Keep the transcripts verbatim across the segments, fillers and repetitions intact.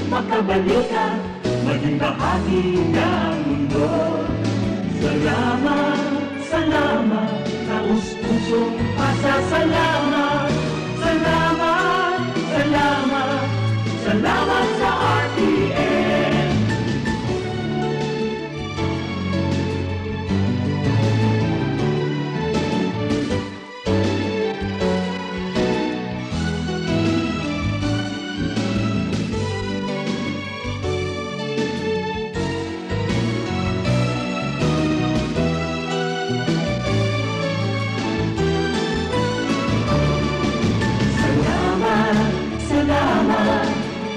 Makabalikan, maging bahagi ng mundo. Salamat, salamat, taos-pusong pasasalamat. Salamat, salamat, salamat sa R T N. Salamat, salamat,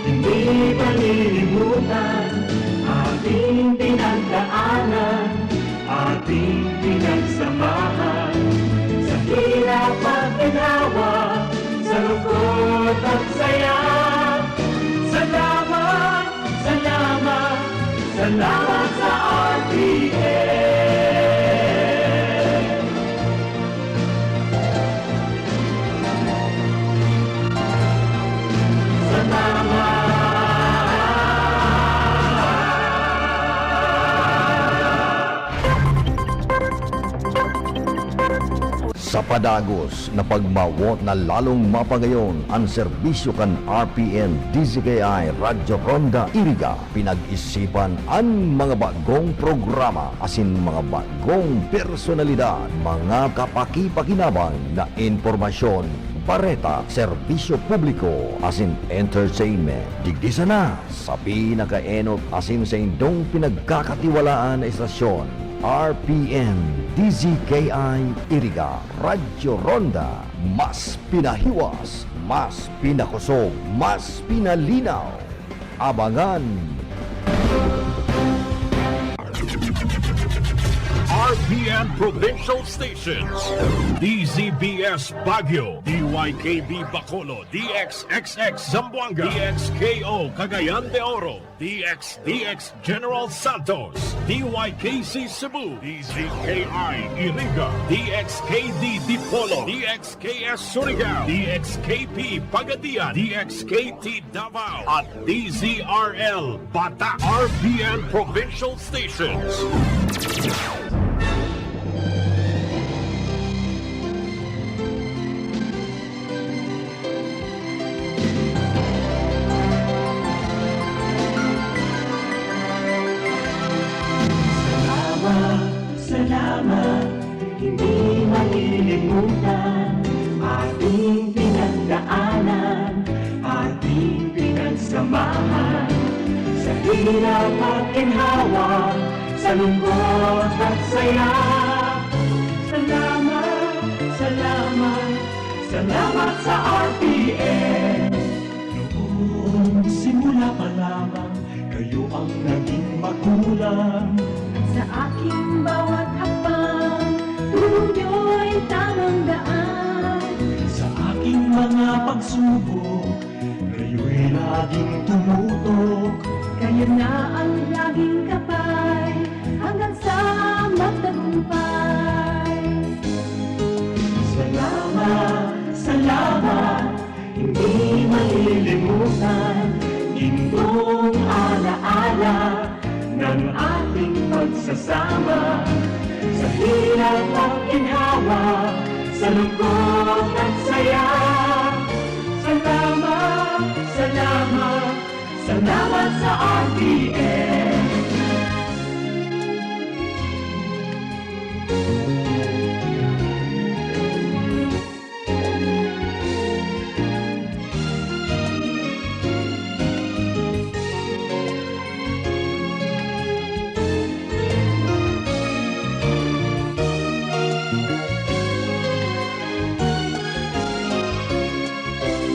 hindi malilimutan ating pinagdaanan, ating pinagsamahan, sa hirap at ginhawa, sa lungkot at saya. Salamat, salamat, salamat sa R T N. Salamat. Sa padagos na pagmawot na lalong mapangayon an serbisyo kan R P N D Z K I Radyo Ronda Iriga, pinag-isipan an mga bagong programa asin mga bagong personalidad, mga kapakipakinabang na impormasyon, bareta, serbisyo publiko asin entertainment. Digdi sana sa pinakaenot asin saindong pinagkakatiwalaan na estasyon, R P N D Z K I Iriga, Radyo Ronda, mas pinahiwas, mas pinakosog, mas pinalinaw. Abangan! R P N Provincial Stations, D Z B S Baguio, D Y K B Bacolod, D X X X Zamboanga, D X K O Cagayan de Oro, D X D X General Santos, D Y K C Cebu, D Z K I Iriga, D X K D Dipolog, D X K S Surigao, D X K P Pagadian, D X K T Davao, at D Z R L Bata, R P N Provincial Stations. Salamat, salamat, hindi malilimutan ating pinagdaanan, ating pinagsamahan, sa hirap at ginhawa, sa lungkot at saya. Salamat, salamat, salamat sa R P N. Noong simula pa lamang, kayo ang naging magulang. Sa aking bawat hakbang, turo niyo'y tamang daan. Sa aking mga pagsubok, kayo'y laging tumutok. Kayo na ang laging gabay, hanggang sa magtagumpay. Salamat, salamat, hindi malilimutan, gintong alaala ng ating pagsasama. Sa hirap at ginhawa, sa lungkot at saya. Salamat, salamat, salamat sa R T N.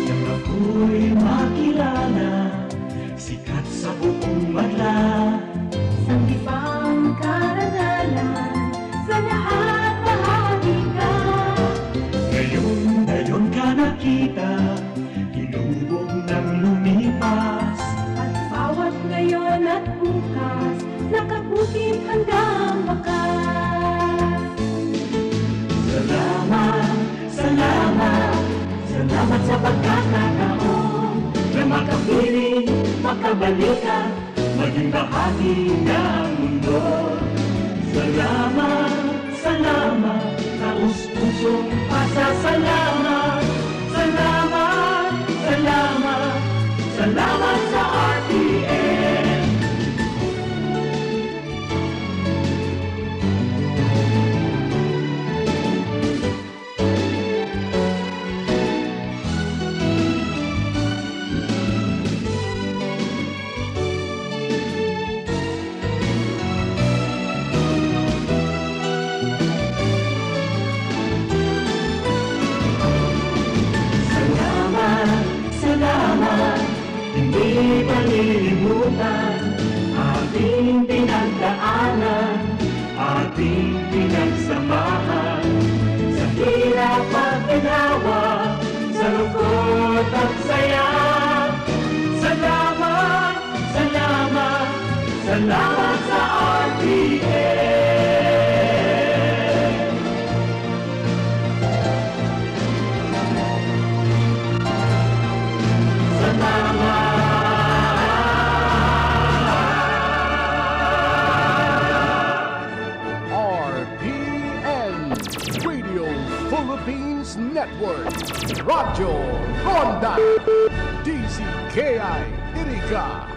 Nang ako'y makilala, sikat sa buong Madla, Makabalikan, maging bahagi ng mundo. Salamat, salamat, taos-pusong pasasalamat. Salamat, salamat, salamat sa R T N. Salamat, salamat, hindi malilimutan ating pinagdaanan, ating pinagsamahan, sa hirap at ginawa, sa lungkot at saya. Salamat, salamat, salamat sa R T N. Salamat. R P N, Radio Philippines Network, Radyo Ronda, D Z K I, Iriga.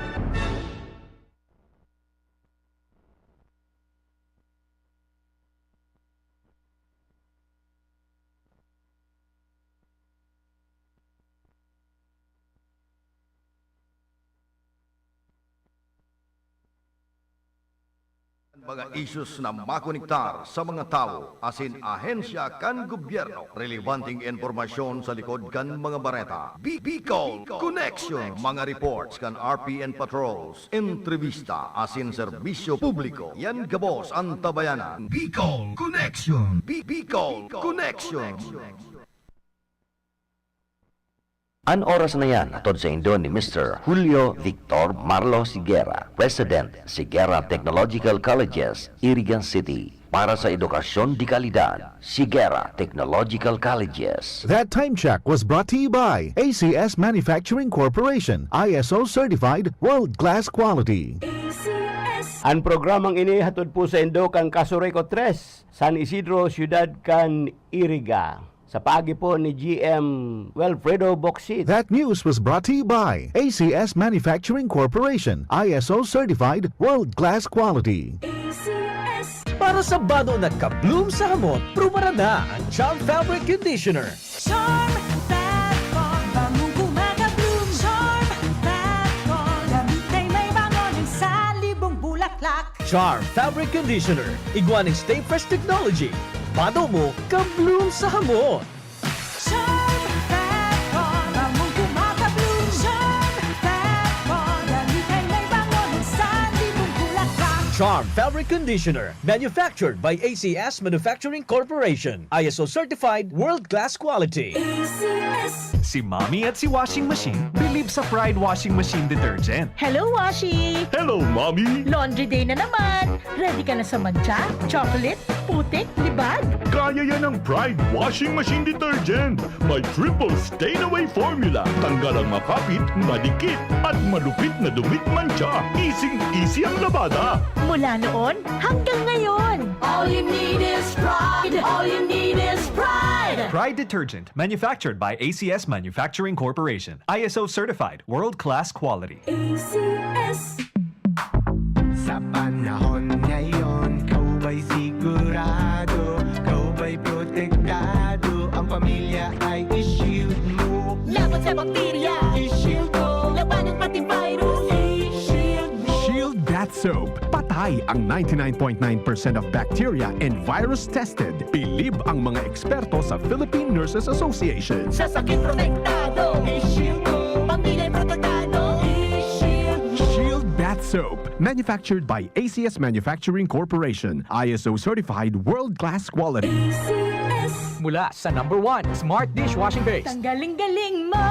Mga issues na makonektar sa mga tawo asin ahensya kan gobyerno. Relebanteng impormasyon sa likod kan mga bareta. Bi-, Bicol Connection. Mga reports kan R P N patrols, entrevista asin serbisyo publiko. Yan gabos an tabayanan. Bicol Connection. Bi-, Bicol Connection. An oras na yan hatod saindo ni Mister Julio Victor Marlo Sigera, President, Sigera Technological Colleges, Iriga City. Para sa edukasyon de kalidad, Sigera Technological Colleges. That time check was brought to you by A C S Manufacturing Corporation, I S O certified, world-class quality. A C S. An programang ini hatod po saindo kan Casureco tres, San Isidro, Siyudad kan Iriga, sa paagi po ni G M Wilfredo Bocsit. That news was brought to you by A C S Manufacturing Corporation, I S O certified, world-class quality. A C S. Para sa bado na ka-bloom sa hamot, prubaran na ang Charm Fabric Conditioner. Charm Fat Ball, bangong kumaka-bloom. Charm Fat Ball, damit ay may bango ng salibong bulaklak. Charm Fabric Conditioner, igwa nin Stay Fresh Technology. Bado mo, ka-bloom sa hamot. Charm Fat Ball, bangong kumaka-bloom. Charm Fat Ball, damit ay may bango ng salibong bulaklak. Charm Fabric Conditioner, manufactured by A C S Manufacturing Corporation. I S O certified, world-class quality. A C S. Si Mommy at si Washing Machine bilib sa Pride Washing Machine Detergent. Hello, Washi! Hello, Mommy! Laundry day na naman! Ready ka na sa mantsa, chocolate, putik, libag? Kaya yan ng Pride Washing Machine Detergent. May triple stain away formula. Tanggal ang makapit, madikit, at malupit na dumit mantsa. Easing-easy ang labada. Mula noon hanggang ngayon. All you need is Pride. All you need is Pride. Pride Detergent, manufactured by A C S Manufacturing Corporation. I S O certified, world-class quality. A C S. Sa panahon ngayon, ikaw ba'y sigurado? Ikaw ba'y protektado? Ang pamilya ay i-shield mo. Laban sa bakterya, i-shield mo. Labanan pati virus, i-shield mo. Shield Bath Soap. Patay ang ninety-nine point nine percent of bacteria and virus tested. Bilib ang mga eksperto sa Philippine Nurses Association. Sa sakit protektado, i-shield mo. Pamilya protektado, i-shield mo. Shield Bath Soap. Manufactured by A C S Manufacturing Corporation. I S O certified, world-class quality. A C S. Mula sa number one, Smart Dishwashing Paste. Tanggaling galing mo!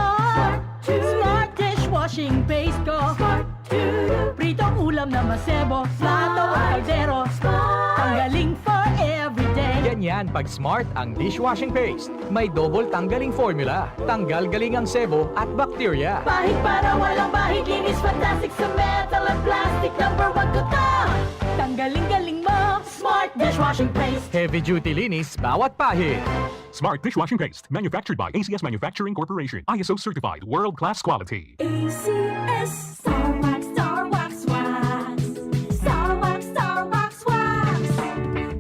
Smart Dishwashing Paste ko. Pritong ulam na masebo, plato o kaldero. Tanggaling for everyday. Ganyan pag Smart ang dishwashing paste. May double tanggaling formula. Tanggal galing ang sebo at bakterya. Pahid para walang bahid, linis fantastic sa metal at plastic. Number one ko to! Tanggaling galing mo, Smart Dishwashing Paste. Heavy duty linis bawat pahid. Smart dishwashing paste, manufactured by A C S Manufacturing Corporation, I S O certified, world-class quality. A C S Star Wax, Star Wax Wax. Star Wax, Star Wax Wax.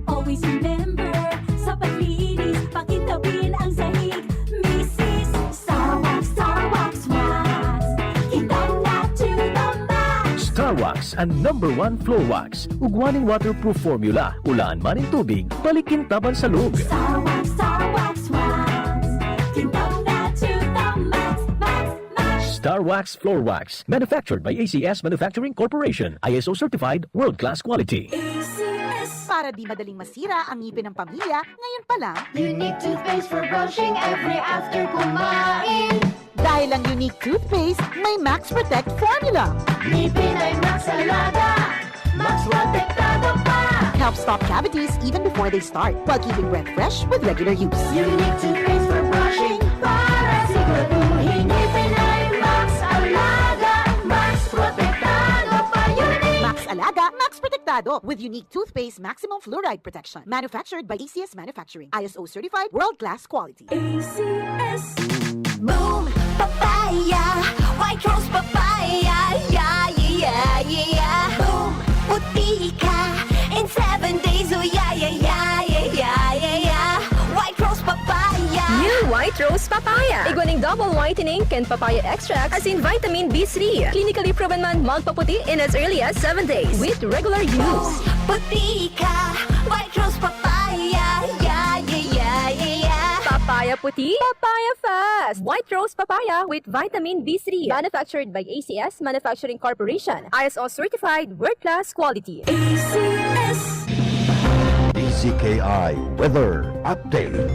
Always remember, sa paglinis, pakintabin ang sahig. Misis, Star Wax, Star Wax Wax. Kintab na to the max. Star Wax, ang number one floor wax. Ugwa nin waterproof formula. Ulaan man nin tubig, balik kintab an salog. Star Wax, Star Wax Wax. Kintab na to the max, max, max. Star Wax Floor Wax, manufactured by A C S Manufacturing Corporation, I S O certified, world-class quality. A C S. Para di madaling masira ang ngipin ng pamilya, ngayon pa lang, Unique toothpaste for brushing every after kumain. Dahil ang Unique Toothpaste may Max Protect Formula. Ngipin ay Max Alaga, Max Protektado pa. Helps stop cavities even before they start, while keeping breath fresh with regular use. Unique toothpaste for brushing para siguraduhin ngipin ay Max Alaga, Max Protektado pa. Unique. Max Alaga, Max Protektado with Unique Toothpaste Maximum Fluoride Protection. Manufactured by A C S Manufacturing. I S O certified, world-class quality. A C S. Boom! Papaya! White Rose Papaya! Yeah, yeah, yeah, yeah, yeah! Boom! Puti ka in seven days! Oh, yeah, yeah, yeah, yeah, yeah, yeah, yeah! White Rose Papaya! New White Rose Papaya. Igwa ning double whitening kan papaya extract asin vitamin B three. Clinically proven man magpaputi in as early as seven days with regular use. Puti ka! White Rose Papaya! Yeah, yeah, yeah, yeah, yeah! Papaya puti, papaya fast. White Rose Papaya with vitamin B three. Manufactured by A C S Manufacturing Corporation. I S O certified, world-class quality. A C S. D Z K I Weather Update.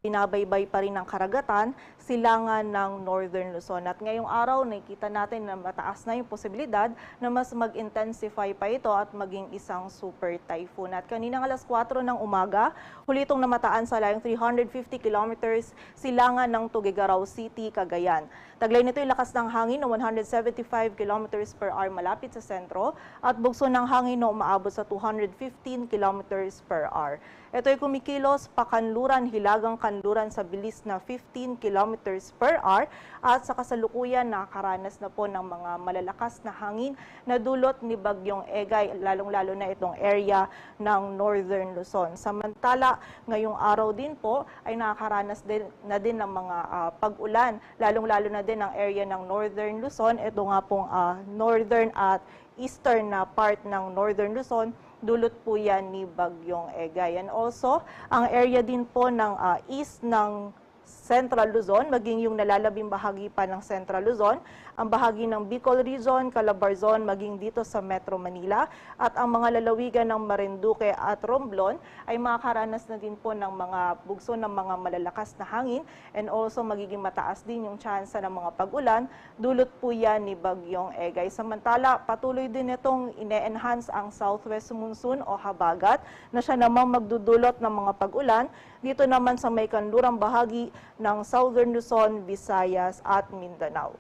Binabaybay pa rin ng karagatan, silangan ng Northern Luzon. At ngayong araw, nakikita natin na mataas na yung posibilidad na mas mag-intensify pa ito at maging isang super typhoon. At kaninang alas kwatro ng umaga, huli itong namataan sa layong three hundred fifty kilometers silangan ng Tuguegarao City, Cagayan. Taglay nito yung lakas ng hangin na one hundred seventy-five kilometers per hour malapit sa sentro at bugso ng hangin na umaabot sa two hundred fifteen kilometers per hour. Ito ay kumikilos pakanluran, hilagang kanluran sa bilis na fifteen kilometers per hour at sa kasalukuyan nakakaranas na po ng mga malalakas na hangin na dulot ni Bagyong Egay, lalong-lalo na itong area ng Northern Luzon. Samantala, ngayong araw din po ay nakakaranas din, na din ng mga ah, pag-ulan, lalong-lalo na din ang area ng Northern Luzon. Ito nga pong ah, northern at eastern na part ng Northern Luzon, dulot po yan ni Bagyong Egay. And also, ang area din po ng ah, east ng Central Luzon, maging yung nalalabing bahagi pa ng Central Luzon, ang bahagi ng Bicol Region, Calabarzon, maging dito sa Metro Manila, at ang mga lalawigan ng Marinduque at Romblon ay makakaranas na din po ng mga bugso ng mga malalakas na hangin, and also magiging mataas din yung tsansa ng mga pag-ulan, dulot po yan ni Bagyong Egay. Samantala, patuloy din itong ine-enhance ang southwest monsoon o habagat na siya namang magdudulot ng mga pag-ulan dito naman sa may kanlurang bahagi ng Southern Luzon, Visayas at Mindanao.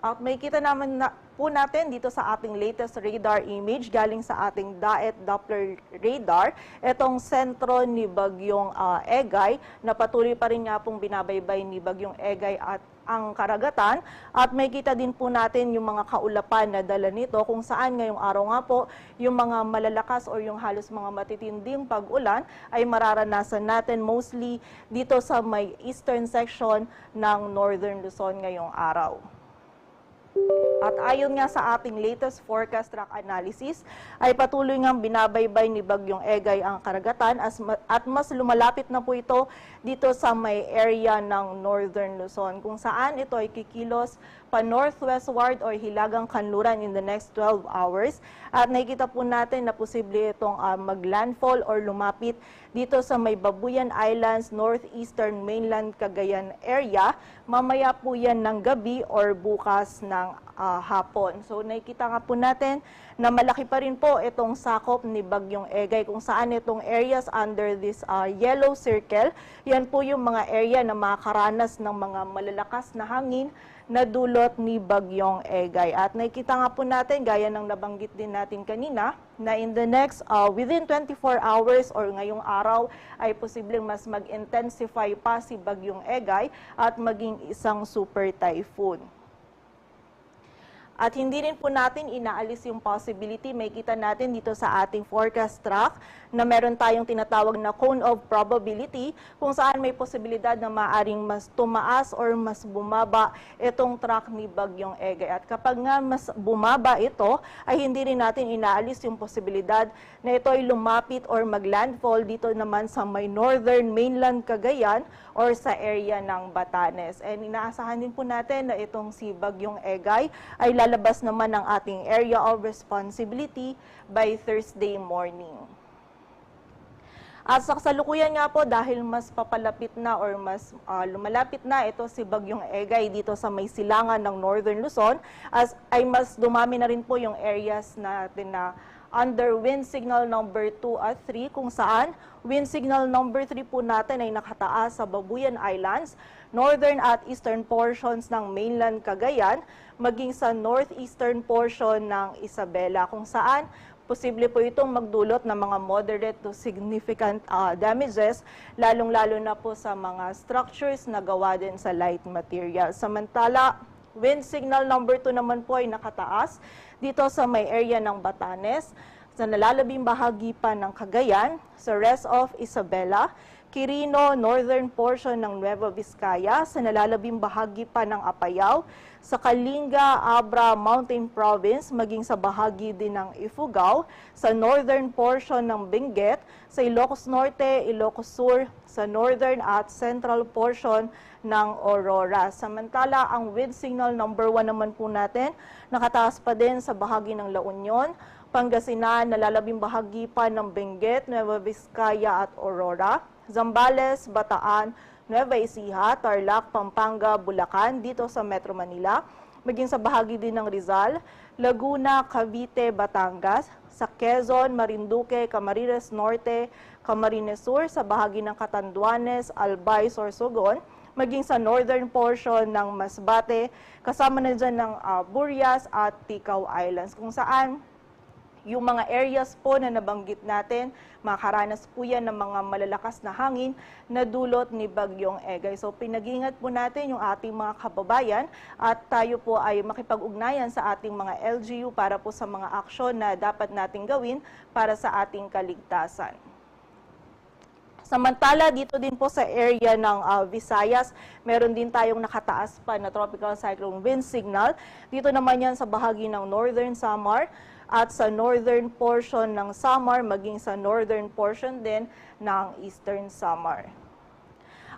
At makikita naman na, po natin dito sa ating latest radar image galing sa ating DAET Doppler radar, itong sentro ni Bagyong ah, Egay na patuloy pa rin nga pong binabaybay ni Bagyong Egay at ang karagatan, at makikita din po natin yung mga kaulapan na dala nito, kung saan ngayong araw nga po yung mga malalakas o yung halos mga matitinding pag-ulan ay mararanasan natin mostly dito sa may eastern section ng Northern Luzon ngayong araw. At ayon nga sa ating latest forecast track analysis, ay patuloy ngang binabaybay ni Bagyong Egay ang karagatan as ma- at mas lumalapit na po ito dito sa may area ng Northern Luzon, kung saan ito ay kikilos pa northwestward or hilagang kanluran in the next twelve hours. At nakikita po natin na posible itong ah, mag-landfall or lumapit dito sa may Babuyan Islands, northeastern mainland Cagayan area. Mamaya po yan ng gabi or bukas ng ah, hapon. So, nakikita nga po natin na malaki pa rin po itong sakop ni Bagyong Egay, kung saan itong areas under this, ah, yellow circle, yan po yung mga area na makakaranas ng mga malalakas na hangin na dulot ni Bagyong Egay. At nakikita nga po natin, gaya ng nabanggit din natin kanina, na in the next, ah, within twenty-four hours or ngayong araw, ay posibleng mas mag-intensify pa si Bagyong Egay at maging isang super typhoon. At hindi rin po natin inaalis yung possibility. Makikita natin dito sa ating forecast track na meron tayong tinatawag na cone of probability, kung saan may posibilidad na maaring mas tumaas or mas bumaba itong track ni Bagyong Egay. At kapag nga mas bumaba ito, ay hindi rin natin inaalis yung posibilidad na ito ay lumapit or maglandfall dito naman sa may northern mainland Cagayan or sa area ng Batanes. And inaasahan din po natin na itong si Bagyong Egay ay lalabas naman ng ating area of responsibility by Thursday morning. At sa kasalukuyan nga po, dahil mas papalapit na or mas, ah, lumalapit na ito si Bagyong Egay dito sa may silangan ng Northern Luzon, as, ay mas dumami na rin po yung areas natin na under wind signal number two at three, kung saan wind signal number three po natin ay nakataas sa Babuyan Islands, northern at eastern portions ng mainland Cagayan, maging sa northeastern portion ng Isabela, kung saan posible po itong magdulot ng mga moderate to significant, ah, damages, lalong-lalo na po sa mga structures na gawa din sa light material. Samantala, wind signal number two naman po ay nakataas dito sa may area ng Batanes, sa nalalabing bahagi pa ng Cagayan, sa rest of Isabela, Quirino, northern portion ng Nueva Vizcaya, sa nalalabing bahagi pa ng Apayao, sa Kalinga, Abra, Mountain Province, maging sa bahagi din ng Ifugao, sa northern portion ng Benguet, sa Ilocos Norte, Ilocos Sur, sa northern at central portion ng Aurora. Samantala, ang wind signal number one naman po natin, nakataas pa din sa bahagi ng La Union, Pangasinan, nalalabing bahagi pa ng Benguet, Nueva Vizcaya at Aurora, Zambales, Bataan, Nueva Ecija, Tarlac, Pampanga, Bulacan, dito sa Metro Manila, maging sa bahagi din ng Rizal, Laguna, Cavite, Batangas, sa Quezon, Marinduque, Camarines Norte, Camarines Sur, sa bahagi ng Catanduanes, Albay, Sorsogon, maging sa northern portion ng Masbate, kasama na dyan ng, ah, Burias at Ticao Islands, kung saan yung mga areas po na nabanggit natin, makakaranas po yan ng mga malalakas na hangin na dulot ni Bagyong Egay. So, pinag-iingat po natin yung ating mga kababayan at tayo po ay makipag-ugnayan sa ating mga L G U para po sa mga aksyon na dapat nating gawin para sa ating kaligtasan. Samantala, dito din po sa area ng, ah, Visayas, meron din tayong nakataas pa na tropical cyclone wind signal. Dito naman yan sa bahagi ng Northern Samar at sa northern portion ng Samar, maging sa northern portion din ng Eastern Samar.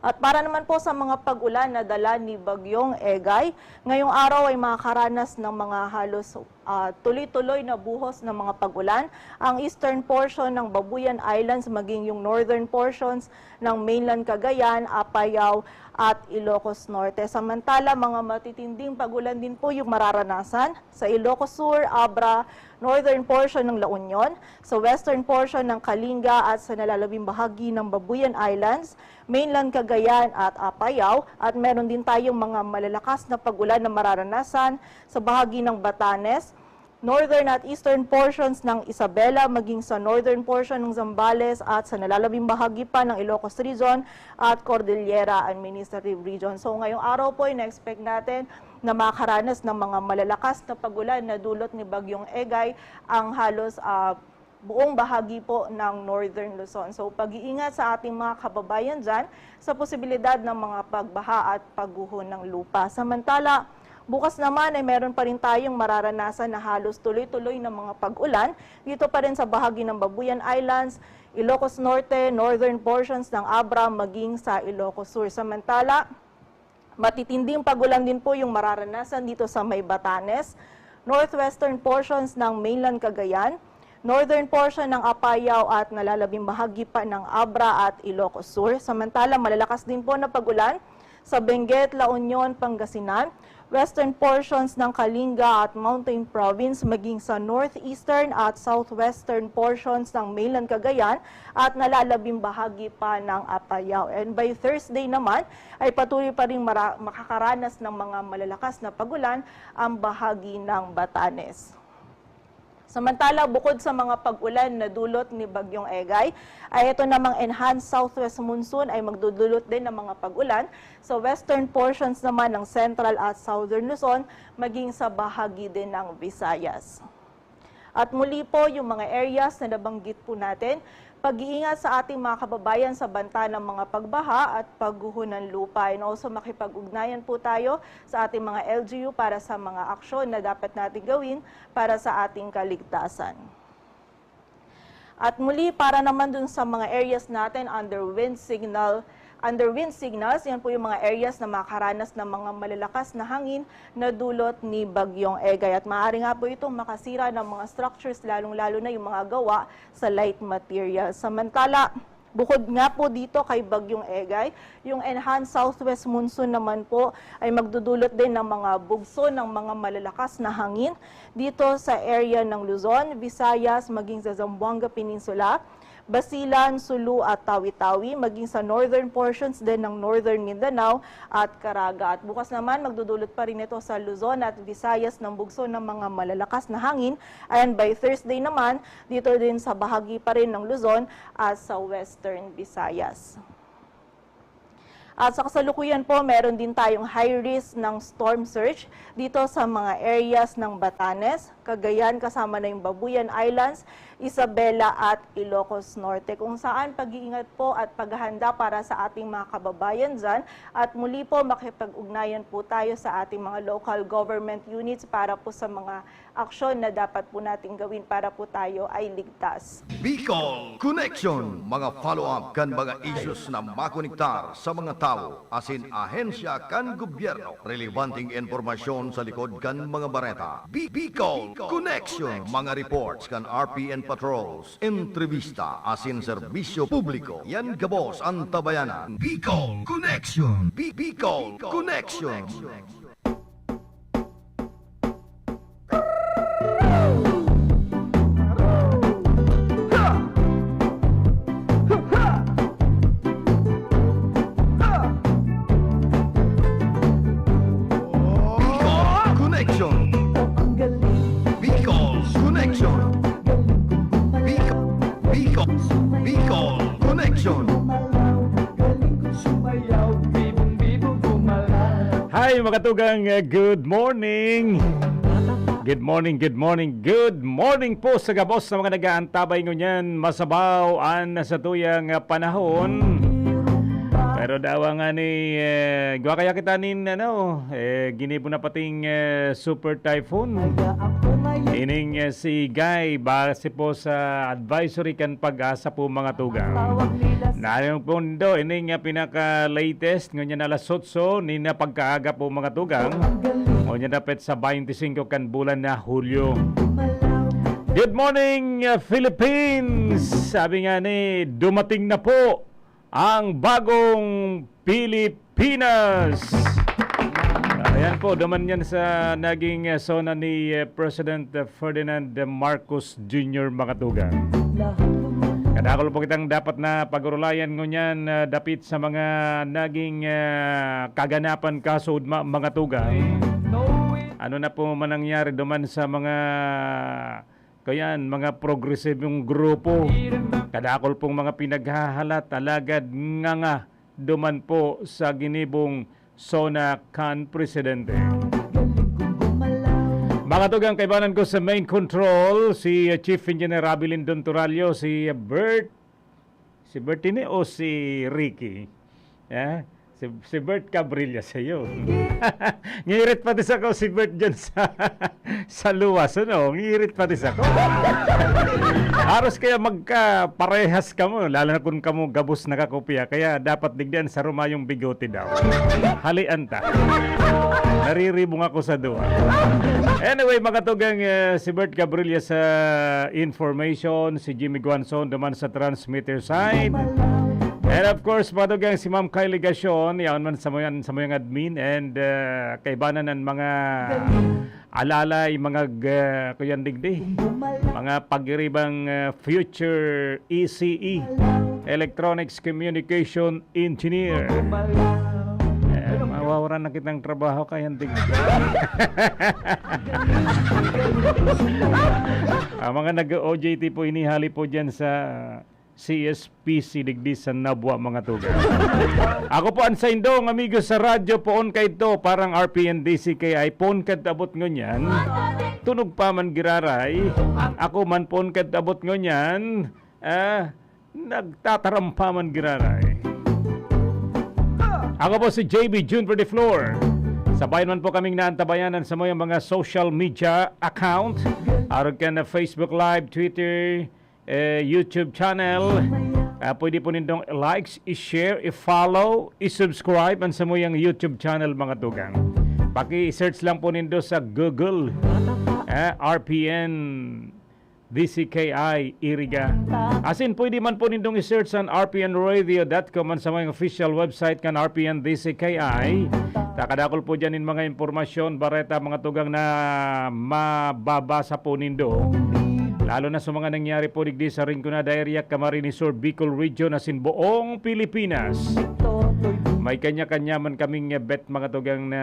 At para naman po sa mga pag-ulan na dala ni Bagyong Egay, ngayong araw ay makakaranas ng mga halos, ah, tuloy-tuloy na buhos ng mga pag-ulan ang eastern portion ng Babuyan Islands, maging yung northern portions ng mainland Cagayan, Apayao at Ilocos Norte. Samantala, mga matitinding pag-ulan din po yung mararanasan sa Ilocos Sur, Abra, northern portion ng La Union, sa western portion ng Kalinga at sa nalalabing bahagi ng Babuyan Islands, mainland Cagayan at Apayao, at meron din tayong mga malalakas na pag-ulan na mararanasan sa bahagi ng Batanes, northern at eastern portions ng Isabela, maging sa northern portion ng Zambales at sa nalalabing bahagi pa ng Ilocos Region at Cordillera Administrative Region. So, ngayong araw po, ina-expect natin na makaranas ng mga malalakas na pag-ulan na dulot ni Bagyong Egay ang halos, ah, buong bahagi po ng Northern Luzon. So, pag-iingat sa ating mga kababayan dyan sa posibilidad ng mga pagbaha at pagguho ng lupa. Samantala, bukas naman ay meron pa rin tayong mararanasan na halos tuloy-tuloy na mga pag-ulan dito pa rin sa bahagi ng Babuyan Islands, Ilocos Norte, northern portions ng Abra, maging sa Ilocos Sur. Samantala, matitinding pag-ulan din po yung mararanasan dito sa may Batanes, northwestern portions ng mainland Cagayan, northern portion ng Apayao at nalalabing bahagi pa ng Abra at Ilocos Sur. Samantala, malalakas din po na pag-ulan sa Benguet, La Union, Pangasinan, western portions ng Kalinga at Mountain Province, maging sa northeastern at southwestern portions ng mainland Cagayan at nalalabing bahagi pa ng Apayao. And by Thursday naman ay patuloy pa rin mara- makakaranas ng mga malalakas na pagulan ang bahagi ng Batanes. Samantala, bukod sa mga pag-ulan na dulot ni Bagyong Egay, ay ito namang enhanced southwest monsoon ay magdudulot din ng mga pag-ulan sa western portions naman ng central at southern Luzon, maging sa bahagi din ng Visayas. At muli po, yung mga areas na nabanggit po natin, pag-iingat sa ating mga kababayan sa banta ng mga pagbaha at pagguho ng lupa. And also, makipag-ugnayan po tayo sa ating mga L G U para sa mga aksyon na dapat natin gawin para sa ating kaligtasan. At muli, para naman dun sa mga areas natin under wind signal, under wind signals, yan po yung mga areas na makakaranas ng mga malalakas na hangin na dulot ni Bagyong Egay. At maaari nga po itong makasira ng mga structures, lalong-lalo na yung mga gawa sa light materials. Samantala, bukod nga po dito kay Bagyong Egay, yung enhanced southwest monsoon naman po ay magdudulot din ng mga bugso ng mga malalakas na hangin dito sa area ng Luzon, Visayas, maging sa Zamboanga Peninsula, Basilan, Sulu at Tawi-Tawi, maging sa northern portions din ng Northern Mindanao at Caraga. At bukas naman, magdudulot pa rin ito sa Luzon at Visayas ng bugso ng mga malalakas na hangin. And by Thursday naman, dito din sa bahagi pa rin ng Luzon at sa Western Visayas. At sa kasalukuyan po, meron din tayong high risk ng storm surge dito sa mga areas ng Batanes, Cagayan, kasama na yung Babuyan Islands, Isabela at Ilocos Norte, kung saan pag-iingat po at paghahanda para sa ating mga kababayan dyan. At muli po, makipag-ugnayan po tayo sa ating mga local government units para po sa mga aksyon na dapat po nating gawin para po tayo ay ligtas. Bicol Connection, mga follow-up kan mga issues na makonektar sa mga tawo asin ahensya kan gobyerno. Relebanteng impormasyon sa likod kan mga bareta. Bi- Bicol Connection, mga reports kan R P N patrols, entrevista asin serbisyo publiko. Yan gabos an tabayanan. Bicol Connection. Bi- Bicol Connection. Bicol Connection. Bicol Connection. Bicol, Bicol, Bicol Connection. Hi, mga tugang, uh, good morning. Good morning, good morning, good morning po sa gabos na mga nag-aantabay ngunyan. Masabaw an satuyang, uh, panahon. Pero dawa nga ni, eh, gwa kaya kita nin, ano, eh, ginibo na pating, eh, super typhoon. Ining, eh, si Guy, base po sa advisory kan Pag-asa po, mga tugang. Nayong pondo, ining, ah, pinaka-latest, ngunyan alas otso, ni na pagkaaga po, mga tugang. Ngunyan dapit sa twenty-five kan bulan na Hulyo. Good morning, ah, Philippines! Sabi nga ni, dumating na po ang bagong Pilipinas! Ayan po, duman yan sa naging, ah, SONA ni, ah, President, ah, Ferdinand Marcos Junior, mga tugang. Kadakol po kitang dapat na pag-urulayan ngunyan, ah, dapit sa mga naging, ah, kaganapan kasud, ma-, mga tugang. Ano na po man nangyari duman sa mga, kayan, mga progresibong grupo? Kadakol pong mga pinaghahalat, alagad nganga duman po sa ginibong SONA kan Presidente. Mga tugang, kaibanan ko sa main control, si Chief Engineer Abilin Don Turalio, si Bert, si Bert ini o si Ricky? Eh? Si, si Bert Cabrilla sa'yo. Ngirit pati sa ko si Bert dyan sa, sa luwas, ano? Ngirit pati sa ko. Haros kaya magkaparehas kamo, lalo na kung kamo gabos nakakopya. Kaya dapat digdian sa rumayong bigote daw. Halian ta. Nariribong ako sa duwa. Anyway, mga tugang, eh, si Bert Gabrilla sa information, si Jimmy Guanzon duman sa transmitter side. And of course, mga tugang, si Ma'am Kylie Gacion, yaon man sa muyang, sa muyang admin, and uh, kaibanan ng mga alalay, mga uh, kuyan digdi, mga pagiribang uh, future E C E, Electronics Communication Engineer. Eh, mawawaran na kitang trabaho, kaya digdi. Ang mga nag-O J T po, inihali po dyan sa C S P C digdi sa Nabua, mga tugang. Ako po ang saindong amigo sa radyo, poon kaidto, parang R P N D C K I, poon kadto abot ngunyan, tunog pa man giraray. Ako man poon kadto abot ngunyan, ah, nagtataram pa man giraray. Ako po si J B June for the floor. Sabayan man po kaming naantabayanan sa mga, mga social media account. Arog kan na Facebook Live, Twitter, eh, YouTube channel. Ah, pwede po nindong likes, i-share, i-follow, i-subscribe ang samuyang YouTube channel, mga tugang. Paki-search lang po nindo sa Google, eh, R P N D C K I Iriga. Asin pwede man po nindong i-search ang R P N radio dot com, ang samuyang official website kan R P N D C K I. Takadakol po dyan in mga impormasyon, bareta, mga tugang na mababasa po nindo. Lalo na sa mga nangyari po digdi sa Rinconada area, Camarines Sur, Bicol Region, asin buong Pilipinas. May kanya-kanya man kaming bet, mga tugang na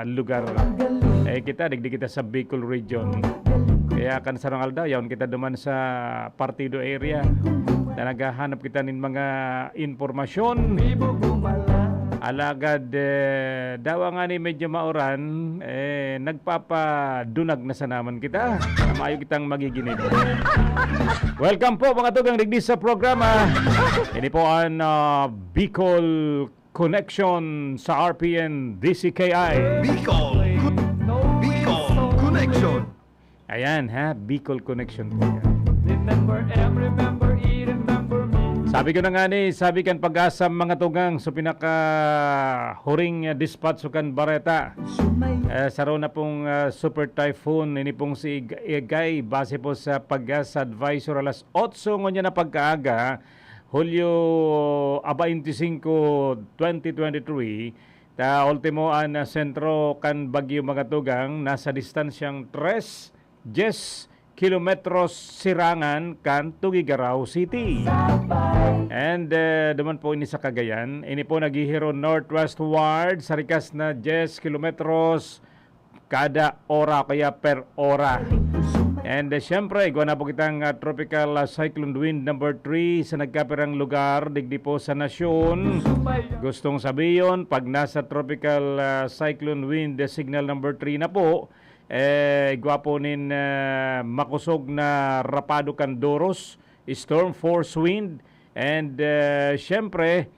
lugar. Eh, kita, digdi kita sa Bicol Region. Kaya kan sarong aldaw, yaon kita duman sa Partido area na naghahanap kita nin mga impormasyon. Alagad, eh, dawa nga ni medyo mauran, eh, nagpapadunag na sa naman kita. Mayo kitang magiginip. Welcome po, mga tugang, digdi sa programa. Ini po ang ah, Bicol Connection sa R P N D C K I. Bicol, Bicol Connection. Ayan ha, Bicol Connection po yan. Remember, eh, remember, i-remember me. Sabi ko na nga ni, sabi kan Pag-asa, mga tugang, so pinaka huring uh, dispatch o kan bareta. Eh, saro na pong uh, super typhoon, ini pong si Ig- Egay, base po sa Pag-asa Advisor, alas otso ngunyan na pagkaaga, Hulyo, ah, twenty-five, twenty twenty-three, ta ultimo an, ah, sentro kan bagyo, mga tugang, nasa distansyang tres, dyes kilometros sirangan kan Tuguegarao City. And, eh, duman po ini sa Cagayan. Ini po naghihiron northwestward sa rikas na dyes kilometros kada ora o kaya per ora. And, eh, siyempre, igwa na po kitang, ah, Tropical, ah, Cyclone Wind number three sa nagkapirang lugar digdi po sa nasyon. Gustong sabiyon, pag nasa Tropical, ah, Cyclone Wind, eh, signal number three na po, eh, igwa po nin, ah, makosog na rapado kan doros, storm force wind, and, ah, siyempre,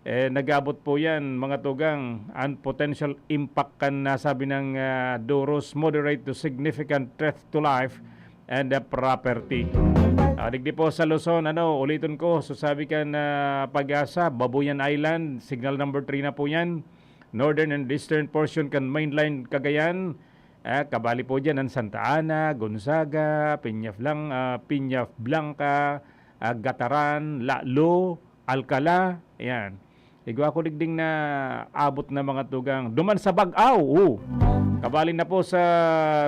eh, nag-aabot po yan, mga tugang, ang potential impact kan nasabi ng, ah, doros, moderate to significant threat to life and, ah, property. Ah, digdi po sa Luzon, ano, uliton ko, so sabi kan, ah, Pag-asa, Babuyan Island, signal number three na po yan. Northern and eastern portion kan mainland Cagayan, ah, kabali po dyan ang Santa Ana, Gonzaga, Peñaflan-, ah, Peña Blanca, ah, Gataran, Lalo, Alcala, ayan. Igwa ko digding na abot na mga tugang. Duman sa Bag-aw, oh. Kabali na po sa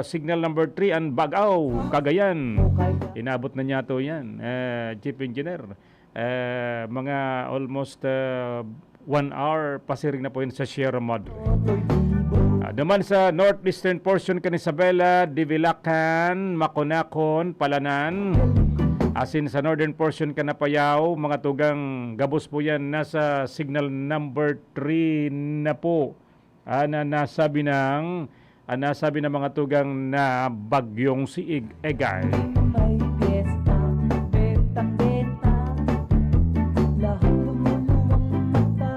signal number three ang Bag-aw, Cagayan. Inabot na niya to yan, eh, Chief Engineer. Eh, mga almost, eh, one hour pasiring na po yun sa Sierra Madre. Ah, duman sa northeastern portion kan Isabela, Divilacan, Maconacon, Palanan, asin sa northern portion kan Apayao, mga tugang gabos po yan, nasa signal number three na po. Ah, na nasabi ng, ah, nasabi ng mga tugang na bagyong si Ig-, Egay. May fiesta, benta-benta, lahat lumuluwang mata,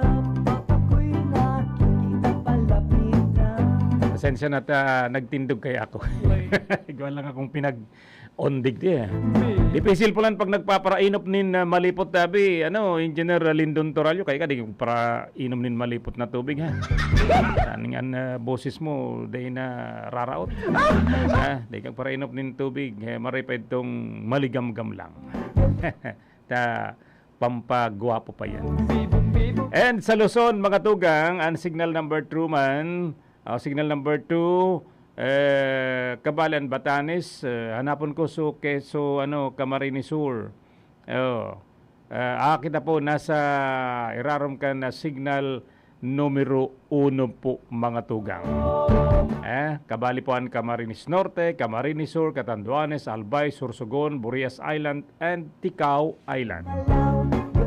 ako'y nakikita palapit na. Pasensya na ta, nagtindog kaya ako. Igwa lang akong pinag-, Ondig di, eh. Dipisil po lang pag nagpaparainop nin, ah, malipot, tabi, ano, Engineer Lindon Torallo, kaya ka di parainom nin malipot na tubig, ha? Taning an, ah, boses mo, di na raraot. Ha? Di kang parainop nin tubig, eh, maray pa itong maligamgam lang. Ta, pampagwapo pa yan. And sa Luzon, mga tugang, ang signal number two man, ah, signal number two, eh, Kabalan, Batanes, eh, hanapon ko so, ke-, so, ano, Camarines Sur. Oh. Ah, kita po, nasa irarom kan na signal numero uno po, mga tugang. Eh, kabali po ang Camarines Norte, Camarines Sur, Catanduanes, Albay, Sorsogon, Burias Island, and Ticao Island.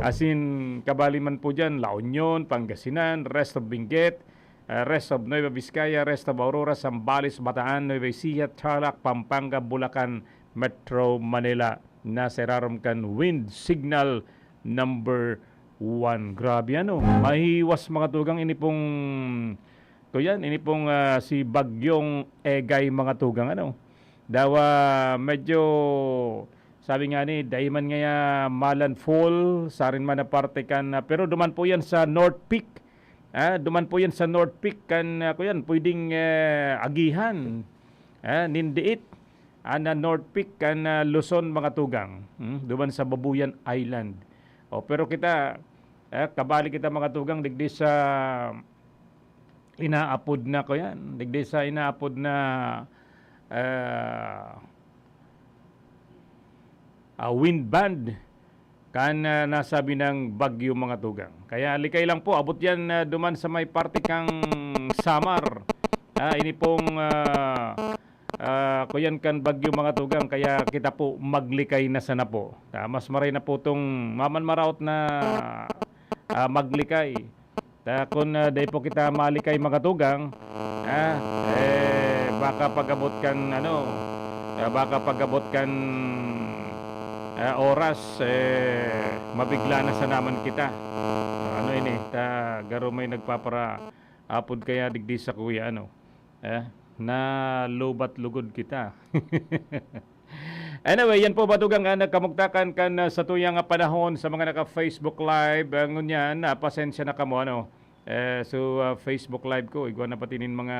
Asin, kabali man po dyan, La Union, Pangasinan, rest of Benguet, eh, rest of Nueva Vizcaya, rest of Aurora, Zambales, Bataan, Nueva Ecija, Tarlac, Pampanga, Bulacan, Metro Manila. Nasa irarom kan wind signal number one. Grabe, ano, mahiwas, mga tugang, ini pong, kuyan, ini pong, ah, si Bagyong Egay, mga tugang, ano. Dawa, medyo, sabi nga ni, dai man ngaya malandfall, sarin man na parte kan, ah, pero duman po yan sa North Peak. Ah, duman po yan sa North Peak kan, ah, kuyan, pwedeng, eh, agihan. Ah, nindiit. An, ah, North Peak kan, ah, Luzon, mga tugang. Hmm, duman sa Babuyan Island. O, pero kita, eh, kabali kita, mga tugang, digdi sa inaapod na, kuyan, digdi sa inaapod na, ah, ah, wind band kan, ah, nasabi ng bagyo, mga tugang. Kaya likay lang po, abot yan, ah, duman sa may parte kang Samar. Ah, ini pong, ah, ah, kuyan kan bagyo, mga tugang, kaya kita po maglikay na sana po. Ah, mas maray na po tong maman maraot na, ah, maglikay. Ta kun, ah, dai po kita malikay, mga tugang, ah, eh, baka pag-abot kan, ano, ah, baka pag-abot kan, ah, oras, eh, mabigla na sana man kita. Ano ini, ta garo may nagpaparaapod kaya digdi sa kuya, ano, eh, na lubat lugod kita. Anyway, yan po, mga tugang, ah, nagkamugtakan kan, ah, sa tuyang, ah, panahon sa mga naka-Facebook Live. Ah, ngunyan, ah, pasensya na kamo, ano. Eh, so, ah, Facebook Live ko, igwa na pati nin mga,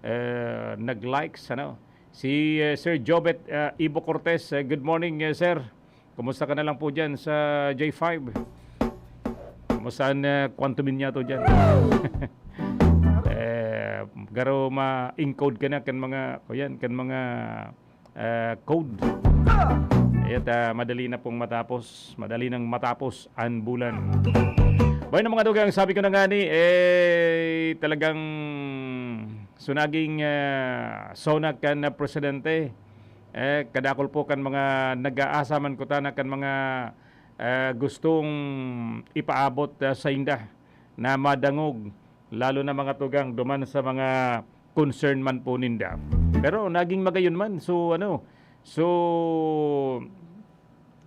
eh, nag-likes, ano. Si, eh, Sir Jobet, ah, Ibo Cortez, eh, good morning, eh, sir. Kumusta ka na lang po dyan sa J five? Kumusta ang, ah, Quantum Minyato dyan? Eh, garo ma-encode ka na kan mga, kuyan, kan mga, ah, code. Ayat, ah, madali na pong matapos. Madali nang matapos ang bulan. Bueno, mga tugang, sabi ko na nga ni, eh, talagang so naging, ah, sona kan, ah, presidente. Eh, kadakol po kan mga nag-aasa man kutana kan mga, ah, gustong ipaabot, ah, sainda na madangog, lalo na, mga tugang, duman sa mga concern man po ninda. Pero naging magayon man. So, ano, so,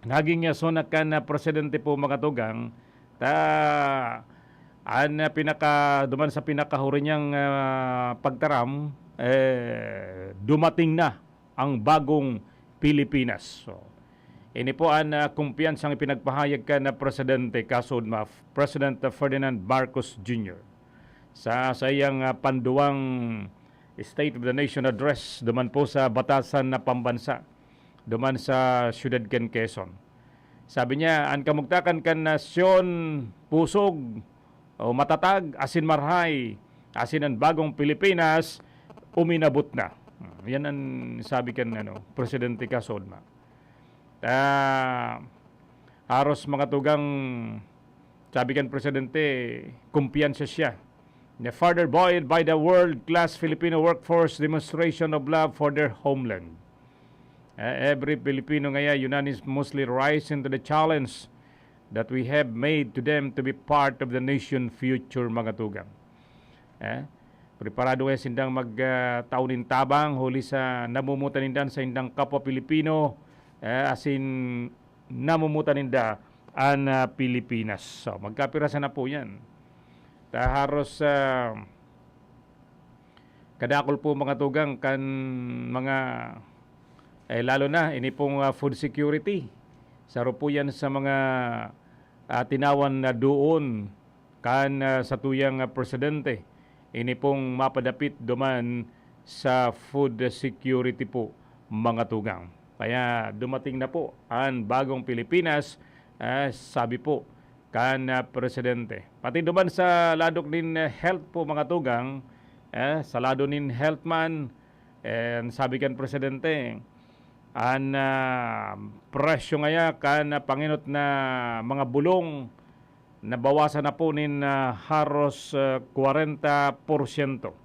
naging, ah, sona kan, ah, presidente po, mga tugang, ta, an, ah, pinaka, duman sa pinakahuri niyang, ah, pagtaram, eh, dumating na ang bagong Pilipinas. So, ini po an, ah, kumpiyansang ipinagpahayag kan, ah, Presidente Kasudma, President Ferdinand Marcos Junior, sa saiyang, ah, panduwang State of the Nation Address duman po sa Batasan na Pambansa, duman sa siyudad kan Quezon. Sabi niya, "An kamugtakan kan nasyon pusog o matatag asin marhay, asin an bagong Pilipinas uminabot na." Hmm, yan an sabi kan, ano, Presidente Kasudma. Ah, haros, mga tugang, sabi kan presidente, kumpiyansa siya na further buoyed by the world-class Filipino workforce demonstration of love for their homeland. Eh, every Filipino ngaya unanimously rising to the challenge that we have made to them to be part of the nation future, mga tugang. Eh, preparado kaya sindang mag, ah, tao nin tabang huli sa namumutan ninda sa indang kapwa Pilipino, eh, asin namumutan ninda an, ah, Pilipinas. So, magkapira sana po yan. Ta haros, ah, kadakol po, mga tugang, kan mga, eh, lalo na ini pong, ah, food security. Saro po yan sa mga, ah, tinawan na doon kan, ah, satuyang, ah, presidente. Ini pong mapadapit duman sa food security po, mga tugang. Kaya dumating na po an bagong Pilipinas, ah, sabi po kan, ah, presidente. Pati duman sa lado nin, eh, health po, mga tugang, eh, sa lado nin health man, eh, an sabi kan presidente, an, ah, presyo ngaya kan, ah, pangenot na mga bulong nabawasan na po nin, ah, haros, ah, kwarenta porsyento.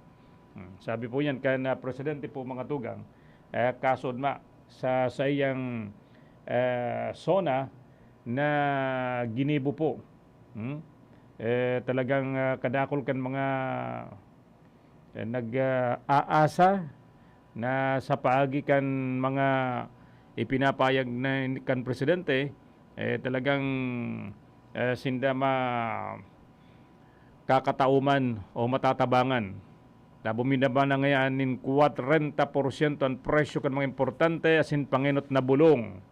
Hmm, sabi po yan kan, ah, presidente po, mga tugang, eh, kasunod ma sa saiyang, eh, SONA na ginibo po. Hmm? Eh, talagang, ah, kadakol kan mga, eh, nag, ah, aasa na sa paagi kan mga ipinapahayag na kan presidente, eh, talagang, eh, sinda ma-, kakatauman o matatabangan. Nabumidaba na ngayan nin kwarenta porsyento an presyo kan mga importante asin pangenot na bulong,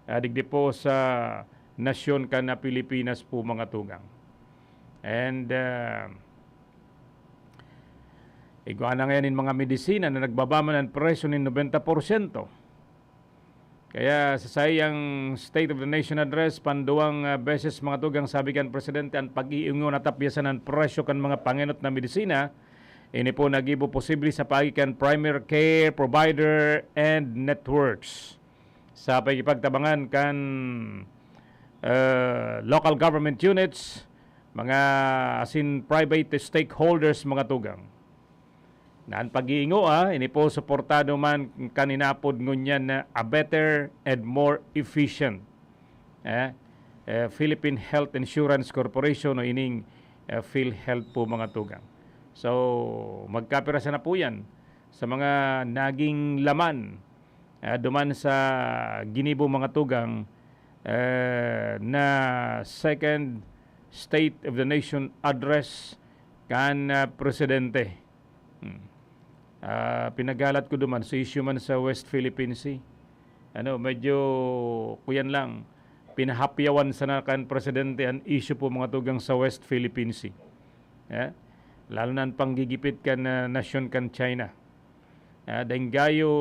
ah, digdi po sa nasyon kan na Pilipinas po, mga tugang. And, ah, igwa na ngayon nin mga medisina na nagbaba man an presyo nin nobenta porsyento. Kaya sa saiyang State of the Nation Address, panduwang, ah, beses, mga tugang, sabi kan presidente, an pag-iingon na tapyasan an presyo kan mga pangenot na medisina. Ini po nagibo posible sa paagi kan primary care provider and networks. Sa pakikipagtabangan kan, ah, local government units, mga asin private stakeholders, mga tugang. Na an pag-iingoa, ini po suportado man kan inapod ngunyan na a better and more efficient, eh, eh, Philippine Health Insurance Corporation o ining, eh, PhilHealth po, mga tugang. So, magkapirasa na po yan sa mga naging laman, eh, duman sa ginibo, mga tugang, eh, na Second State of the Nation Address kan, ah, presidente. Hmm. Ah, pinaghalat ko duman sa issue man sa West Philippine Sea. Ano, medyo kuyan lang, pinahapyawan sana kan presidente an issue po, mga tugang, sa West Philippine Sea. Eh? Lalo na an panggigipit kan, ah, nasyon kan China. Ah, daing gayo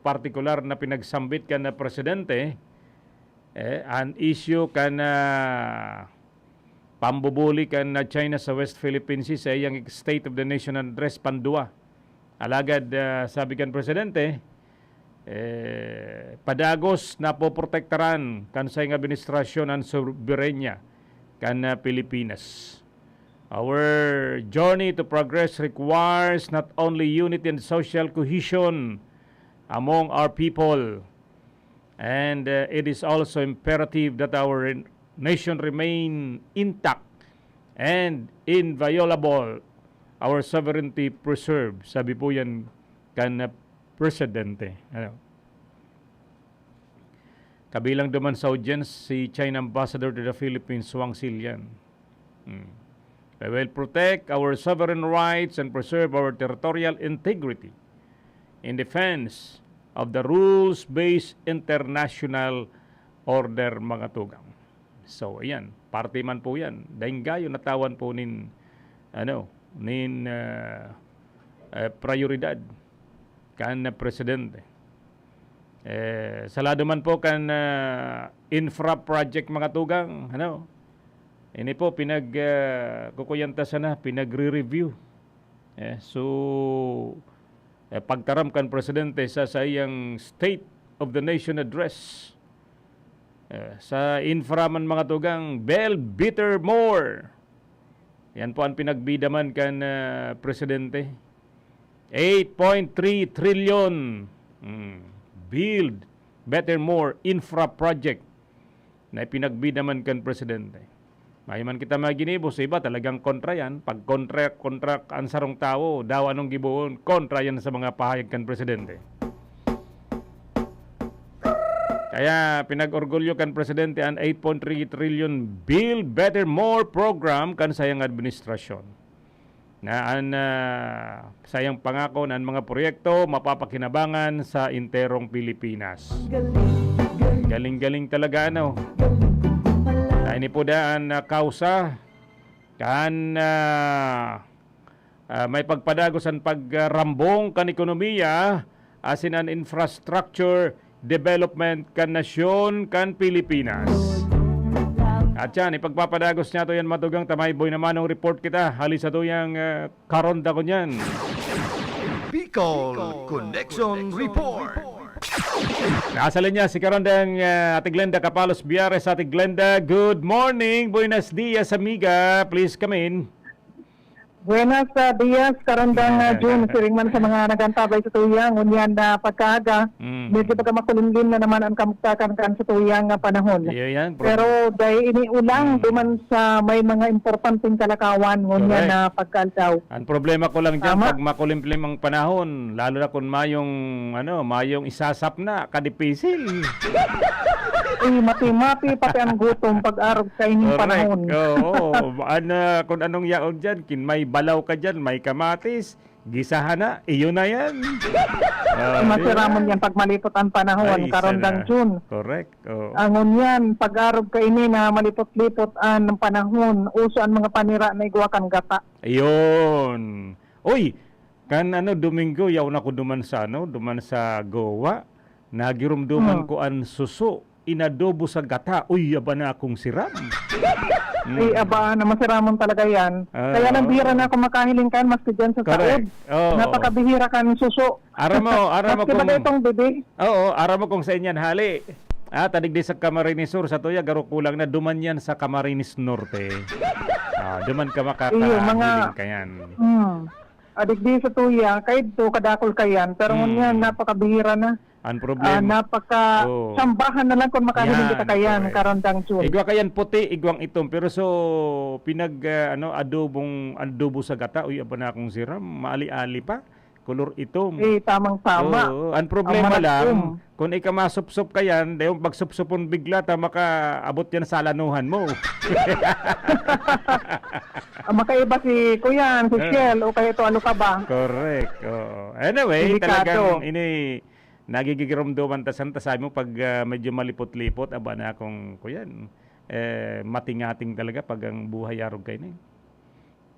partikular na pinagsambit kan, ah, presidente, eh, an issue kan, ah, pambubuli kan, ah, China sa West Philippine Sea sa iyang State of the Nation Address pandua. Alagad, ah, sabi kan presidente, eh, padagos na poprotektaran kan saiyang administrasyon an soberenya kan, ah, Pilipinas. Our journey to progress requires not only unity and social cohesion among our people, and, uh, it is also imperative that our re-, nation remain intact and inviolable, our sovereignty preserved. Sabi po yan kan, uh, presidente. Ano? Kabilang duman sa audience si China Ambassador to the Philippines, Wang Xilian. Hmm. "We will protect our sovereign rights and preserve our territorial integrity in defense of the rules-based international order," mga tugang. So, ayan. Parte man po yan. Daing gayo natawan po nin, ano, nin, ah, eh, prioridad kan presidente. Eh, sa lado man po kan, ah, infra project, mga tugang, ano, ini po pinag, ah, kukuyan ta sana, pinagre-review. Eh, so, eh, pagtaram kan presidente sa saiyang State of the Nation Address, eh, sa infra man, mga tugang, "Build better, more." Yan po an pinagbida man kan, ah, presidente. Eight point three trillion. Hmm. Build better, more infra project na ipinagbida man kan presidente. Mayo man kita maginibo, sa iba talagang kontra yan. Pag kontra, kontra an sarong tawo, daw anong gibohon, kontra yan sa mga pahayag kan presidente. Kaya pinag-orgulyo kan presidente an eight point three trillion Build Better More program kan sayang administrasyon, na an, ah, sayang pangako na an mga proyekto mapapakinabangan sa enterong Pilipinas. Galing-galing talaga, ano? Na ini po daan na kausa kan, ah, ah, may pagpadagos an pagrambong kan ekonomiya asin an infrastructure development kan nasyon kan Pilipinas. At yan, ipagpapadagos niya to yan, matugang tamay boy naman ang report kita. Hali sa tuyang, ah, karonda ko niyan. Bicol Connection Report. Nasa linya si karondang, ah, Ate Glenda Capalos Biares. Ate Glenda, good morning. Buenos dias, amiga. Please come in. Buenas, ah, dias, karondang, ah, June. Siring man sa mga nagantabay sa tuyang, ngunyan na pagkaaga, Mm. medyo baga makulimlim na naman ang kamugtakan kan sa tuyang, ah, panahon. Iyo yan, prob- Pero dahil iniulang Mm. duman sa may mga importanteng kalakawan, ngunyan Correct. na pagkaaldaw. Ang problema ko lang dyan, Tama. pag makulimlim ang panahon, lalo na kung mayong, ano, mayong isasap na, kadipisil. Uy, mati-mati, pati ang gutom, pag-arog sa ining Correct. panahon. Oo. Ano, kung anong yaon dyan, kin may balaw ka dyan, may kamatis, gisahan na, iyo na yan. Ah, di ba? Masiramon yan pag malipot ang panahon, Ay, karondang sana. June. Correct. Oo. Angon yan, pag-arog kaini na malipot-lipot ang panahon, uso ang mga panira na igwa kan gata. Ayun. Uy, kan ano, Domingo, yaon ako duman sa ano, duman sa Goa. Nagirumduman Hmm. ko an suso, inadobo sa gata. Uy, aba na akong siram. Ay, Mm. aba, na masiramon talaga yan. Ah, Kaya lang, oo. bihira na ako makahiling kan, maski dyan sa Correct. saod. Oo, oo. Napakabihira kan suso. Aram mo, aram mo Maski ba kung itong bibi? Oo, aram mo kung saan yan hali. Ah, tadig di sa Camarines Sur, sa tuya, garo kulang na, duman yan sa Camarines Norte. Ah, duman ka Iyo, mga makakahiling ka yan. Hmm. Adigdi sa tuya, kaidto kadakol kayan, pero Hmm. ngunyan napakabihira na. Ang Ah, problema. napaka Oo. sambahan na lang kung makahiling Yan, kita kayan, correct. karondang June. Igwa kayan puti, igwang itom, pero so pinag, ah, ano, adobong, adobo sa gata, uy, aba na akong siram, maali-ali pa, kolor itom. Eh, tamang-tama. Oo, ang Ang problema lang, managkom. kung ikamasupsop kayan, dahil pagsupsupon bigla, ta makaabot yan sa alanuhan mo. Ah, makaiba si Kuyan, si Eh. Shell, o kaya ito, ano ka ba? Correct, oo. Anyway, Delikado. talagang ini, nagigigiromdoman ta, san ta sabi mo, pag, ah, medyo malipot-lipot, aba na akong, Kuyan, eh, matingating talaga pag ang buhay arog kayo na eh.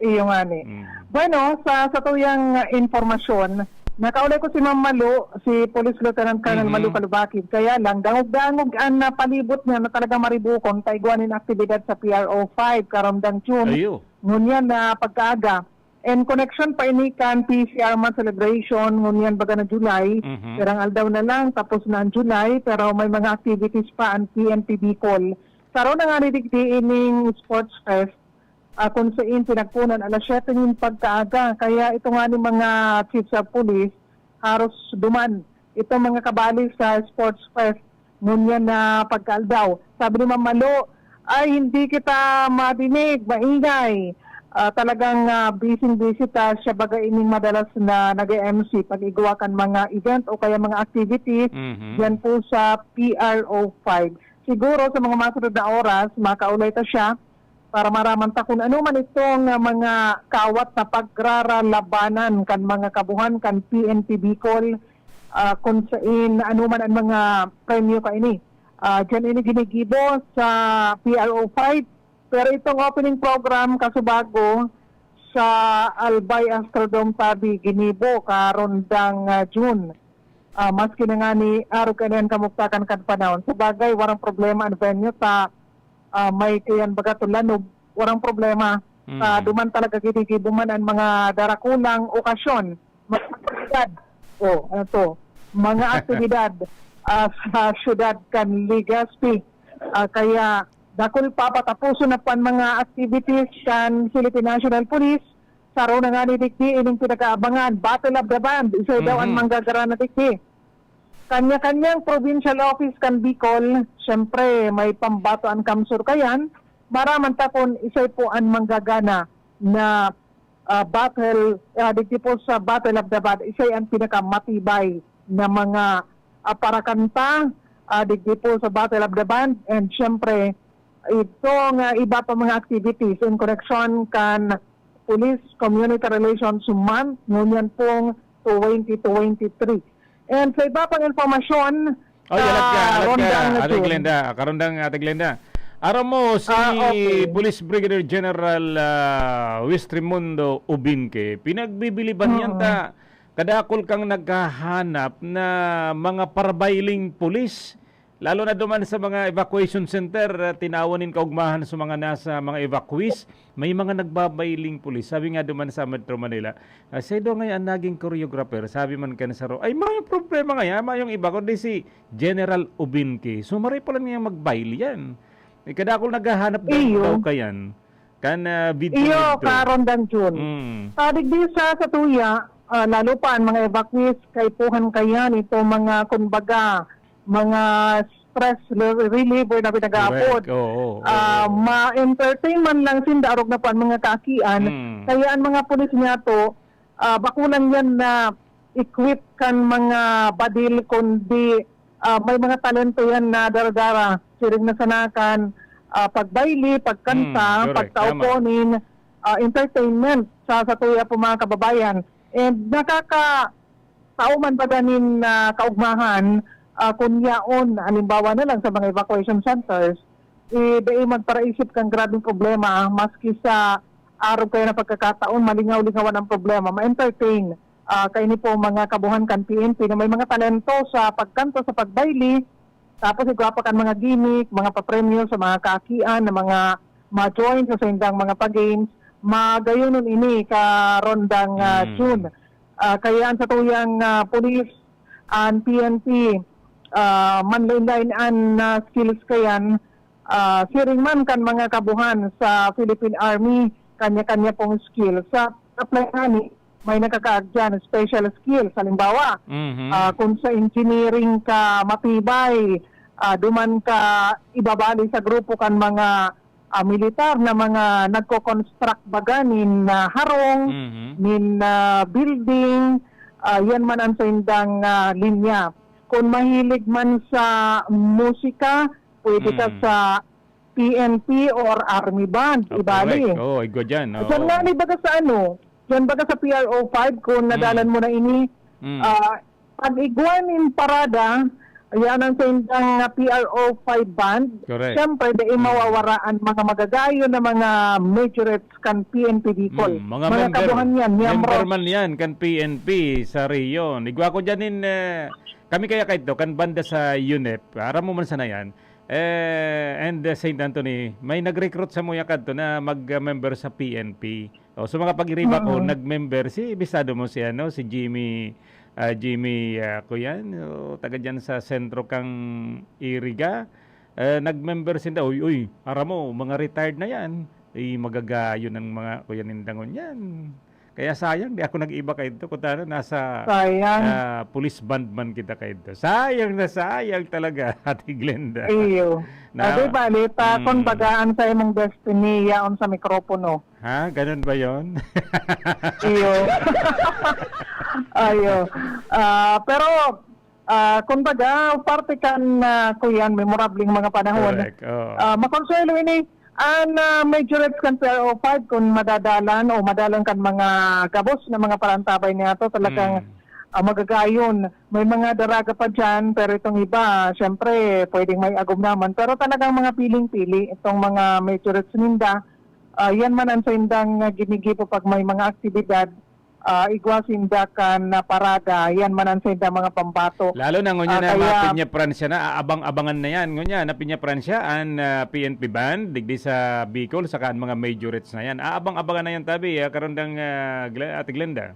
Iyo nga ni. Mm. Bueno, sa, sa tuyang, ah, impormasyon, nakaulay ko si Ma'am Malu, si Police Lieutenant Colonel Mhm. Malu Kalubakid. Kaya lang, dangog-dangog ang, ah, palibot niya na talaga maribukon, ta igwa nin aktibidad sa P R O five, karondang June. Ayo. Ngunyan na pagkaaga. And connection pa ini kan P C R Month celebration, ngunyan baga na July, Mhm. pirang aldaw na lang, tapos na ang July, pero may mga activities pa ang P N P Bicol. Saro na nga ni digdi ining sports fest, ah, kung sain pinagpunan alas siyete nin pagkaaga. Kaya ito nga ni mga chiefs of police, haros duman itong mga kabali sa sports fest ngunyan na pagkaaldaw. Sabi ni Ma'am Malo, "Ay, hindi kita madinig, maingay." Ah, talagang, ah, busy-busy ta siya, baga ining madalas na nag-e-M C pag igwa kan mga event o kaya mga activities Mhm. diyan po sa P R O five. Siguro sa mga masunod na oras, makaulay ta siya para maraman ta kung ano man itong, ah, mga kawat na pagraralabanan kan mga kabuhan kan P N P Bicol, ah, kung sain ano man ang mga premyo kaini. Ah, diyan ini ginigibo sa P R O five. Pero itong opening program, kasubago, sa Albay Astrodome Tabi, ginibo karondang, ah, June. Ah, maski na nga ni arog kaini an kamugtakan kan panahon. Sa bagay, warang problema an venue ta, ah, may kayan baga to lanob, warang problema. Ta Mm. duman talaga ginigibo man an mga darakulang okasyon, mga aktibidad. Oh, ano to? Mga aktibidad, ah, sa siyudad kan Legazpi. Ah, kaya dakul pa, pataposon na pan mga activities kan Philippine National Police. Saro na nga ni digdi ining pinakaabangan, Battle of the Band. Isa daw an Mhm. manggagara na digdi. Kanya-kanyang provincial office kan Bicol, siyempre, may pambato an kamsur kayan. Maraman ta kun isay po an manggagana na, ah, battle, ah, digdi po sa Battle of the Band, isay an pinakamatibay na mga, ah, parakanta, ah, digdi po sa Battle of the Band. And siyempre, ito nga iba pa mga activities in connection kan Police Community Relations Month ngunyan pong twenty twenty-three. And sa iba pang impormasyon, Oh, yalat ka, ah, yalat ka, Rondang Ate June. Glenda. Karondang, Ate Glenda. Aram mo, si Ah, okay. Police Brigadier General, ah, Wis Raimundo Ubinque, pinagbibiliban niyan Mm. ta, kadakol kang naghahanap na mga parabailing pulis. Lalo na duman sa mga evacuation center, ah, tinawan nin kaugmahan sa mga nasa mga evacuees, may mga nagbabayling pulis. Sabi nga duman sa Metro Manila, ah, "Saindo ngaya an naging choreographer?" Sabi man kan saro, "Ay, mayong problema ngaya, mayong iba, kundi si General Ubinque." So, maray pala niya magbayle yan. Eh, kadakul naghahanap daw Iyo. daw kayan. Kan, ah, video Iyo, nito. Karon, Dang Jun. Mm. Ah, digdi sa, sa tuya, ah, lalo pa ang mga evacuees, kaipuhan kayan ito mga, kumbaga, mga stress re-, reliever na pinag-aapod. Correct. Oo, oo, Ah, oo. ma-entertain man lang sinda, arog na po ang mga kakian. Mm. Kaya ang mga pulis niya to, ah, bako lang yan na equip kan mga badil, kundi, ah, may mga talento yan na dara-dara. Siring na sana kan, ah, pagbayle, pagkanta, Mm, correct. Tama. pagkauponin, ah, entertainment sa, sa tuya po mga kababayan. And nakaka-, tao man baga nin, ah, kaugmahan, ah, kun yaon, halimbawa na lang sa mga evacuation centers, eh, dai magparaisip kan grabeng problema, maski sa arog kayo na pagkakataon, malingaw-lingawan ang problema, ma-entertain, ah, kaini po mga kabuhan kan P N P na may mga talento sa pagkanta, sa pagbayle, tapos igwa pa kan mga gimmick, mga papremyo sa mga kaakian na mga ma-join sa saindang mga pa-games, magayonon ini karondang, ah, Mm. June. Ah, kaya ang satuyang, ah, pulis, ang P N P, ah, manlain-lain an, ah, skills kayan, ah, siring man kan mga kabuhan sa Philippine Army, kanya-kanya pong skill. Sa apply ngani, may nakakaag dyan, special skills. Halimbawa, Mhm. ah, kung sa engineering ka matibay, ah, duman ka ibabali sa grupo kan mga, ah, militar na mga nagko-construct baga nin, ah, harong, Mhm. nin, ah, building, ah, yan man ang saindang, ah, linya. Kung mahilig man sa musika, pwede ka Mm. sa P N P or Army Band, Ah, ibali. correct. Oo, igwa dyan, Diyan oo. nga, di baga sa ano, diyan baga sa P R O five, kung Mm. nadalan mo na ini, Mm. ah, pag igwa nin parada, yan ang saindang, ah, P R O five band. Correct. Siyempre, di Mm. mawawara ang mga magagayon na mga majorettes kan P N P Bicol. Mm, mga Mga member, kabuhan yan, miyembro. member man yan kan P N P sa Rion. Igwa ko dyan in, eh, kami kaya kaidto, kan banda sa UNEP, aram mo man sana yan. Eh, and, eh, Saint Anthony, may nag-recruit samuya kadto na mag-member sa P N P. O, sa mga pag-iriba ko, Mm. nag-member si, bisado mo si, ano, si Jimmy, ah, Jimmy, ah, kuyan, o, taga dyan sa sentro kang Iriga. Eh, nag-member sinda, uy, uy, aram mo, mga retired na yan. Eh, magagayon ang mga kuyan nindangon yan. Kaya sayang, di ako nag-iba kaidto. Kung tano, nasa, Sayang. ah, police band man kita kaidto. Sayang na sayang talaga, Ate Glenda. Iyo. Na, Ate, balita, mm. kung baga, ang sa imong destiny, yaon sa mikropono. Ha? Ganun ba yon? Iyo. Ayo. Ah, pero, ah, kumbaga, parte kan, ah, kuyan, memorableng mga panahon. Correct, oo. Ah, makonsuelo ini, an, ah, majorettes kan P R O five, kung madadalan o madalan kan mga gabos na mga parantabay niya to, talagang, Mm. ah, magagayon. May mga daraga pa dyan, pero itong iba, syempre, pwedeng may agom naman. Pero talagang mga piling-pili itong mga majorettes ninda. Ah, yan man ang saindang, ah, ginigibo pag may mga aktibidad. Ah, igwa sinda kan, ah, parada, yan man ang saindang mga pambato. Lalo na ngunyan Ah, na kaya mga Piña Francia na, aabang-abangan na yan. Ngunyan na Piña Francia, an, ah, P N P band, digdi sa Bicol, saka ang mga majorettes na yan. Aabang-abangan na yan, tabi, ah, karondang, ah, Glen-, Ate Glenda.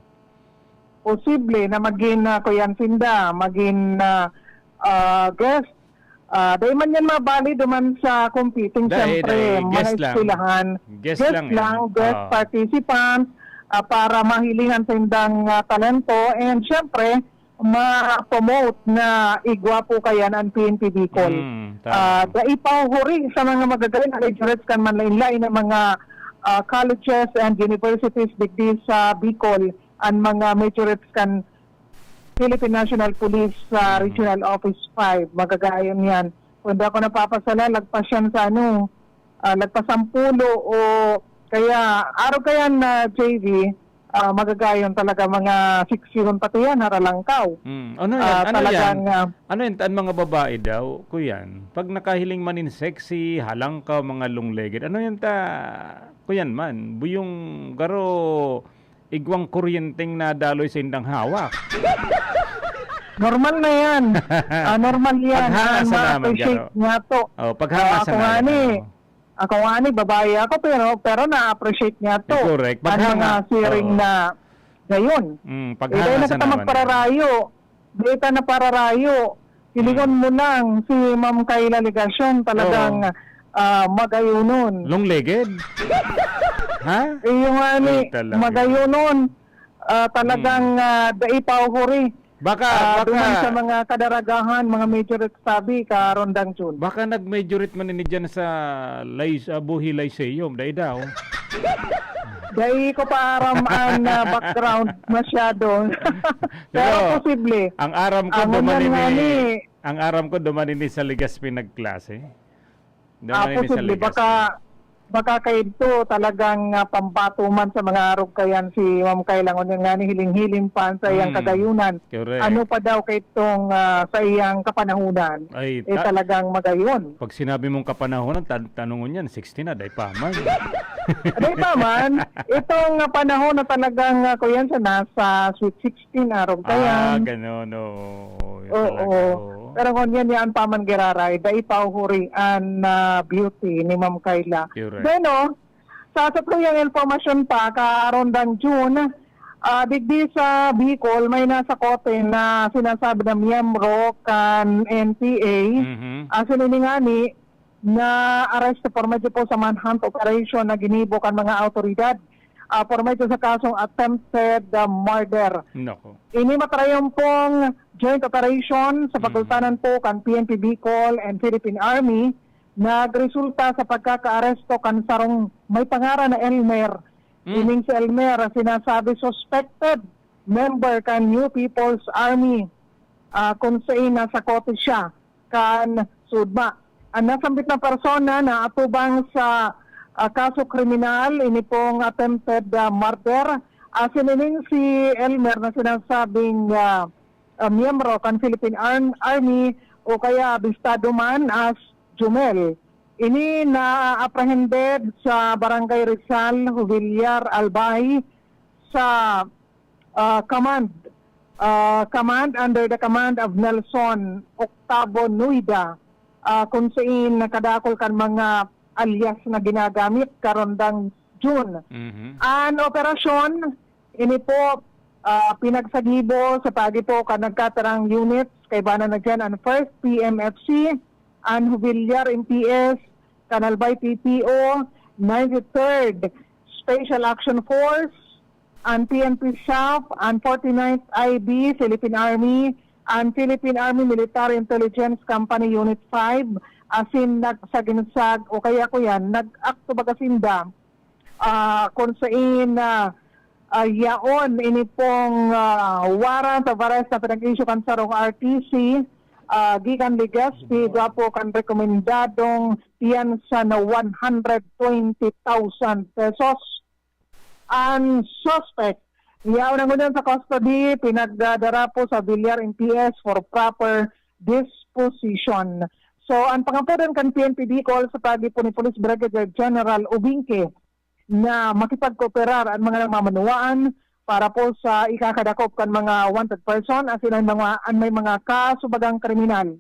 Posible na magin, ah, kuyan sinda, magin, ah, ah, guest. Ah, dai man yan mabali duman sa competing, Dai, siyempre, dai. mga Guest lang. eskwelahan. Guest Guest lang yan. lang, guest Oo. participants, ah, para mahilingan sa indang, ah, talento. And siyempre, ma-promote na igwa po kayan ang P N P Bicol. Mm, tama. Ah, dai pa huri sa mga magagaling na graduates kan manlain-lain na mga, ah, colleges and universities digdi sa Bicol, ang mga majorettes kan Philippine National Police sa Mm. Regional Office five, magagayon yan. Kung di ako napapasala, lagpas yan sa ano, ah, lagpas sampulo o kaya, araw kaya na, J V, ah, magagayon talaga, mga sexy hon pati yan, haralangkaw. Mm. Ano yan? Ah, Ano talagang, yan? ah, Ano yan? An mga babae daw, kuyan, pag nakahiling man nin sexy, halangkaw, mga long-legged, ano yan ta, kuyan man, buyong garo, igwang kuryenteng nadaloy sa indang hawak. Normal na yan. Ah, normal yan. Paghanga sa naman, ma-appreciate garo. Nga to. Oh, paghanga Ah, sa ako nga naman, ni, ano. Ako nga ni, babae ako, pero, pero na-appreciate nga to. Eh, correct. Ang mga Paghanga. Siring Oo. Na gayon. Mm, Eh, paghanga dahil na sa kita naman, magpararayo. Dahil ka na pararayo. Silingon Mm. Mo lang si Ma'am Kayla Legacion, talagang, Oo. Ah, magayunon. Long-legged? Ha? Eh, yung nga ni, Ay, talaga. Magayunon. Ah, talagang, Mm. Ah, dai pa uhuri. Baka, Ah, baka duman sa mga kadaragahan, mga majorette sabi, Karondang Jun. Baka nag-majorette man ini dyan sa Lys-, ah, Buhi Lyceum, dai daw. Dai ko pa aram an, ah, background masyado. Pero Pero posible. Ang aram ko, Ang duman ngunyan nga ini, ni ang aram ko, duman ini sa Legazpi nagklase. Daw Ah, man ini sa posible. Ligas Baka, na. Baka kaidto talagang, ah, pambato man sa mga arog kayan si Ma'am Kayla, ngunyan nga ni hiling-hiling pa sa iyang Hmm. Kagayunan. Correct. Ano pa daw kaitong, ah, sa iyang kapanahunan? Ay, Eh, ta-, talagang magayon. Pag sinabi mong kapanahunan, tan-, tanong ngunyan, sixty na, dai pa man. Dai pa man. Itong, ah, panahon na talagang, ah, kuyan siya, nasa sweet sixteen, arog kayan. Ah, ganun, oo. Oo. Talaga, oo. Pero ngunyan, yan pa man giraray, dai pa uhuri an, ah, beauty ni Ma'am Kayla. Correct. Bueno, sa satuyang impormasyon pa, Karondang Jun, ah, digdi sa Bicol, may nasakote na sinasabi na miyembro kan N P A. Mhm. Asin ini ngani, na aresto por medio po sa manhunt operation na ginibo kan mga awtoridad, ah, por medio sa kasong attempted, ah, murder. Nako. Ini matarayon pong joint operation sa Mhm. Pagultanan po kan P N P Bicol and Philippine Army, nagresulta sa pagkakaaresto kan sarong may pangaran na Elmer. Mm. Ining si Elmer, sinasabi suspected member kan New People's Army, ah, kun sain nasakote siya kan SODMA. Ang nasambit na persona na atubang sa, ah, kaso kriminal, ini pong attempted, ah, murder. Asin ining si Elmer na sinasabing, ah, ah, miyembro kan Philippine Arm-, Army o kaya bistado man as Jumel. Ini na-apprehended sa Barangay Rizal, Jubillar, Albay, sa, ah, command, ah, command, under the command of Nelson Octavo Nuida, ah, kun sain nakadakol kan mga alias na ginagamit, Karondang Jun. Mhm. An operasyon, ini po, ah, pinagsagibo sa pagi po kan nagkatarang units, kaibanan na diyan an first P M F C, an Jubillar M P S, kan Albay P P O, ninety-third Special Action Force, an P N P SAF, an forty-ninth I B, Philippine Army, an Philippine Army Military Intelligence Company Unit five, asin nagsaginsag o kaya kuyan, nag-akto baga sinda, ah, kun sain, ah, ah, yaon ini pong, ah, warrant of arrest na pinag-issue kan sarong R T C, ah, gikan Legazpi, dua po kan rekomendadong piyansa na one hundred twenty thousand pesos. Ang suspect, yaon na ngunyan sa custody, pinagdadara po sa Villar M P S for proper disposition. So, ang pangapodan kan P N P Bicol sa pagi po ni Police Brigadier General Ubingke na makipagkooperar ang mga nagmamanuwaan para po sa ikakadakop kan mga wanted person, asin ang mga, ang may mga kaso bagang kriminal.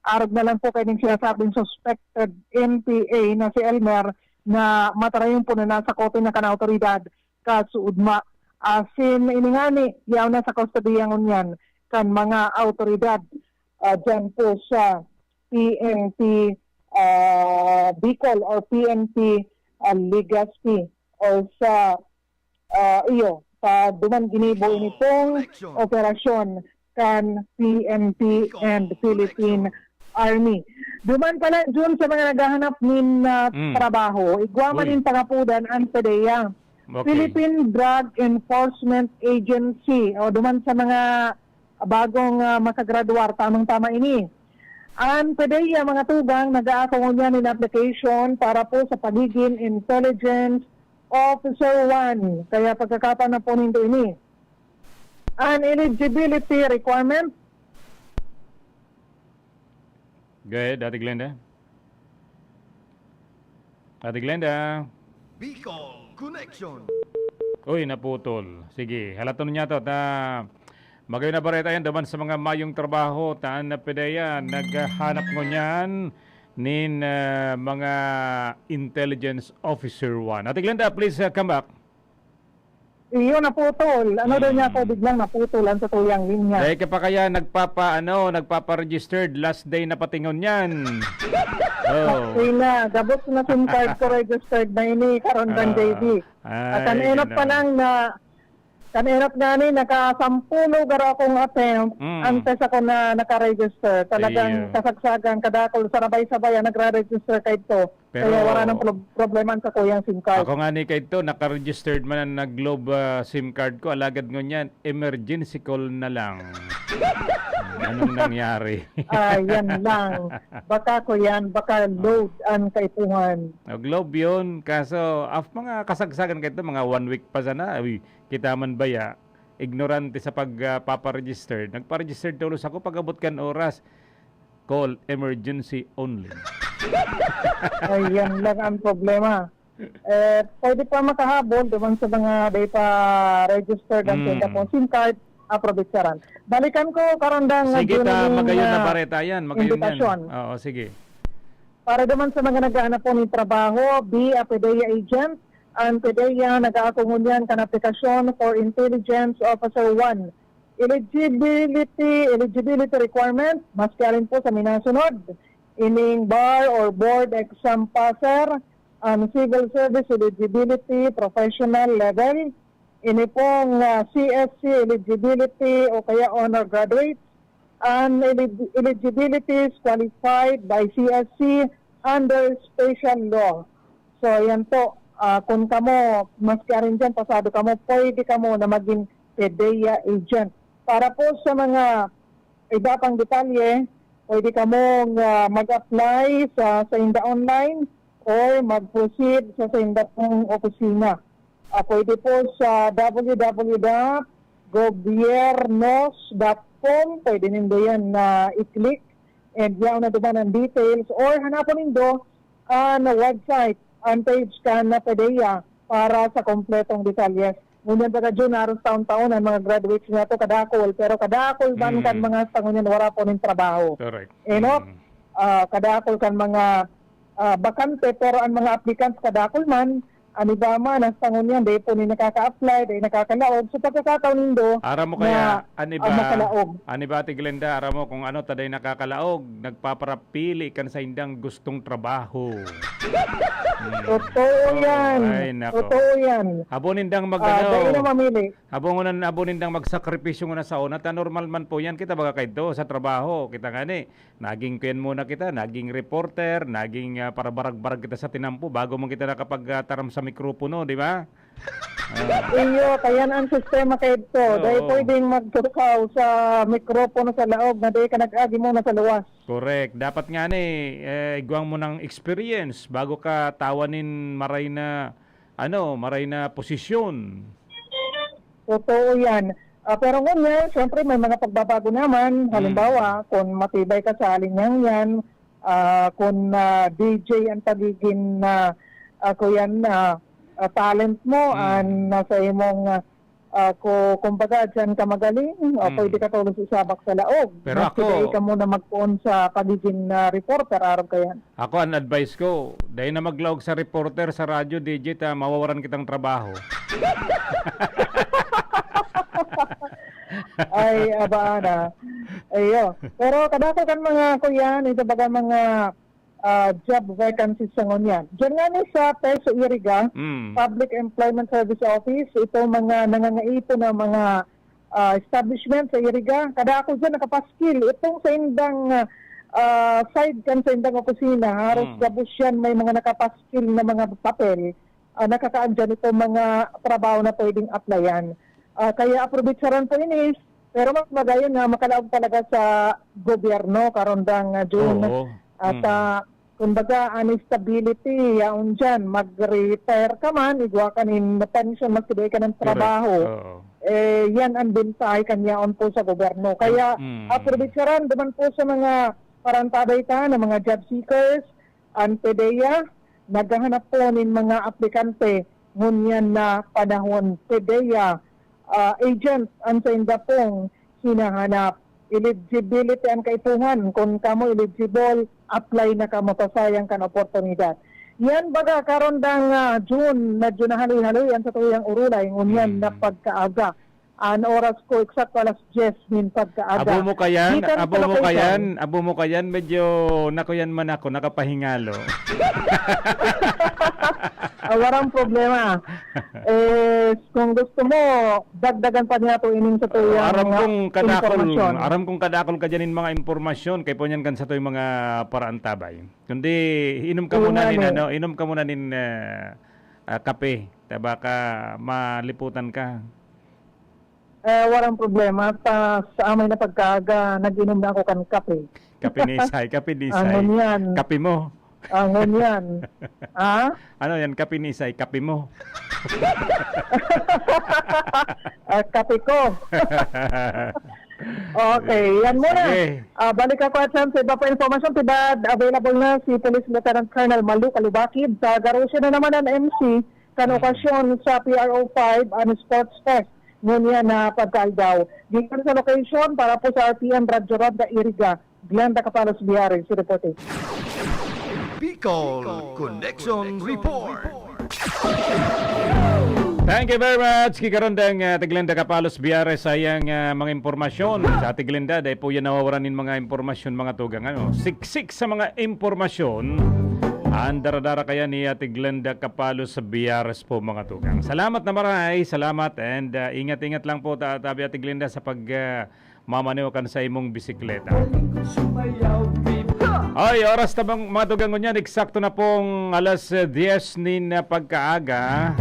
Arog na lang po kaining sinasabing suspected N P A na si Elmer na matarayon po na nasakote na kan awtoridad, kasuudma. Asin ini ngani, yaon na sa kustodiya ngunyan kan mga awtoridad, ah, dyan po sa P N P, ah, Bicol or P N P, ah, Legazpi or sa ah, iyo, sa duman ginibo ini pong operasyon kan P N P and Philippine Army. Duman pala, Jun, sa mga naghahanap nin, ah, Mm. trabaho, igwa man Uy. nin pangapodan an PDEA, Okay. Philippine Drug Enforcement Agency, o duman sa mga bagong, ah, makagradwar, tamang-tama ini. An PDEA, mga tugang, nag-aako ngunyan nin application para po sa pagigin intelligence Officer one. Kaya pagkakataon na po nindo ini. An eligibility requirement. Go ahead, Ate Glenda. Ate Glenda. Bicol Connection. Uy, naputol. Sige, halaton niya to. Ta, Magayon na bareta yan, duman sa mga mayong trabaho, taan na PDEA, naghahanap ngunyan nin, ah, mga intelligence officer one. Ate Glenda, please, ah, come back. Iyo, naputol. Ano daw niya ako, Hmm. biglang naputol ang satuyang linya. Dahil ka pa kaya nagpapa-, ano, nagpapa-registered, last day na patingon yan. Oh. Sige na, gabos na SIM card ko, registered na ini, karon kan Ah, J B. At ay, ang enot pa ganon. lang na Kan enot ngani, nakasampulo garo akong attempt, Mm. antes ako na naka-register. Talagang Iyo. kasagsagan, kadakol, sarabay-sabay ang nagre-register kaidto. Pero Kaya wala nang prob-, problema sa kuyang SIM card. Ako ngani kaidto, naka-registered man ang Globe, ah, SIM card ko, alagad ngunyan, emergency call na lang. Anong nangyari? Ah, yan lang. Baka ko yan, baka load ang kaipuhan. O, Globe yun. Kaso, af-, mga kasagsagan kaidto, mga one week pa sana. Uy, kita man baya, ignorante sa pag, ah, papa-register. Nagpa-register tolos ako, pag-abot kan oras, call emergency only. Ayan lang ang problema. Eh, pwede pa makahabol duman sa mga di pa registered ang Hmm. sainda pong SIM card, aprobetsaran. Balikan ko, karandang Sige, ta, Juneline, magayon na ah, bareta yan, magayon yan. Invitasyon. Oo, sige. Para duman sa mga naghahanap po nin trabaho, be a PDEA agent. Ang PDEA nag-aako ngunyan kan aplikasyon for Intelligence Officer one. Eligibility, eligibility requirement, maski alin po sa minasunod. Ining bar or board exam passer, ang civil service eligibility, professional level. Ini pong, ah, C S C eligibility o kaya honor graduates. An eli-, eligibility is qualified by C S C under special law. So, yan po. Ah, kung kamo, maski arin dyan, pasado kamo, pwede kamo na maging PDEA agent. Para po sa mga iba pang detalye, pwede kamong, ah, mag-apply sa, sa Inda Online or mag-proceed sa, sa Inda pong opisina. Ah, pwede po sa w w w dot gobiernos dot com, pwede nindo yan na i-click. And yaon na duman ang details or hanapon nindo ang website, ang page kan PDEA para sa kompletong detalye. Ngunyan baga, Jun, haros taon-taon ang mga graduates niya to kadakol, pero kadakol man kan Mm. mga sa ngunyan wala po ning trabaho. Correct. Eno, Mm. ah, kadakol kan mga, ah, bakante, pero ang mga applicants kadakol man, ang iba man, hasta ngunyan, dai po ni nakaka-apply, dai nakakalaog. So, pagkakataon nindo Aram mo na, kaya, an ah, iba, makalaog. An iba, Ate Glenda, aram mo kung ano ta dai nakakalaog, nagpaparapili kan saindang gustong trabaho. Hmm. Totoo Oo, yan. Ay, nako. Totoo yan. Habo nindang mag-, Ah, ano, dai na mamili. Habo ngunan, habo nindang magsakripisyo nguna sa una, ta normal man po yan. Kita baga kaidto sa trabaho, kita ngani, naging kuyan muna kita, naging reporter, naging, ah, parabarag-barag kita sa tinampo bago man kita nakapag, ah, taram sa mikropono, di ba? Ah. Iyo, kayan ang sistema kaidto. Oo. Dai pwedeng magtukaw sa mikropono sa laog na dai ka nag-agi muna sa luwas. Correct. Dapat ngani, eh, igwang mo ng experience bago ka tawan nin maray na, ano, maray na posisyon. Totoo yan. Ah, pero ngunyan, siyempre, may mga pagbabago naman. Hmm. Halimbawa, kung matibay ka sa linyang yan, ah, kung, ah, D J ang pagiging, ah, ah, kuyan, ah, ah, talent mo, Hmm. ang nasa imong, ah, ah, ku-, kumbaga, diyan ka magaling, o Hmm. pwede ka tolos isabak sa laog. Pero Maski ako dai ka muna magpoon sa pagiging, ah, reporter, arog ka yan. Ako, an advice ko, dai na maglaog sa reporter sa radyo, D J, ta mawawaran kitang trabaho. Ay, aba na. Ayo. Pero kadako kan mga kuyan, ito baga mga, ah, job vacancies sa ngunyan. Diyan nga ni sa P E S O Iriga, Mm. Public Employment Service Office, ito mga nangangaipon na mga ah, establishment sa Iriga. Kadako diyan nakapaskil. Itong sa indang, ah, side kan sa indang opisina, haros Mm. gabos yan may mga nakapaskil na mga papel. Ah, nakakaan diyan itong mga trabaho na pwedeng applyan. Ah, kaya aprobetsaran po ini, pero mas magayon na makalaog talaga sa gobyerno, karondang, ah, June. Oo. At, Mm. ah, Kumbaga, an stability, yaon diyan, mag-retire ka man, igwa ka nin pension, maski dai ka ng Correct. trabaho. Oo. Eh, yan ang bentahe kan yaon po sa gobyerno. Kaya, Mm. aprobetsaran duman po sa mga parantabay ta na mga job seekers, ang PDEA, naghahanap po nin mga aplikante ngunyan na panahon. PDEA, ah, agent, ang sainda pong hinahanap. Eligibility an kaipuhan. Kun kamo eligible, apply na kamo ta sayang kan oportunidad. Yan baga karon dang, ah, June, medyo nahaloy-haloy an satuyang urulay, ngunyan Mm. na pagkaaga. An oras ko eksakto alas diyes nin pagkaaga. Abo mo kayan, Gikan sa abo mo location. kayan, abo mo kayan, medyo nakuyan man ako, nakapahingalo. Ah, warang problema. Eh, kung gusto mo, dagdagan pa niya to ining sa tuyang Aram kong kadakol, impormasyon. aram kong kadakol ka dyan in mga impormasyon, kay po niyan kan sa tuyang mga paraantabay. Kundi, inom ka Oo muna nga, nin, eh. ano, inom ka muna nin, ah, ah, kape. Ta baka maliputan ka. Eh, walang problema. Sa, sa amay na pagkaaga, nag-inom na ako kan kape. Kape ni Isay, kape ni Isay. Angon yan. Kape mo. Angon yan. Ah? Ano yan, kape ni Isay, kape mo. Ah, kape ko. Okay, yan muna. Sige. Ah, balik ako at sa iba pa impormasyon, tibad, available na si Police Lieutenant Colonel Malu Kalubakid sa garosyo na naman ang M C kan Mm. okasyon sa P R O five and Sports Fest ngunyan na pagkaaldaw. Gikan sa location para po sa R T M Radyo Ronda Iriga, Glenda Capalos Biares, reporting. Bicol Connection Report. Thank you very much, Kikarondang, ah, Ate Glenda Capalos Biares, sa iyang, ah, mga impormasyon. Sa Ate Glenda, dahil po yan nawawaran nin mga impormasyon, mga tugang. Ano? Siksik sa mga impormasyon, ang daradara kaya ni Ate Glenda Capalos Biares po, mga tugang. Salamat na maray, salamat, and, ah, ingat-ingat lang po, ta-, tabi Ate Glenda, sa pag, ah, mamaniw kan sa imong bisikleta. Ay, oras na bang, mga tugang ngunyan, eksakto na pong alas, eh, diyes nin, ah, pagkaaga.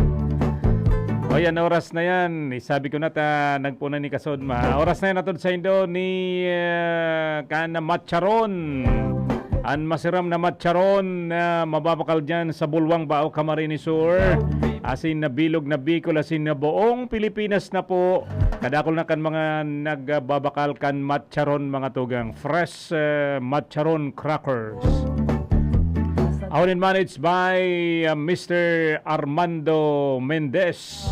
O yan, oras na yan. Isabi ko na ta, nagpuna ni Kasodma. Oras na yan, atod sa indo ni, eh, kan Matcharon. An masiram na matcharon na mababakal dyan sa Bulwang, Bao, Camarines Sur. Asin na bilog na Bicol, asin na buong Pilipinas na po. Kadakol na kan mga nagbabakal kan matcharon, mga tugang. Fresh, eh, matcharon crackers. Owned and managed by, uh, Mister Armando Mendez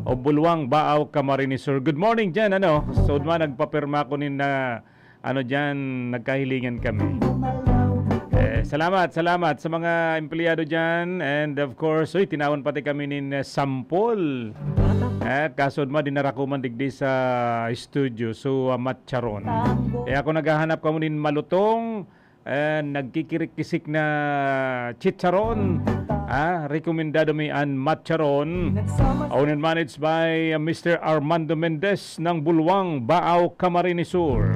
of Bulwang, Bao, Camarines Sur. Good morning dyan, ano? So, man, nagpapirma ko nin na, ano dyan, nagkahilingan kami. Eh, salamat, salamat sa mga empleyado dyan. And of course, uy, tinawon pati kami nin, eh, sampol. Eh, kasod ma, dinara ko man digdi sa studio. So, ah, matcharon. Eh, ako naghahanap kamo nin malutong, eh, nagkikirik-kisik na chicharon. Ah, rekomendado mi an matcharon. Owned and managed by, uh, Mister Armando Mendez ng Bulwang, Bao, Camarines Sur.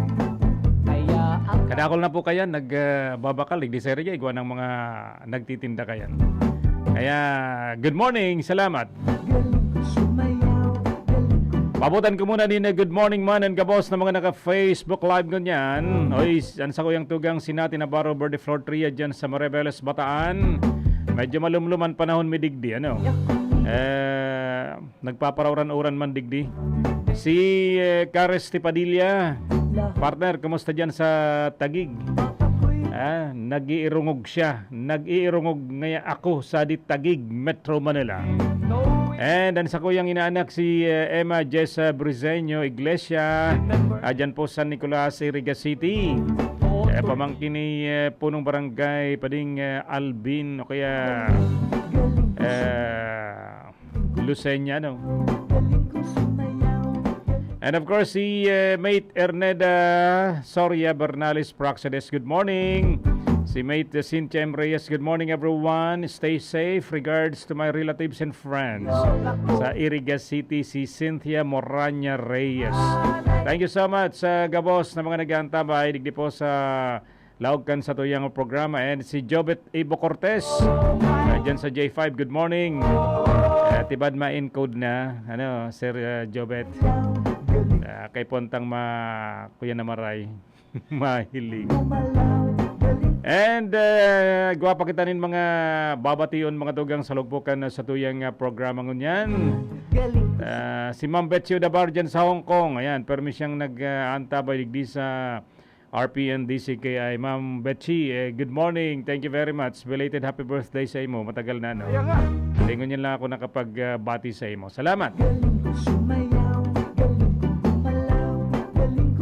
Kadakol na po kaya, nag, ah, babakal, digdi sa area, igwa ng mga nagtitinda kayan. Kaya, good morning, salamat. Pabutan ko muna din na good morning man and gabos na mga naka-Facebook Live ngunyan. Oy, s-, ang sakuyang tugang si Nati Navarro, Verde Flor Tria dyan sa Mariveles, Bataan. Medyo malumlum ang panahon, mi digdi, ano? Eh, nagpaparauran-uran man digdi. Si, eh, Caris Tipadilla, partner, kumusta dyan sa Taguig? Ah, nag-iirungog siya. Nag-iirungog ngaya ako sa di Taguig, Metro Manila. And ang sakuyang inaanak si, eh, Emma Jessa Briseño Iglesia, ah, dyan po sa Nicolas, Iriga City. Eh, pamangkin ni, eh, Punong Barangay Pading, eh, Alvin o kaya, eh, Lucenia, no? And of course, si, eh, Mate Erneda Soria Bernales Praxedes, good morning. Si Mate Cynthia M Reyes, good morning, everyone. Stay safe. Regards to my relatives and friends. Sa Iriga City, si Cynthia Moranya Reyes. Thank you so much sa gabos na mga nag-aantabay. Digdi po sa laog kan satuyang programa. And si Jobet Ibo Cortez, ah, dyan sa J five, good morning. Ah, tibad ma-encode na, ano, Sir, ah, Jobet. Ah, kay puntang ma-, kuya na maray. Mahiling. And, ah, gwapa kita nin mga babation, mga tugang sa lugpukan na satuyang, ah, programa ngunyan. Ah, si Ma'am Betsy Odabar dyan sa Hong Kong. Ayan, permi siyang nag, ah, antabay digdi sa R P N D C K I. Ma'am Betsy, eh, good morning. Thank you very much. Belated happy birthday sa imo. Matagal na, no? Kaya nga. Lingon niya lang ako nakapag, ah, bati sa imo. Salamat. Galing ko sumayaw, galing ko gumalaw, galing ko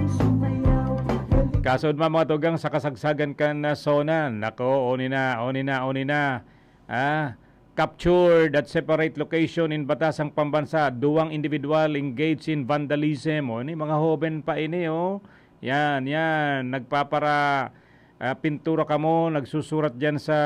Asod man mga tugang sa kasagsagan kan, ah, SONA. Nako, oni na, oni na, oni na. Ah, captured at separate location in Batasang Pambansa. Duwang individual engaged in vandalism. O, ini mga hoben pa ini, oh. Yan, yan. Nagpapara, ah, pintura kamo, nagsusurat dyan sa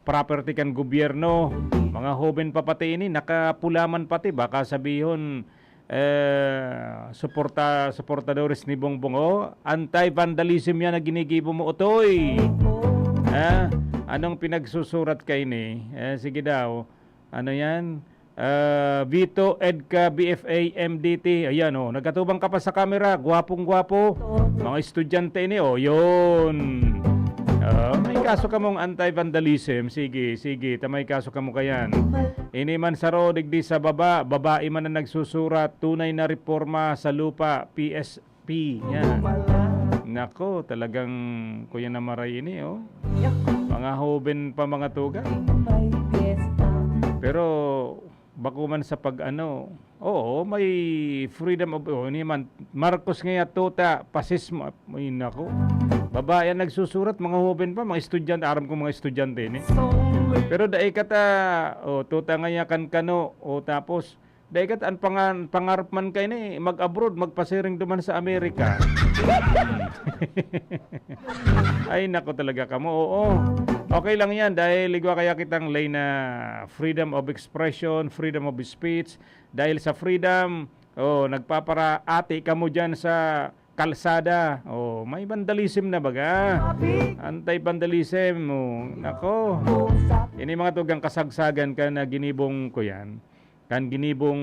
property kan gobyerno. Mga hoben pa pati ini, nakapula man pati. Baka sabihon, eh, suporta-, suportadores ni Bongbong, oh, anti-vandalism yan na ginigibo mo, Utoy. Ah, anong pinagsusurat ka ini? Eh, sige daw. Ano yan? Ah, Vito, Edka, B F A, M D T. Ayan, oh. Nagkatubang ka pa sa camera. Gwapong-gwapo. Mga estudyante ini, oh. Yun. Ah, may kaso kamong anti-vandalism. Sige, sige. Ta may kaso kamo kayan. Ini man saro, digdi sa baba. Babae man ang nagsusurat. Tunay na reforma sa lupa. P S P. Yan. Nako, talagang kuya na maray ini, oh. Mga hoben pa mga tugang. Pero bako man sa pag-ano, oo, may freedom of, oh, ini man, Marcos ngaya tuta, pasismo, ay nako. Babae ang nagsusurat, mga hoben pa, mga estudyante, aram ko mga estudyante ini. Pero dai kata, oh, tuta ngaya kan kano, o tapos, dai kata, ang pangan-, pangarap man kay ni, mag-abroad, magpasiring duman sa Amerika. Ay, nako talaga kamo, oo. Okay lang yan, dahil igwa kaya kitang lay na freedom of expression, freedom of speech. Dahil sa freedom, oh, nagpaparaati kamo dyan sa kalsada. Oh, may vandalism na baga. Anti-vandalism. Oh, nako. Ini mga tugang kasagsagan kan ginibong ko yan. Kan ginibong,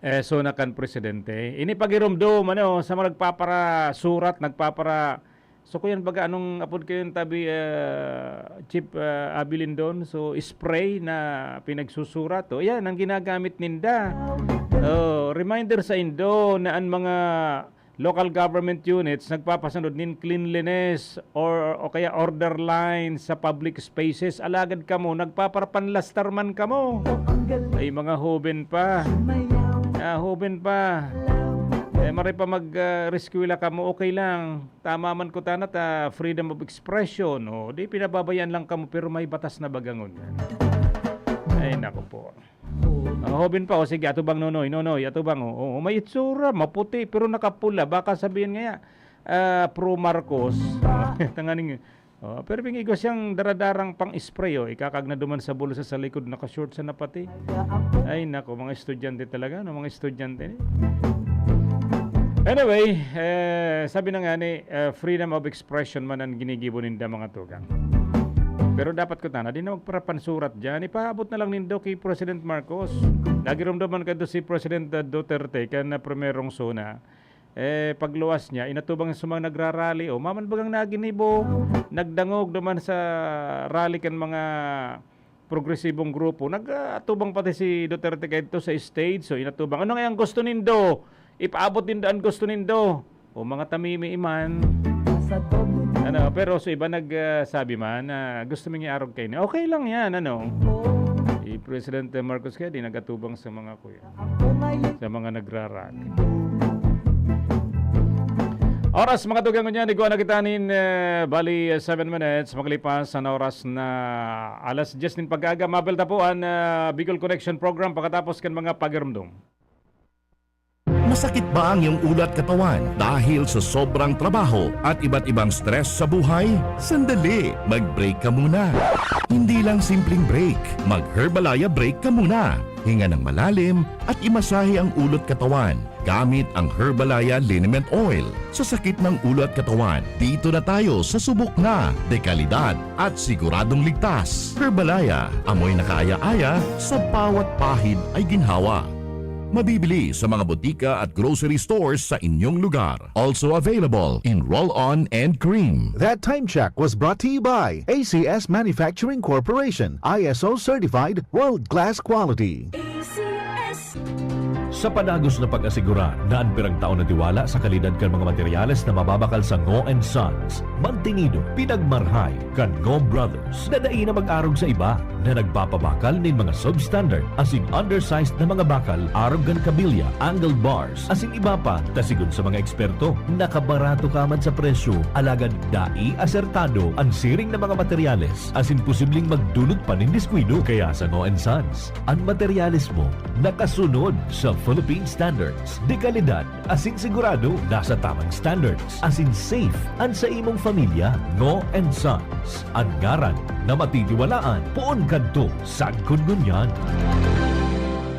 eh, SONA kan presidente. Ini pagirumdom, ano, sa mga nagpaparasurat, nagpapara-, so, kuyan baga, anong apod kayo yung tabi, eh, Chief, eh, Abilindon? So, spray na pinagsusurat. O, yan, ang ginagamit ninda. Oh, reminder sa indo na ang mga local government units nagpapasunod nin cleanliness or, o kaya order line sa public spaces. Alagad kamo, nagpaparapanlastar man kamo. Ay, mga hoben pa. Ah, hoben pa. Eh, maray pa mag, ah, reskwela kamo, okay lang. Tama man ko tana ta freedom of expression. O, di pinababayaan lang kamo, pero may batas na bagangon. Ay, nako po. Ang hoben pa, o sige, atubang Nonoy, Nonoy, atubang, o, o, may itsura, maputi, pero nakapula. Baka sabihin ngaya, ah, pro Marcos. Tanganing, oh, pero ping igwa siyang daradarang pang-spray, oh, ikakag na duman sa bulsa sa likod, naka-short sa napati. Ay, nako, mga estudyante talaga, no? Mga estudyante ni. Anyway, eh, sabi na nga ni, eh, freedom of expression man ang ginigibo ninda, mga tugang. Pero dapat ko tana, di na magparapansurat dyan. Ipaabot na lang nindo kay President Marcos. Nagirumdaman ka doon si President, uh, Duterte, kan na primerong SONA. Eh, pagluwas niya, inatubang sa mga nagrarally. O, maman bagang naginibo, nagdangog naman sa rally kan mga progresibong grupo. Nag-atubang pati si Duterte kaito sa stage. So, inatubang. Ano nga ang gusto nindo? Ipaabot nindo ang gusto nindo. O mga tamimi iman. Ano, pero sa iba nag, ah, sabi man na gusto mong iarog kaini. Okay lang yan, ano? Si President Marcos kaya di nag-atubang sa mga kuya. Sa mga nagrarag. Oras, mga tugang, ngunyan, igwa na kita nin, eh, bali, eh, seven minutes, makalipas sa oras na alas diyes nin pag-aga. Mabel ta po ang, ah, Bicol Connection Program pagkatapos kan mga pagirumdom. Masakit ba ang iyong ulo at katawan dahil sa sobrang trabaho at iba't ibang stress sa buhay? Sandali, mag-break ka muna. Hindi lang simpleng break, mag-Herbalaya break ka muna. Hinga ng malalim at imasahe ang ulo at katawan gamit ang Herbalaya Liniment Oil. Sa sakit ng ulo at katawan, dito na tayo sa subok na, dekalidad at siguradong ligtas. Herbalaya, amoy na kaaya-aya, sa bawat pahid ay ginhawa. Mabibili sa mga botika at grocery stores sa inyong lugar. Also available in roll-on and cream. That time check was brought to you by A C S Manufacturing Corporation, I S O certified, world-class quality. A C S. Sa padagos na pag-asigurar na an pirang taon na tiwala sa kalidad kan mga materyales na mababakal sa Ngo and Sons, mantinido, pinagmarhay kan Ngo Brothers na dai na mag-arog sa iba na nagpapabakal nin mga substandard asin undersized na mga bakal arog kan kabilya, angled bars, asin iba pa, ta sigon sa mga eksperto, nakabarato ka man sa presyo, alagad dai asertado an siring na mga materyales asin posibleng magdulot pa nin diskuido. Kaya sa Ngo and Sons, an materyales mo nakasunod sa Philippine standards, de kalidad asin sigurado nasa tamang standards, asin safe an sa imong pamilya. Ngo and Sons, an ngaran na matitiwalaan poon kadto sagkod ngunyan.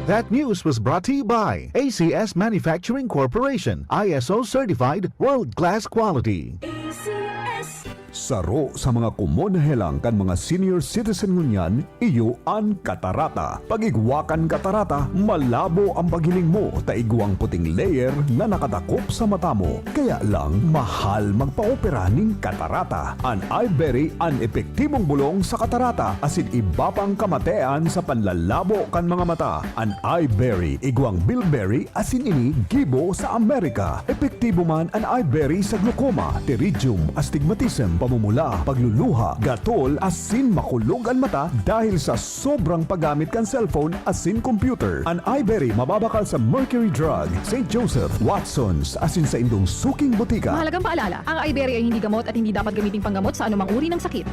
That news was brought to you by A C S Manufacturing Corporation, I S O certified, world-class quality. A C S. Saro sa mga komon na helang kan mga senior citizen ngunyan, iyo an katarata. Pag-igwa kan katarata, malabo ang paghiling mo ta igwang puting layer na nakadakop sa mata mo. Kaya lang, mahal magpaopera nin katarata. An Iberry an epektibong bolong sa katarata asin iba pang kamatean sa panlalabo kan mga mata. An Iberry, igwang bilberry asin ini gibo sa Amerika. Epektibo man an Iberry sa glaucoma, pterygium, astigmatism, pamumula, pagluluha, gatol, asin makulog an mata dahil sa sobrang paggamit kan cellphone asin computer. An Iberry mababakal sa Mercury Drug, Saint Joseph, Watson's, asin saindong suking botika. Mahalagang paalala, ang Iberry ay hindi gamot at hindi dapat gamiting panggamot sa anumang uri ng sakit.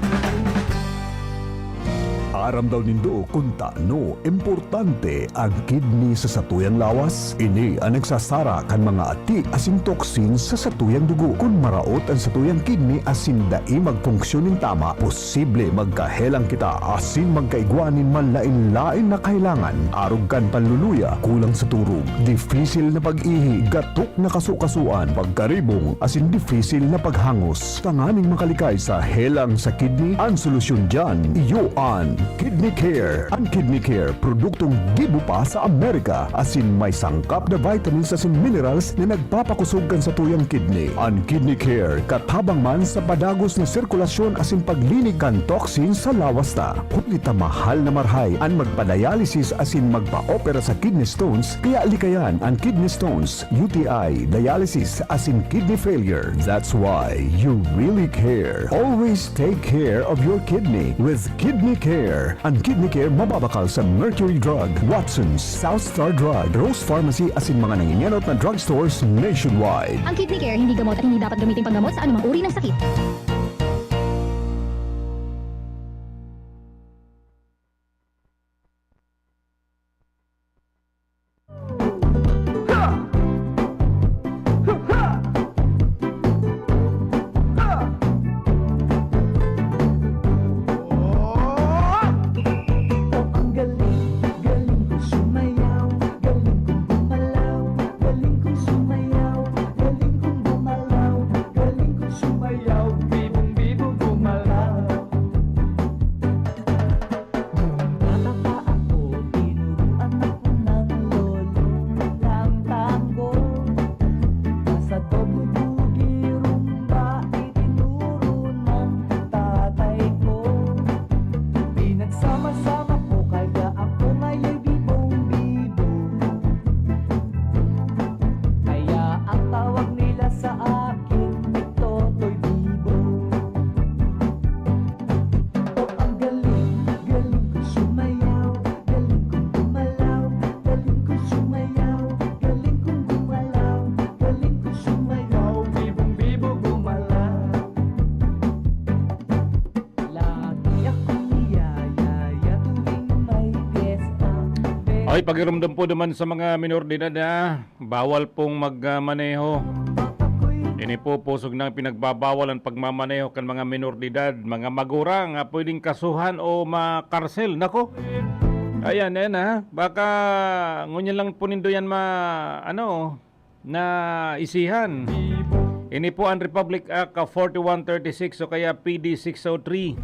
Aram daw nindo kun tano importante an kidney sa satuyang lawas? Ini an nagsasara kan mga ati asin toxins sa satuyang dugo. Kun maraot an satuyang kidney asin dai magfunksyon nin tama, posible magkahelang kita asin magkaigwa nin manlaen-laen na kahelangan, arog kan panluluya, kulang sa turog, difisil na pag-ihi, gatok na kasukasoan, pagkaribong, asin difisil na paghangos. Tanganing makalikay sa helang sa kidney, an solusyon diyan, iyo an Kidney Care. An Kidney Care, produktong gibo pa sa Amerika, asin may sangkap na vitamins asin minerals na nagpapakosog kan satuyang kidney. An Kidney Care, katabang man sa padagos na sirkulasyon asin paglinig kan toxin sa lawas ta. Huli ta mahal na marhay an magpa-dialysis asin magpa-opera sa kidney stones, kaya likayan an kidney stones, U T I, dialysis, asin kidney failure. That's why you really care. Always take care of your kidney with Kidney Care. An Kidney Care mababakal sa Mercury Drug, Watson's, South Star Drug, Rose Pharmacy asin mga nangingenot na drugstores nationwide. Ang Kidney Care hindi gamot at hindi dapat gamitin panggamot sa anumang uri ng sakit. Nung bata pa ako, tinuruan ako ng lolo ng tango. Paso Doble, boogie, rumba, itinuro ng tatay ko. Pinagsama-sama ko, kaya ako ngayon bibong-bibo. Kaya ang tawag nila sa akin, Totoy Bibo. Oh, ang galing, galing ko sumayaw, galing kong gumalaw, galing ko sumayaw, galing kong gumalaw, galing ko sumayaw, bibong-bibo gumalaw. Lagi akong niyayaya tuwing may piyesta. Ay, pakiramdam po naman sa mga minor de edad, ha? Bawal pong magmaneho. Ini po pusog na pinagbabawal ang pagmamaneho kan mga minor de edad, mga magurang, ah, pwedeng kasuhan o makarsel. Nako! Ayan, ayan, ha. Baka ngunyan lang po nindo yan ma-, ano, na isihan. Ini po ang Republic Act, ah, forty-one thirty-six o kaya P D six oh three,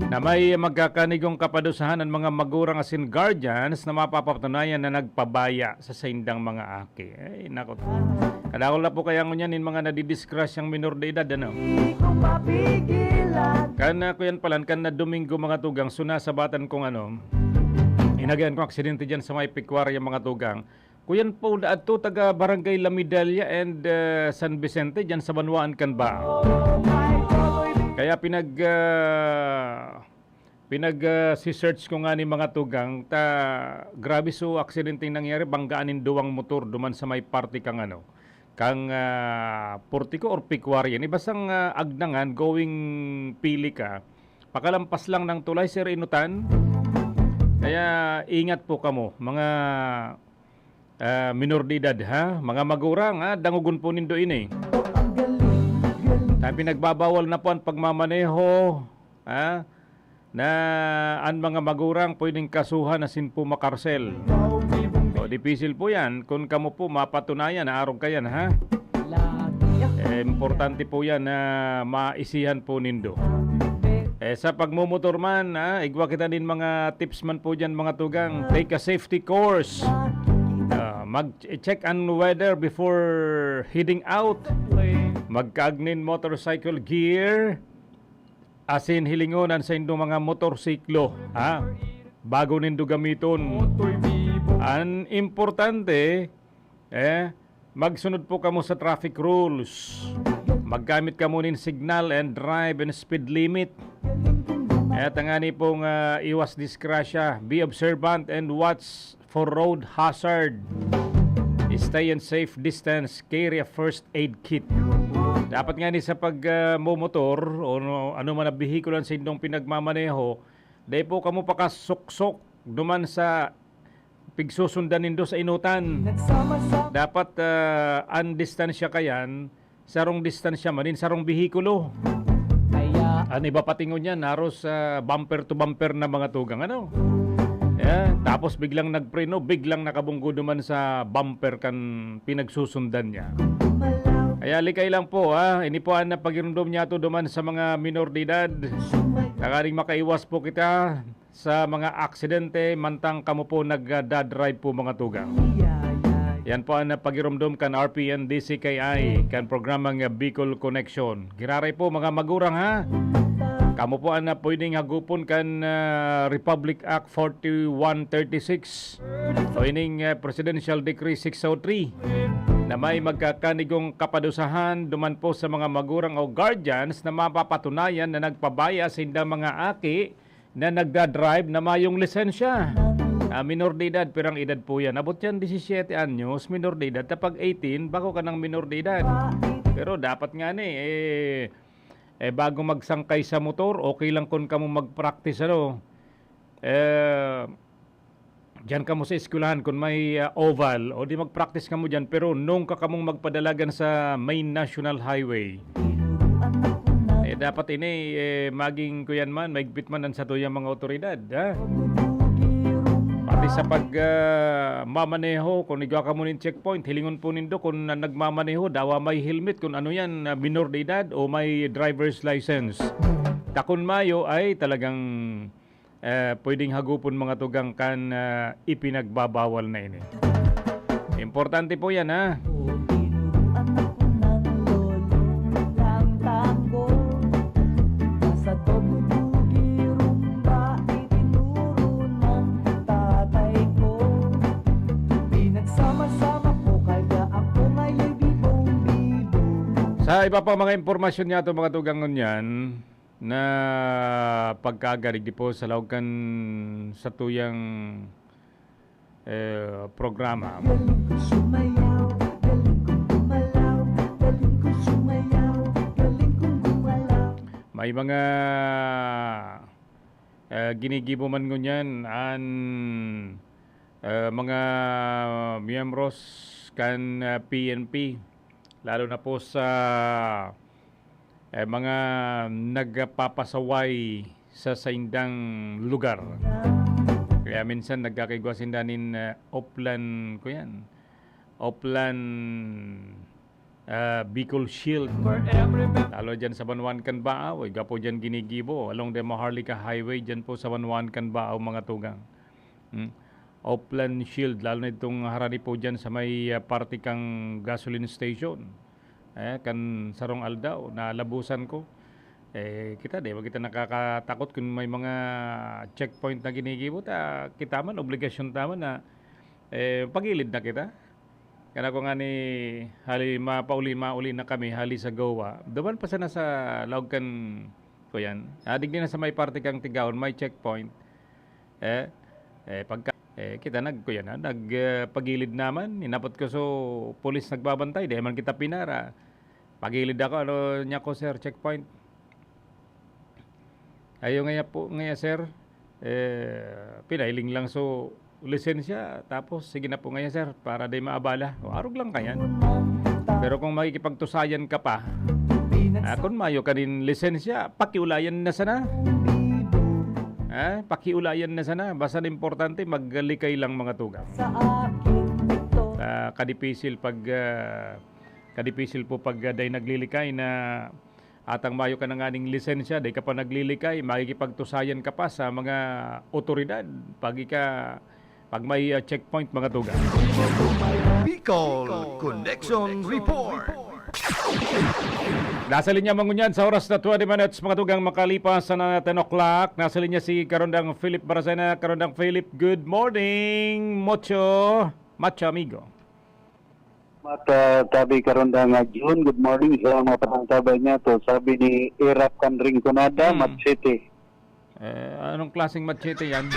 na may magkakanigong kapadusahan ang mga magurang asin guardians na mapapatunayan na nagpabaya sa saindang mga aki. Ay, nako. Kadakul na po kaya ngunyan nin mga nadidisgrasyang minor de edad, ano? Di ko mapigilan. Kan, ah, kuyan palan, kan na Domingo, mga tugang, sunasabatan kong ano, Inagayan kong aksidente dyan sa may Pecuaria, mga tugang. Kuyan po, naadto taga Barangay La Medalla and, ah, San Vicente, dyan sa banwaan kan ba. Kaya pinag, ah, pinag, ah, si-search ko nga ni mga tugang, ta grabe so aksidente nangyari, banggaan nin duwang motor duman sa may parte kang ano, kang, ah, Portico or Pecuaria. Ni bastang, ah, Agnangan, going Pili ka, pakalampas lang ng tulay, Sir Inutan. Kaya ingat po kamo, mga, ah, minor de edad, ha? Mga magurang, ha? Dangogon po nindo ini. Tayo pinagbabawal na po ang pagmamaneho, ha? Na ang mga magurang pwedeng kasuhan na sin po makarsel. O, dipisil po yan kung kamo po mapatunayan na arog kayan, ha? Eh, importante po yan na maisihan po nindo. Eh, sa pagmumotor man, ha, igwa kita nin mga tips man po dyan, mga tugang. Take a safety course. Ah, mag-check ang weather before heading out. Magkaag nin motorcycle gear. Asin hilingon an saindong mga motorsiklo, ha? Bago nindo gamiton. An importante, eh, magsunod po kamo sa traffic rules. Maggamit kamo nin signal and drive in speed limit. Eh, tangani pong, ah, iwas disgrasya. Be observant and watch for road hazard. Stay in safe distance. Carry a first aid kit. Dapat nga ni sa pag, ah, momotor o no, ano man ang behikulo ang saindong pinagmamaneho, dai po kamo pakasuksok duman sa pigsusundan nindo sa inutan. Dapat, ah, ang distansya kayan, sarong distansya man, in sarong behikulo. Kaya an iba pati ngunyan, haros, ah, bumper to bumper na mga tugang, ano? Yeah, tapos biglang nagpreno, biglang nakabunggo duman sa bumper kan pinagsusundan niya. Kaya likay lang po, ha. Ini po ang napagirumdom niya to duman sa mga minor de edad. Tanganing makaiwas po kita sa mga aksidente mantang kamo po nagdadrive po, mga tugang. Yan po ang napagirumdom kan R P N D C K I, kan programang Bicol Connection. Giraray po, mga magurang, ha? Kamo po ang pwedeng hagupon kan, ah, Republic Act forty-one thirty-six o ining, ah, Presidential Decree six oh three na may magkakanigong kapadusahan duman po sa mga magurang o guardians na mapapatunayan na nagpabaya sa indang mga aki na nagdadrive na mayong lisensya. Ah, minor de edad, pirang edad po yan? Abot yan, disisiyete anyos, minor de edad. Kapag eighteen, bako ka ng minor de edad. Pero dapat nga ni, eh, eh, bago magsangkay sa motor, okay lang kun kamo mag-practice, ano, eh, diyan kamo sa eskwelahan kun may, ah, oval, o di mag-practice kamo diyan, pero nung ka kamong magpadalagan sa main national highway, eh, dapat ini, eh, maging kuyan man, maigpit man ang satuyang mga otoridad, ha? Pati sa pag, ah, mamaneho, kung igwa kamo nin checkpoint, hilingon po nindo kung na nagmamaneho, dawa may helmet, kung ano yan, ah, minor de edad o may driver's license. Ta kun mayo ay talagang, eh, pwedeng hagupon mga tugang kan, ah, ipinagbabawal na ini. Importante po yan, ha? O, tinuruan ako ng lolo ng tango. Nasa Tobubugi, Rumba, itinuro ng tatay ko. Pinagsama-sama ko, kaya ako ngayon bibong-bibo. Sa iba pang mga impormasyon niya to, mga tugang ngunyan, na pagkaaga digdi po sa laog kan satuyang, eh, programa. Galing ko sumayaw, galing kong gumalaw, galing ko sumayaw, galing kong gumalaw. May mga, eh, ginigibo man ngunyan an, eh, mga miyembros kan, eh, P N P, lalo na po sa, eh, mga nagpapasaway sa saindang lugar. Kaya minsan nagkakaigwa sinda nin, eh, Oplan, kuyan, Oplan, ah, Bicol Shield. Lalo dyan sa Banwaan kan Baaw, eh, gwapo dyan ginigibo. Along the Maharlika Highway, dyan po sa Banwaan kan Baaw, mga tugang. Hmm. Oplan Shield, lalo na itong harani po dyan sa may, ah, parte kang gasoline station. Eh, kan sarong aldaw, nalabusan ko. Eh, kita, di ba kita nakakatakot kun may mga checkpoint na ginigibo ta? Kita man, obligasyon ta man na, eh, pagilid na kita. Kana ko nga ni hali, mapauli, mauli na kami hali sa Goa. Duman pa sana sa laog kan, kuyan. Ah, digdi na sa may parte kang Tigaon, may checkpoint. Eh, eh, pagka, eh, kita nag, kuyan na, nag, eh, pagilid naman. Inapot ko so pulis nagbabantay, di man kita pinara. Pagilid ako, ano niya ko, sir, checkpoint. Ayo ngaya po, ngaya, sir, eh, pinailing lang so lisensya, tapos sige na po ngaya, sir, para di maabala. O, arog lang kayan. Pero kung makikipagtusayan ka pa, ah, kung mayo ka nin lisensya, pakiulayan na sana. Ah, pakiulayan na sana. Basta na importante, maglikay lang, mga tugang. Sa akin ito. Ah, kadipisil pag, ah, kadipisil po pag, ah, day naglilikay na atang mayo ka na nganing lisensya, day ka pa naglilikay, makikipagtusayan ka pa sa mga otoridad pag ika, pag may, ah, checkpoint, mga tugang. Bicol Connection Report. Nasa linya mangunyan sa oras na twenty minutes, mga tugang, makalipas na ten o'clock. Nasa linya si Karondang Philip Barasena. Karondang Philip, good morning, Mocho, Macho Amigo. Mata, sabi karon na nga, June, good morning sa mga patantabay niya to. Sabi ni Irap kan Rinconada, Hmm. Machete. Eh, anong klaseng machete yan?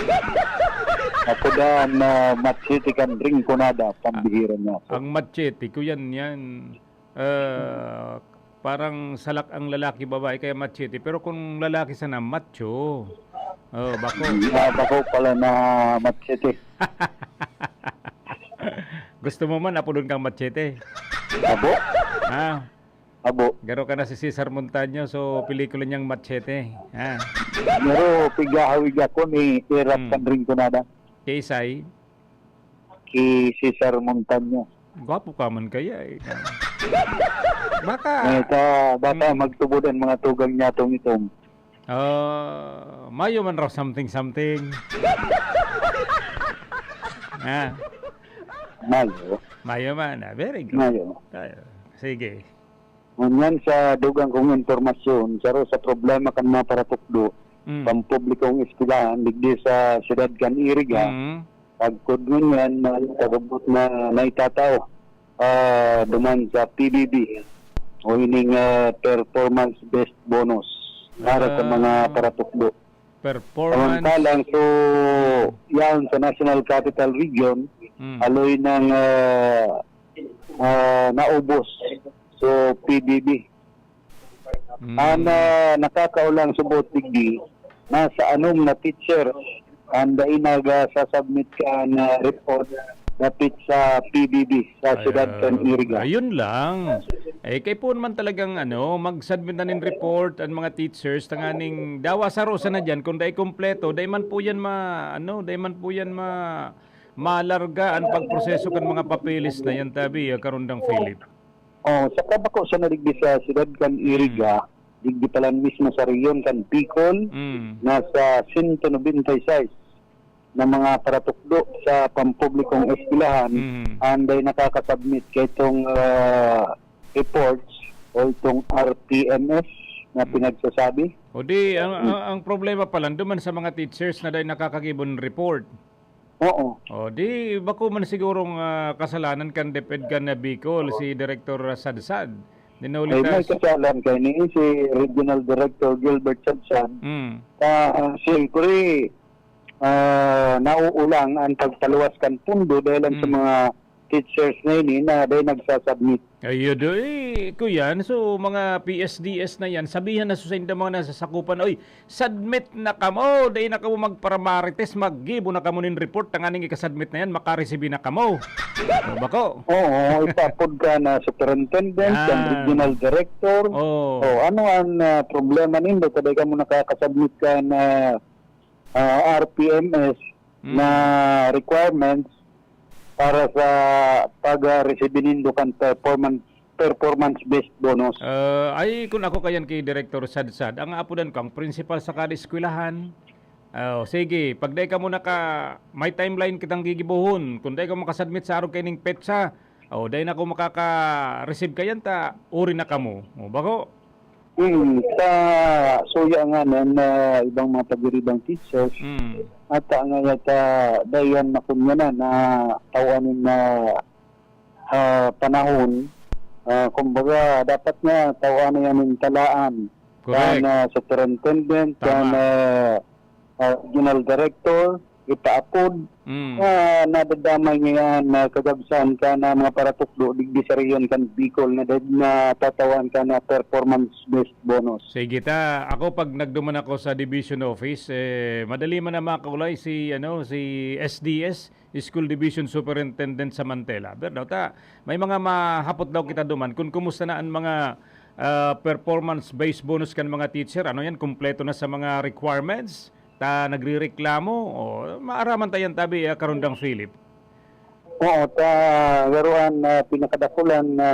Ako daan na Machete kan Rinconada, pambihira niya to. Ang machete ko yan, yan. Eh, parang salak ang lalaki, babae, kaya machete. Pero kung lalaki sana, macho. Oh, bako. Ah, bako pala na Machete. Gusto mo man, apodon kang Machete? Abo? Ah, Abo. Garo ka na si Cesar Montaño, so pelikula niyang Machete. Ah. Pero pigahawig ako ni Irap Hmm. kan Rinconada. Kay Isay? Ki Cesar Montaño. Gwapo ka man kaya eh. Baka Eh, ta, bata Hmm. magtubod ang mga tugang niya tong itong. Ah, mayo man raw something-something. Ah, Mayo. Mayo man. Ah, very good. Mayo. Ah, sige. Ngunyan sa dugang kong impormasyon, saro sa problema kan mga paratukdo, Mm. pampublikong eskwelahan, digdi sa siyudad kan Iriga, Mm. pagkod ngunyan, may pagabot na naitatao, ah, duman sa P B B, o ining, ah, performance-based bonus para sa Ah. mga paratukdo. Performance. Samantalang, so, yan sa National Capital Region, Mm. haloy nang, ah, ah, naubos. So, P B B. Mm. Ang, ah, nakakaolang subot digdi, nasa anom na teacher ang dai nagsasubmit kan report dapit sa P B B sa siyudad kan Iriga. Ayun lang. Eh, kay po naman talagang, ano, mag-submit na nin report ang mga teachers, tanganing dawa sa rosa na dyan, kung dai kompleto, dai man po yan ma-, ano, dai man po yan ma-, malarga ang pagproseso kan mga papeles na yan, tabi, ah, Karondang Philip. Oh, saka bako sa nadigdi sa siyudad kan Iriga, digdi pa lang mismo sa rehiyon kan Bicol, Mm. nasa sento nobenta y seis na mga paratukdo sa pampublikong eskwelahan, Mm. ang dai nakakasubmit kay itong, ah, reports o itong R P M S na Mm. pinagsasabi. O di, ang, Mm. ang, ang problema pa lang, duman sa mga teachers na dai nakakagibo ng report. Oo. O di, bako man sigurong, ah, kasalanan kan DepEd kan Bicol, si Director Sadsad. Dinuli Ay, ta may s- kasalan kay ni si Regional Director Gilbert Sadsad. Mm. Ah, siyempre, ah, nauulang ang pagpaluwas kan pundo dahil lang sa Mm. mga teachers na ini na dai nagsasubmit. Ayun, eh, kuyan. So, mga P S D S na yan, sabihan na sa saindang mga nasasakupan, "Oy, submit na kamo, dai na kamo magparamarites, maggibo na kamo nin report, tanganing ikasubmit na yan, makaresibi na kamo." O, bako? Oo, ipapod ka na superintendent, Yan. kan regional director. Oo. O, ano ang, ah, problema nindo? Kaya ka mo nakakasubmit ka na, ah, R P M S Mm. na requirements para sa pag-, ah, resibi nindo kan performance, performance-based bonus. Ah, ay, kun ako kayan ki Direktor Sadsad, ang apodan ko, ang principal sa kada eskwelahan. Ah, o, sige, pag dai kamo naka-, may timeline kitang gigibohon. Kun dai kamo makasubmit sa arog kaining petsa, o, dai na ako makaka-receive kayan ta, uri na kamo. O, bako? Hmm, sa suya nga nan, ah, ibang mga pagiribang teachers, Hmm. ata nga yata dayan na kunya na, na tawan nin, ah, ah, panahon, ah, kumbaga, dapat nga tawan na yan nin talaan Correct. kan, ah, superintendent, Tama. kan, ah, ah, regional director, ipaapod, Mm. ah, nadadamay ngayon na kagabsan ka na mga paratukdo, digdi sa rehiyon kan Bicol na dad-, na tatawan ka na performance-based bonus. Sige ta, ako pag nagduman ako sa division office, eh, madali man na makaulay si, ano, si S D S, School Division Superintendent sa Mantela. Pero daw ta, may mga mahapot daw kita duman kung kumusta na ang mga, ah, performance-based bonus kan mga teacher. Ano yan, kumpleto na sa mga requirements? Ta nagrereklamo? O, maaraman ta yan tabi, ah, Karundang Philip. Oo, ta garuan na pinakadakulan na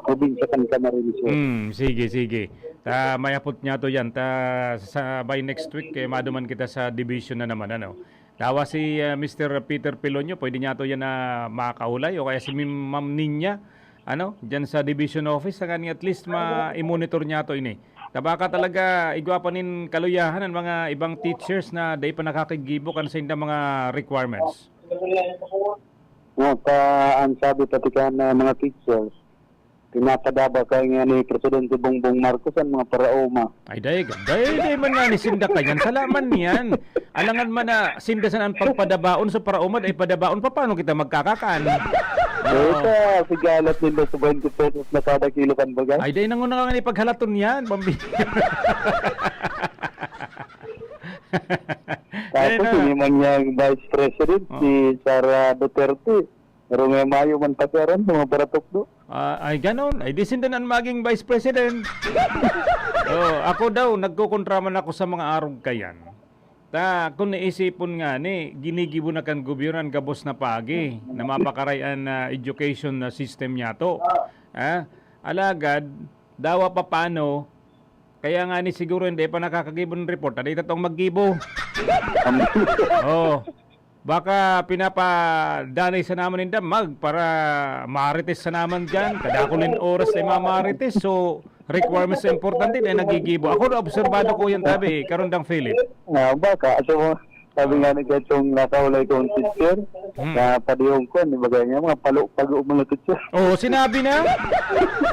probinsya kan Camarines Sur. Hmm, sige, sige. Ta may apot niya to yan. Ta sa by next week, eh, maduman kita sa division na naman, ano. Tawa si, ah, Mister Peter Pilonyo, pwede niya to yan na makaulay, o kaya si Mim-, Ma'am Ninya, ano, dyan sa division office, sa kanya at least ma-, i-monitor niya to ini. Ta baka talaga igwa pa nin kaluyahan ang mga ibang teachers na dai pa nakakigibo kan saindang mga requirements. No, ta ang sabi pati kan, ah, mga teachers, pinapadaba kaya nga ni Presidente Bongbong Marcos ang mga paraoma. Ay, dai, dai, dai man nga ni sinda kayan. Sala man niyan. Alangan man na sinda sana ang pagpadabaon sa paraoma, dai padabaon, paano kita magkakakan? Oo. Ito, sigalat nila sa twenty pesos na kada kilo kan baga. Ay, dai, nanguna nga ni paghalaton yan, pambi-, Tapos, Ayun na. ini man niyang Vice President, Oh. si Sara Duterte. Pero may mayo man pakiaram sa mga paratukdo. Ah, ay ganon. Ay di sinda na maging Vice President. Oh, ako daw, nagkukontra man ako sa mga arog kayan. Ta, kung naisipon nga ni, ginigibo na kan gobyerno an gabos na paagi na mapakaray an, ah, education na system niyato. Ah, alagad, dawa pa paano, kaya nga ni siguro hindi pa nakakagibo ng report, ta dai ta tong maggibo. Oh. Baka pinapadanay sa naman ninda mag para marites sa naman diyan. Kadakul nin oras ay mamarites. So, requirements na importante na nagigibo. Ako na obserbado ko yan, tabi, Karundang Philip. Ah, baka. So, sabi nga ni Getsong nakaulay kong teacher, Hmm. na padihong ko, di ba ganyan, mga palo-pago mga teacher. Oo, sinabi na.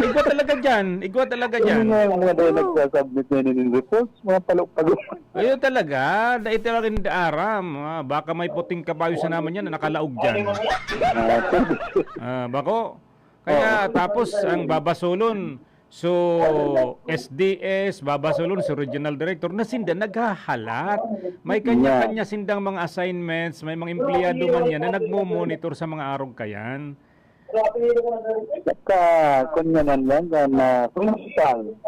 Igwa talaga dyan. Igwa talaga Yung dyan. mga, mga dahil Oo. nagsasubmit na yun yung reports, mga palo-pago. Ayun talaga, dai talaga ninda aram. Ah, baka may puting kabayo sa naman yan na nakalaog dyan. Ah, Ah, bako. Kaya Oo. tapos ang babasolon. So, S D S, babasolon, si regional director, na sinda naghahalat. May kanya-kanya Yan. sindang mga assignments, may mga empleyado man yan na nagmo-monitor sa mga arog kayan. Saka, kun yan ang lang, na principal,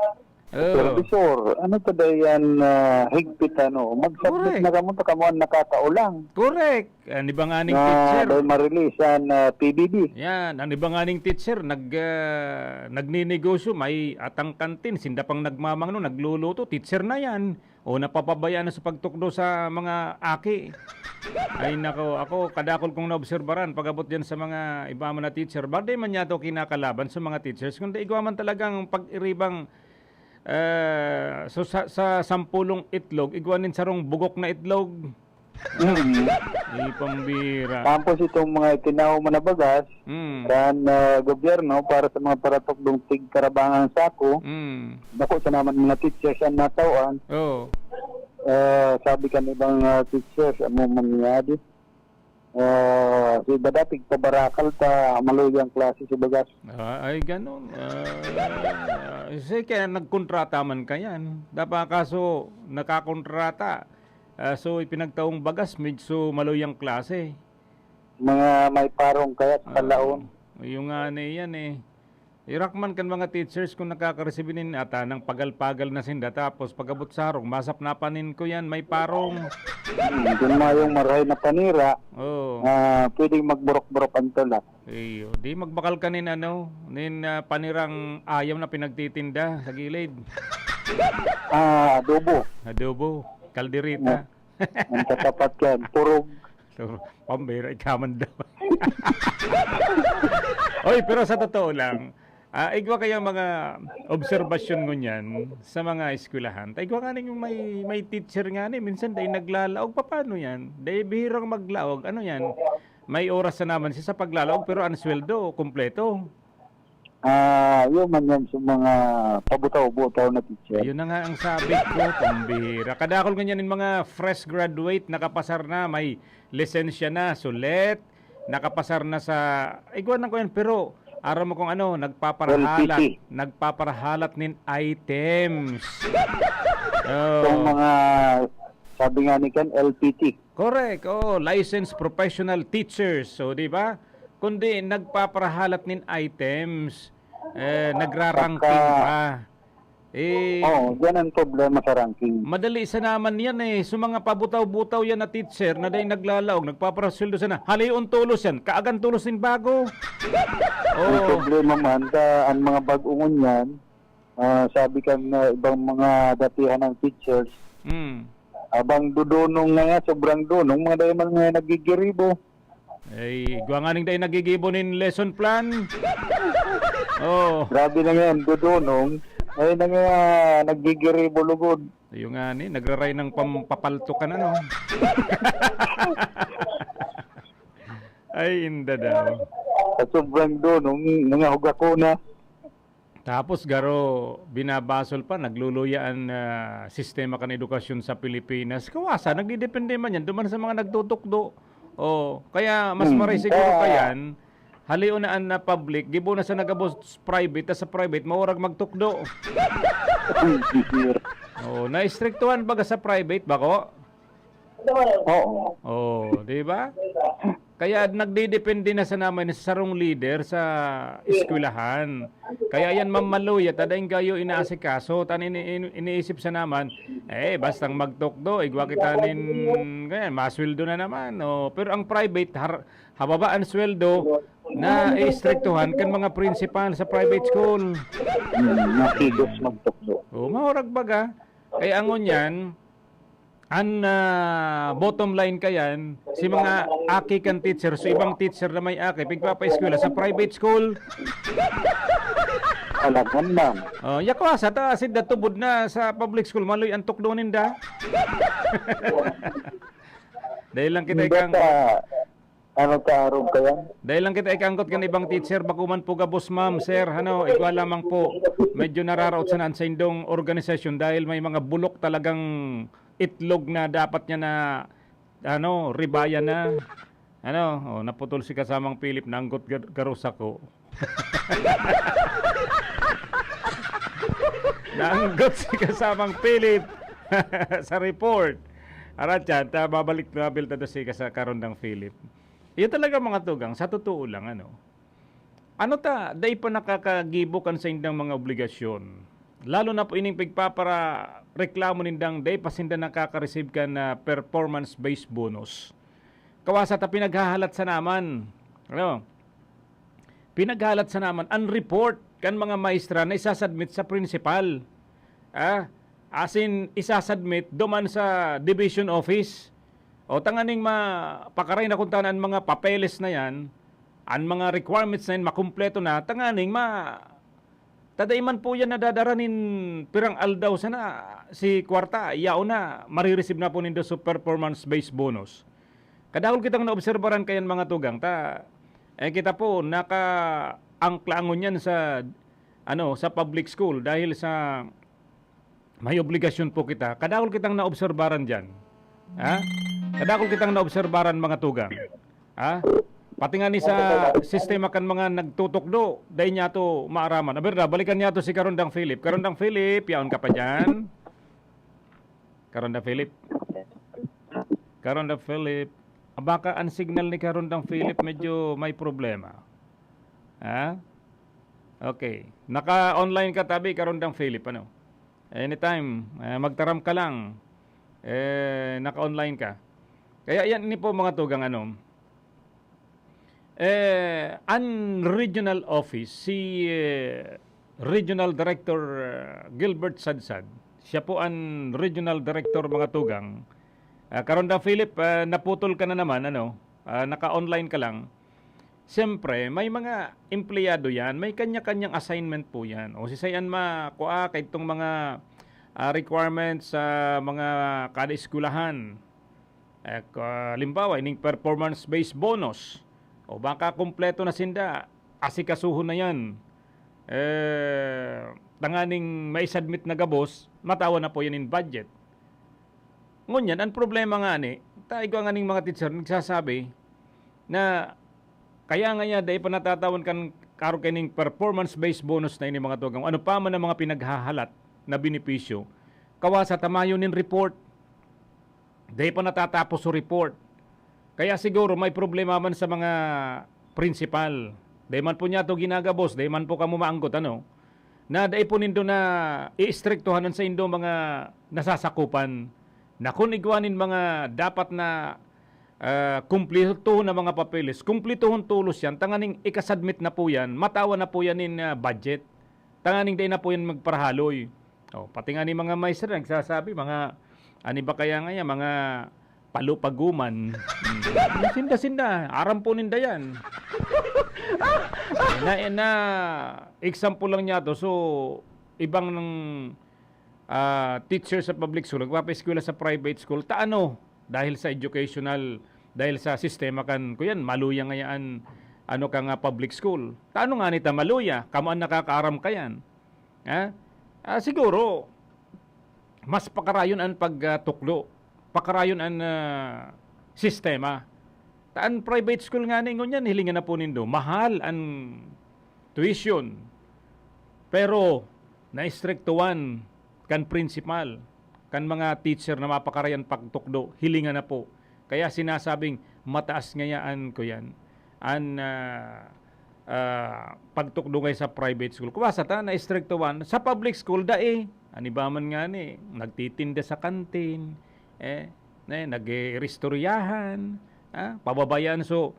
Oo. supervisor, ano ta dayan, ah, higpit, ano, mag-submit Correct. na kamo, ta kamo ang nakakaulang. Correct. An iba nganing Na teacher. daw ma-release an, ah, P B B. Yan, an iba nganing teacher, nag-, ah, nagninegosyo, may atang kantin, sinda pang nagmamangno, nagluluto, teacher na yan. O napapabayaan na sa pagtukdo sa mga aki. Ay nako, ako, kadakul kong naobserbaran, pag-abot diyan sa mga iba man na teacher, ba, di man niya to kinakalaban sa mga teachers, kundi igwa man talagang pag-iribang, ah, so sa, sa sampulong itlog, igwa nin sarong bugok na itlog. Mm. Di pambira. Tapos itong mga itinaw mo na bagas, Mm. kan, ah, gobyerno para sa mga paratukdong tigkarabangang sako, Mm. bako sa naman mga teachers ang natawan. Oo. Ah, sabi kan ibang, ah, teachers, amo mangyari. Ah, sa iba dati, pabarakal ta, maluyang klase sa bagas. Ah, ay, ganun. Ah, kasi kaya nagkontrata man kayan. Dapat kaso, nakakontrata. Ah, so, ipinagtaong bagas, medyo maluyang klase. Mga may parong kaya sa Ah, palaon. Yung nga na yan eh. Irak man kan mga teachers kung nakakaresibin nin ata nang pagal-pagal na sinda, tapos pag-abot sa harong, masap na panin ko yan, may parong. Hmm, kung mayong marahay na panira, Oo. ah, pwedeng magburok-burok ang tulak. Iyo, di magbakal ka nin ano, nin, ah, panirang ayam na pinagtitinda sa gilid. Ah, adobo. Adobo, kaldereta. Ang katapat yan, purog. So, pambira, ikaw man daw. Oy, pero sa totoo lang, Ah, igwa kaya mga obserbasyon ngunyan sa mga eskwelahan. Ta igwa nga ning may, may teacher nga ni, minsan dai naglalaog, papaano yan? Dai bihirang maglaog, ano yan? May oras na naman siya sa paglalaog, pero ang sweldo, kompleto. Ah, yun man yan sa mga pabutaw-butaw na teacher. Ayun na nga ang sabi ko, pambihira. Kadakol ngunyan nin mga fresh graduate, nakapasar na, may lisensya na, sulet, nakapasar na sa, igwa na ko yan, pero aram mo kung ano, nagpaparahalat, L P T. Nagpaparahalat nin items. Oh. Itong mga, sabi nga ni Ken, L P T. Correct, oh, licensed professional teachers, so di ba? Kundi nagpaparahalat nin items, eh, nagrarangking Pagka pa. Eh, Oo, yan ang problema sa ranking. Madali sa naman yan eh. So mga pabutaw-butaw yan na teacher na dahil naglalaog, nagpaparasweldo sana. Halion tulos yan. Kaagan tulos nin bago. Ang Oo. problema man, ta, ang mga bag-ongon yan, ah, sabi kan, ah, ibang mga datihan ng teachers, Mm. abang dudunong na nga, sobrang dunong, mga dahil man nga nagigiribo. Ay, igwa nga ning dai nagigibo nin lesson plan. Oh. Grabe na nga yan, dudunong. Ay na nga, naggigiribo lugod. Ayun nga ni, nagraray ng pampapaltukan, ano? Ay, inda daw. Sa sobrang dunong, mga hugako na. Tapos garo binabasol pa, nagluluya an, ah, sistema kan edukasyon sa Pilipinas. Kawasa, nagdedepende man yan duman sa mga nagtutukdo. Oh, kaya mas Hmm, maray siguro ah. Kayan, halion na an, ah, public, gibo na sa nagabos private, tas sa private, maurag magtukdo. Ang bihira. Oh, naistriktuhan baga sa private, bako? Oo. Oh, di ba? Kaya nagdedepende na sa naman sa sarong leader sa eskwelahan. Kaya yan, Ma'am Maluya, ta daing gayo inaasikaso, tan ini-, ini-, iniisip sa naman, eh, bastang magtukdo, igwa kita nin, ganyan, masweldo na naman. Oh, pero ang private, har-, hababa ang sweldo na iistriktuhan kan mga principal sa private school. Hmm, nakigos magtukdo. Oh, mahurag baga. Kaya angon yan, An, ah, bottom line kayan, si mga aki kan teacher, so ibang teacher na may aki, pigpapaeskwela sa private school. Alangan man. Oh, yakwa sa ta, sinda tubod na sa public school, maloy ang tukdo ninda. Dahil lang kita Hindi ikang ta, Ano ta arog kayan? Dahil lang kita ikaangkot kan ibang teacher, bako man po gabos, ma'am, sir, ano, igwa lamang po. Medyo nararaot sana an saindong organisasyon dahil may mga bulok talagang itlog na dapat niya na, ano, ribayan na. Ano, oh, naputol si kasamang Philip, naanggot gar-, garo sako. Naanggot si kasamang Philip sa report. Arat yan, ta, babalik na bilta do si kasa-, Karondang Philip. Iyo talaga, mga tugang, sa totoo lang, ano. Ano ta, dai pa nakakagibo kan saindang mga obligasyon. Lalo na po ining pigpapara-, reklamo nindang dai pa sinda nakaka-receive kan, ah, performance-based bonus. Kawasa ta pinaghahalat sa naman. Ano? Pinaghahalat sa naman an report kan mga maestra na isasubmit sa principal. Ah, asin isasubmit duman sa division office. O tanganing ma-, pakaray na kun ta na an mga papeles na yan, an mga requirements na yan makumpleto na, tanganing ma-, ta dai man po yan nadadara nin pirang aldaw sana, si kwarta, yaon na, marireceive na po nindo sa performance-based bonus. Kadakul kitang naobserbaran kayan, mga tugang, ta, eh, kita po, nakaangkla ngunyan sa, ano, sa public school dahil sa may obligasyon po kita. Kadakul kitang naobserbaran diyan. Ha? Kadakul kitang naobserbaran, mga tugang. Ha? Pati nga ni sa sistema kan mga nagtutukdo, dai niya to maaraman. Aber na, balikan niya to si Karondang Philip. Karondang Philip, yaon ka pa diyan? Karondang Philip? Karondang Philip? Ah, baka ang signal ni Karondang Philip medyo may problema. Ha? Okay. Naka-online ka tabi, Karondang Philip, ano? Anytime, eh, magtaram ka lang. Eh, naka-online ka. Kaya yan, ini po, mga tugang, ano, eh, an regional office, si, eh, Regional Director, eh, Gilbert Sadsad, siya po an regional director, mga tugang. Ah, Karondang Philip, ah, naputol ka na naman, ano? Ah, naka-online ka lang. Siyempre, may mga empleyado yan, may kanya-kanyang assignment po yan. O si Sayan ma, kua, kaitong mga ah, requirements sa mga kada eskwelahan. Eh, ka- halimbawa, ining performance-based bonus. O baka kompleto na sinda, asikasuhon na yan. Eh, tanganing maisubmit na gabos, matawan na po yan in budget. Ngunyan, ang problema nga ni, tayo ko nga ning mga teacher nagsasabi na kaya nga yan, dai pa natatawan kan karo kining performance-based bonus na ini mga tugang. Ano pa man ang mga pinaghahalat na benepisyo, kawasa tamayon nin report. Dai pa natatapos so report. Kaya siguro may problema man sa mga principal. Dai man po niya to ginagabos, dai man po kamo maanggot, ano? Na dai po nindo na iistriktuhan an saindo mga nasasakupan. Na kun igwa nin mga dapat na, ah, kumplituhon na mga papeles, kumplituhon tolos yan, tanganing ikasubmit na po yan, matawan na po yan in, ah, budget. Tanganing dai na po yan magparahaloy. Oh, pati nga ni mga maestra nagsasabi, mga, ani ba kaya nga yan, mga palupaguman. Hmm. Sinda-sinda, aram po ninda yan. Na, na, example lang niya to. So, ibang ng, ah, teacher sa public school, nagpapaeskwela sa private school, ta ano, dahil sa educational, dahil sa sistema kan, kuyan, maluya nga yan, ano ka nga public school. Ta ano nga nita maluya, kamo ang nakakaaram kayan. Ha? Ah, siguro, mas pakarayon an pagtukdo, pakarayon an, ah, sistema. Ta an private school ngani ngunyan, hilingan na po nindo, mahal an tuition. Pero naistriktuhan kan principal, kan mga teacher na mapakarayan pagtukdo, hilingan na po. Kaya sinasabing mataas ngaya an, kuyan, an, ah, ah, pagtukdo ngay sa private school. Kuwasa ta, naistriktuhan. Sa public school, dai. An iba man ngani, nagtitinda sa kantin, eh, ne, nag-iistoryahan, ah, pababayaan so,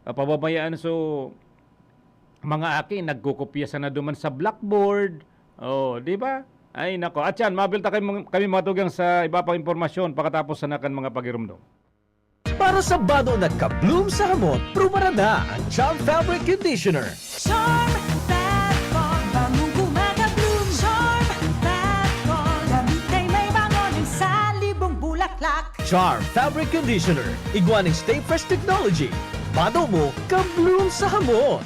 ah, pababayaan so mga aki, nagkukopya sana duman sa blackboard. Oh, di ba? Ay, nako. At yan, mabilta kami, kami mga tugang sa iba pang impormasyon pagkatapos sana kan mga pagirumdom. Para sa bado na ka-bloom sa hamot, prubaran na ang Charm Fabric Conditioner. Charm Fat Foam, bangong gumagabloom. Charm Fat Foam, damit ay may bango ng salibong bulaklak. Charm Fabric Conditioner, igwa ning Stay Fresh Technology. Bado mo, ka-bloom sa hamot.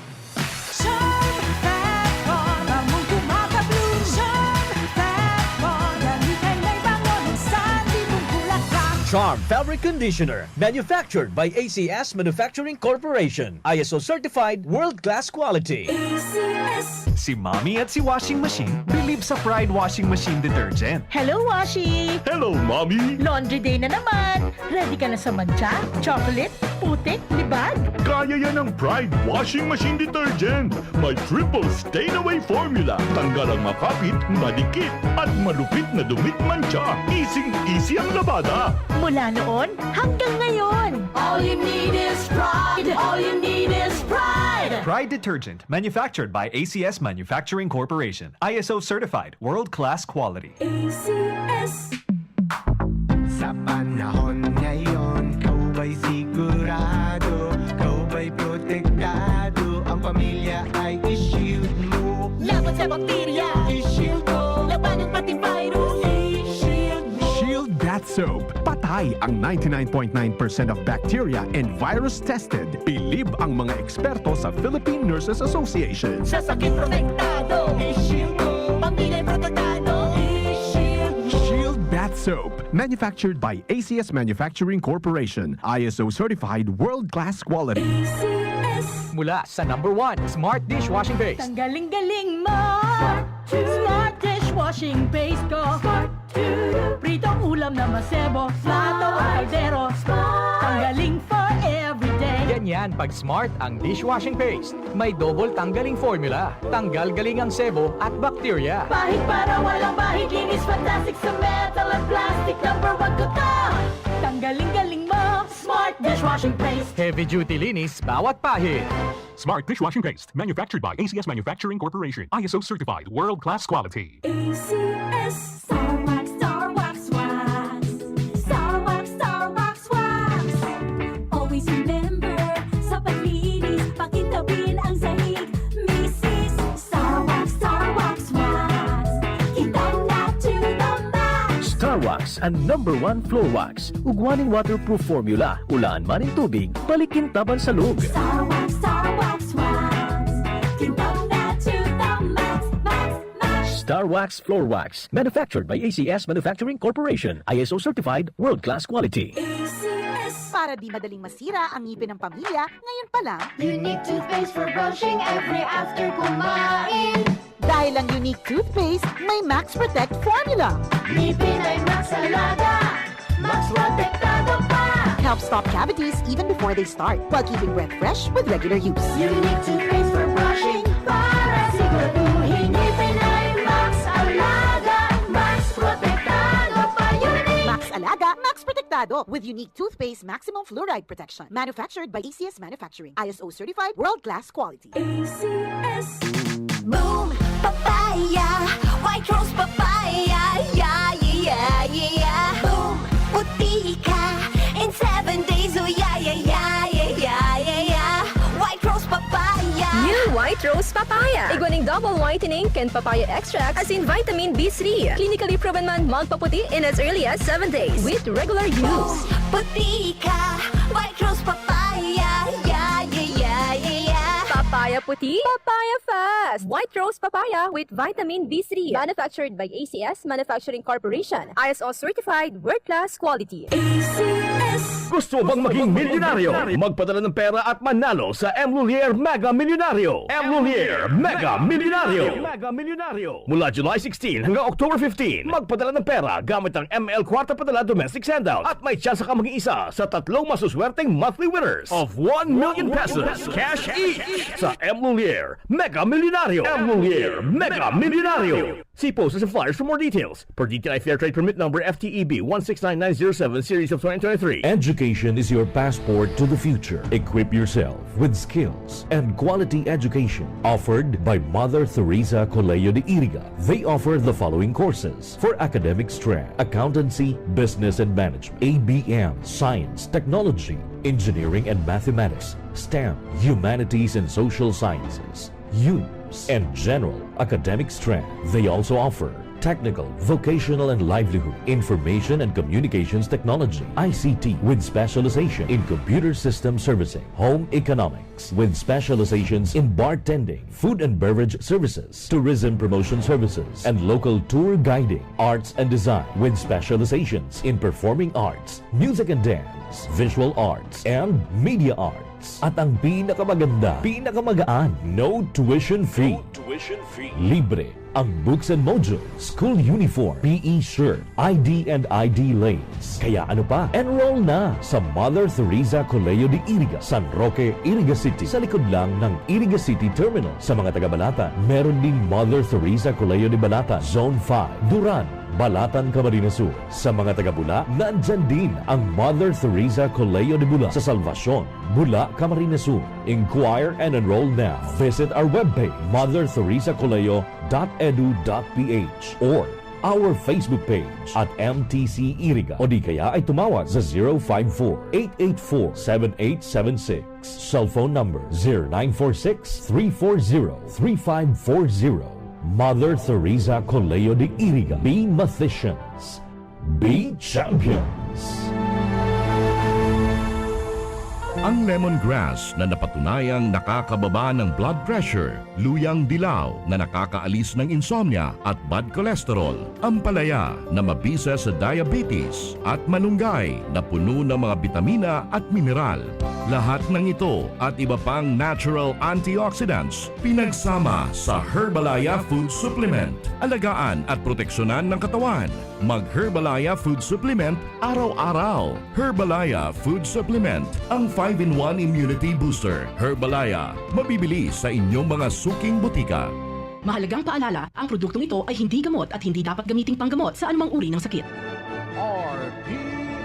Charm Fat Foam, bangong gumagabloom. Charm Fat Foam, damit ay may bango ng salibong bulaklak. Charm Fabric Conditioner, manufactured by A C S Manufacturing Corporation. I S O certified, world-class quality. A C S. Si Mommy at si Washing Machine bilib sa Pride Washing Machine Detergent. Hello, Washi! Hello, Mommy! Laundry day na naman! Ready ka na sa mantsa, chocolate, putik, libag? Kaya yan ng Pride Washing Machine Detergent. May triple stain away formula. Tanggal ang makapit, madikit, at malupit na dumit mantsa. Easy-easy ang labada. Mula noon hanggang ngayon. All you need is Pride. All you need is Pride. Pride Detergent, manufactured by A C S Manufacturing Corporation. I S O certified, world-class quality. A C S. Sa panahon ngayon, ikaw ba'y sigurado? Ikaw ba'y protektado? Ang pamilya ay i-shield mo. Laban sa bakterya, i-shield mo. Labanan pati virus, i-shield mo. Shield Bath Soap. Patay ang ninety-nine point nine percent of bacteria and virus tested. Bilib ang mga eksperto sa Philippine Nurses Association. Sa sakit protektado, i-shield mo. Pamilya protektado, i-shield mo. Shield Bath Soap. Manufactured by A C S Manufacturing Corporation. I S O certified, world-class quality. A C S. Mula sa number one, Smart Dishwashing Paste. Tanggaling galing mo. Smart dishwashing paste ko. Pritong ulam na masebo. Plato o kaldero. Tanggaling for everyday. Ganyan pag Smart ang dishwashing paste. May double tanggaling formula. Tanggal galing ang sebo at bakterya. Pahid para walang bahid. Linis fantastic sa metal at plastic. Number one ko to. Tanggaling galing mo. Smart dishwashing paste. Heavy duty linis bawat pahid. Smart dishwashing paste. Manufactured by A C S Manufacturing Corporation. I S O certified. World class quality. A C S. Star Wax, Star Wax, Wax. Star Wax, Star Wax, Wax. Always remember, sa paglinis, pakita Wax, an number one floor wax. Ugwa nin waterproof formula, ulaan man nin tubig, balik kintab an salog. Star Wax, Star Wax Wax. Kintab na to the max, max, max. Star Wax Floor Wax, manufactured by A C S Manufacturing Corporation, I S O certified, world-class quality. A C S. Para di madaling masira ang ngipin ng pamilya, ngayon pa lang. Unique toothpaste for brushing every after kumain. Dahil ang Unique Toothpaste may Max Protect Formula. Ngipin ay Max Alaga, Max Protektado pa. Help stop cavities even before they start, while keeping breath fresh with regular use. Unique Toothpaste for brushing, para siguraduhin ngipin ay Max Alaga, Max Protektado pa. Unique! Max Alaga, Max Protektado, with Unique Toothpaste Maximum Fluoride Protection. Manufactured by A C S Manufacturing. I S O certified, world-class quality. A C S. Boom! Papaya! White Rose Papaya! Yeah, yeah, yeah, yeah! Boom! Puti ka in seven days! Oh, yeah, yeah, yeah, yeah, yeah, yeah, yeah! White Rose Papaya! New White Rose Papaya! Igwa ning double whitening kan papaya extract asin vitamin B three. Clinically proven man magpaputi in as early as seven days with regular use. Boom! Puti ka! White Rose Papaya! Yeah, yeah, yeah, yeah, yeah! Papaya puti, papaya fast! White Rose Papaya with vitamin B three. Manufactured by A C S Manufacturing Corporation. I S O certified, world-class quality. A C S. Gusto mo bang maging milyonaryo? Magpadala ng pera at manalo sa M Lhuillier Mega Milyonaryo. M Lhuillier Mega Milyonaryo. Mega Milyonaryo. Mula July sixteen hanggang October fifteen, magpadala ng pera gamit ang M L Kwarta Padala Domestic Sendout at may tsansa kang maging isa sa tatlong masuswerteng monthly winners of one million pesos cash each sa M Lhuillier Mega Milyonaryo. M Lhuillier Mega Milyonaryo. See posters and flyers for more details. Per D T I Fair Trade Permit Number F T E B one six nine nine zero seven, Series of twenty twenty-three. Education is your passport to the future. Equip yourself with skills and quality education offered by Mother Teresa Colegio de Iriga. They offer the following courses for academic strength: accountancy, business and management, A B M, science, technology, engineering and mathematics, STEM, humanities and social sciences, UMS, and general academic strength. They also offer technical, vocational, and livelihood, information and communications technology, I C T, with specialization in computer system servicing, home economics, with specializations in bartending, food and beverage services, tourism promotion services, and local tour guiding, arts and design, with specializations in performing arts, music and dance, visual arts, and media arts. At ang pinakamaganda, pinakamagaan, no tuition fee. No tuition fee. Libre ang books and modules, school uniform, P E shirt, I D and I D lace. Kaya ano pa? Enroll na sa Mother Teresa Colegio de Iriga, San Roque, Iriga City, sa likod lang ng Iriga City Terminal. Sa mga taga Balatan, meron ding Mother Teresa Colegio de Balatan, Zone five, Duran, Balatan, Camarines Sur. Sa mga taga Bula, nandyan din ang Mother Teresa Colegio de Bula sa Salvacion, Bula, Camarines Sur. Inquire and enroll now. Visit our webpage, mother teresa colegio dot edu dot p h, or our Facebook page at M T C Iriga, o di kaya ay tumawag sa zero five four, eight eight four, seven eight seven six. Cellphone number zero nine four six, three four zero, three five four zero. Mother Teresa Colegio de Iriga. Be Mathesians. Be Champions. Ang lemongrass na napatunayang nakakababa ng blood pressure, luyang dilaw na nakakaalis ng insomnia at bad cholesterol, ampalaya na mabisa sa diabetes, at malunggay na puno ng mga bitamina at mineral. Lahat ng ito at iba pang natural antioxidants pinagsama sa Herbalaya Food Supplement. Alagaan at proteksyonan ng katawan. Mag Herbalaya Food Supplement araw-araw. Herbalaya Food Supplement, ang five-in-one Immunity Booster. Herbalaya, mabibili sa inyong mga suking botika. Mahalagang paalala, ang produktong ito ay hindi gamot at hindi dapat gamiting panggamot sa anumang uri ng sakit. R P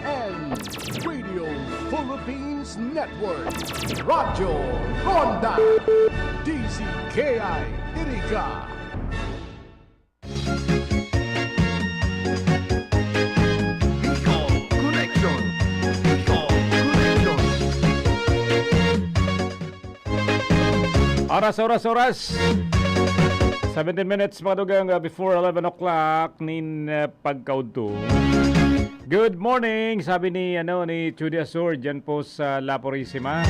N, Radio Philippines Network, Radyo Ronda, D Z K I Iriga. Bicol Connection. Bicol Connection. Oras, oras, oras. Seventeen minutes, mga tugang, uh, before eleven o'clock nin uh, pagkaudto. Good morning, sabi ni ano ni Judy Asor diyan po sa La Purisima.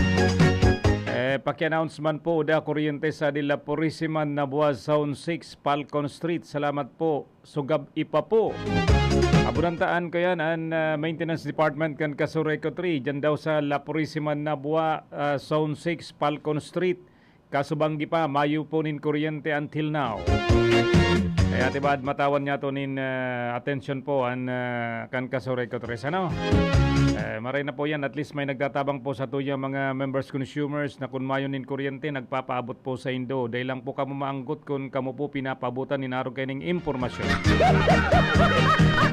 Eh, paki-announce man po da kuryente sa di La Purisima, Nabua Zone six, Falcon Street. Salamat po. Sugab ipa po. Abunantaan ko yan, an uh, maintenance department kan Casureco three. Diyan daw sa La Purisima, Nabua, uh, Zone six, Falcon Street. Kasubanggi pa, mayo po nin kuryente until now. Kaya tibad matawan niya to nin uh, attention po an uh, kan Casureco tres, ano? Eh, maray na po yan, at least may nagtatabang po sa tuyang mga members consumers na kun mayo nin kuryente, nagpapaabot po sa indo. Dahil lang po kamo maanggot kun kamo po pinapabutan nin arog kaining impormasyon.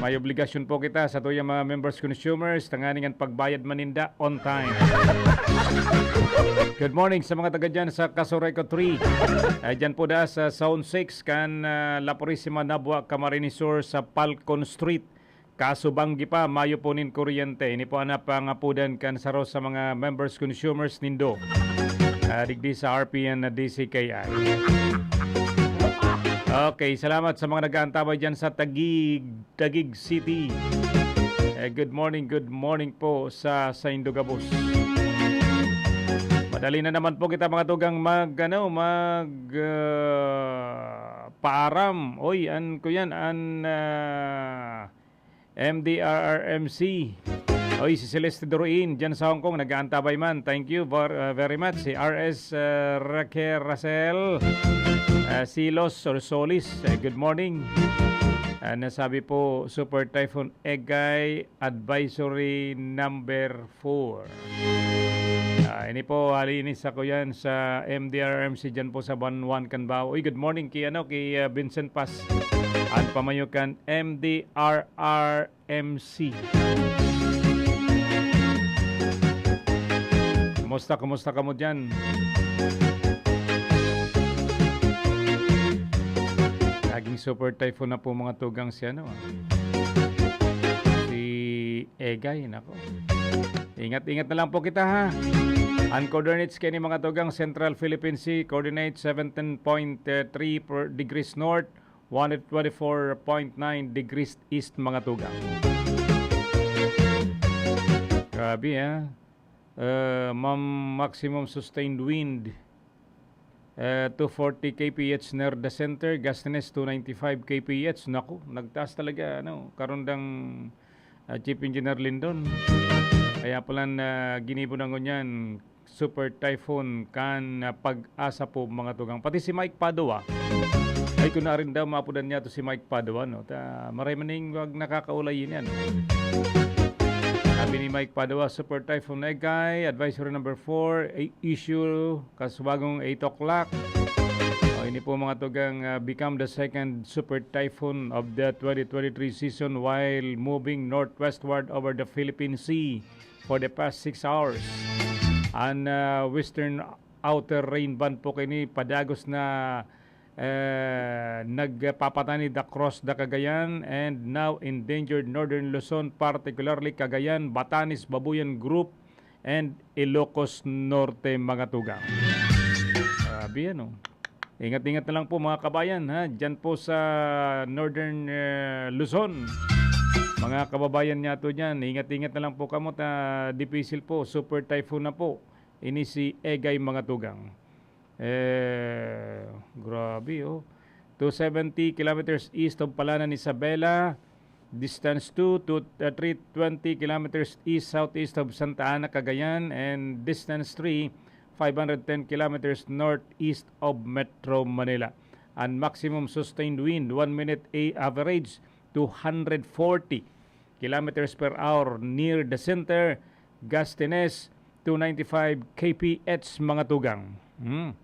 May obligasyon po kita sa tuyang mga members consumers, tanganing an pagbayad maninda on time. Good morning sa mga taga dyan sa Casureco three. Ay, dyan po da sa Zone six kan uh, La Purisima, Nabua, Camarines Sur sa Falcon Street. Kasubanggi pa, mayo po nin kuryente. Ini po ang napangapudan kan saro sa mga members consumers nindo. Uh, digdi sa R P N na D C K I. Okay, salamat sa mga nag-aantabay dyan sa Taguig, Taguig City. Eh, good morning, good morning po sa saindo gabos. Madali na naman po kita mga tugang mag ano, mag uh, paaram. Oy, an ko yan, an uh, M D R R M C. Oy, si Celeste Doruin, dyan sa Hong Kong, nag-aantabay man. Thank you very, uh, very much. Si R S uh, Raquel Racel, uh, Silos or Solis, uh, good morning. Uh, nasabi po, Super Typhoon Egay Advisory number four. Ah, ini po, hali ini sa kuyan sa M D R M C dyan po sa Banwan, Canbao. Uy, good morning kay, ano, kay uh, Vincent Paz. At pamayo kan M D R R M C. Kumusta, kumusta kamo dyan? Naging super typhoon na po mga tugang si ano, ah. Si Egay, nako. Ingat-ingat na lang po kita, ha. Ang coordinates kini mga tugang, Central Philippine Sea, coordinate seventeen point three per degrees north, one twenty-four point nine degrees east, mga tugang. Grabe, ha. Uh, mam-, maximum sustained wind, uh, two forty K P H near the center, gustiness two ninety-five K P H. Naku, nagtaas talaga, ano, karundang uh, Chief Engineer Lindon. Kaya pala na ginibo na ngunyan, Super Typhoon kan uh, Pag-asa po, mga tugang. Pati si Mike Padua. Ay, kung naarin daw, mapudan niya to si Mike Padua, no? Ta, maray man ning wag nakakaulay yun yan. Sabi ni Mike Padua, Super Typhoon Egay, Advisory number four, i-, issue kasubagong eight o'clock. O, ini po mga tugang uh, become the second super typhoon of the twenty twenty-three season while moving northwestward over the Philippine Sea for the past six hours. An uh, western outer rain band po kini padagos na eh, nagpapatanid across the Cagayan and now endangered northern Luzon, particularly Cagayan, Batanes, Babuyan Group, and Ilocos Norte, mga tugang. Grabe yan, oh. Ingat-ingat na lang po, mga kabayan, ha, dyan po sa northern eh, Luzon. Mga kababayan niya to dyan, ingat-ingat na lang po kamo ta dipisil po, super typhoon na po. Ini si Egay, mga tugang. Eh, grabe, oh. Two seventy kilometers east of Palanan, Isabela, distance two to uh, three twenty kilometers east-southeast of Santa Ana, Cagayan, and distance three, five hundred ten kilometers northeast of Metro Manila. And maximum sustained wind, one minute a average, two hundred forty kilometers per hour near the center, gustiness, two ninety-five K P H, mga tugang. Hmm.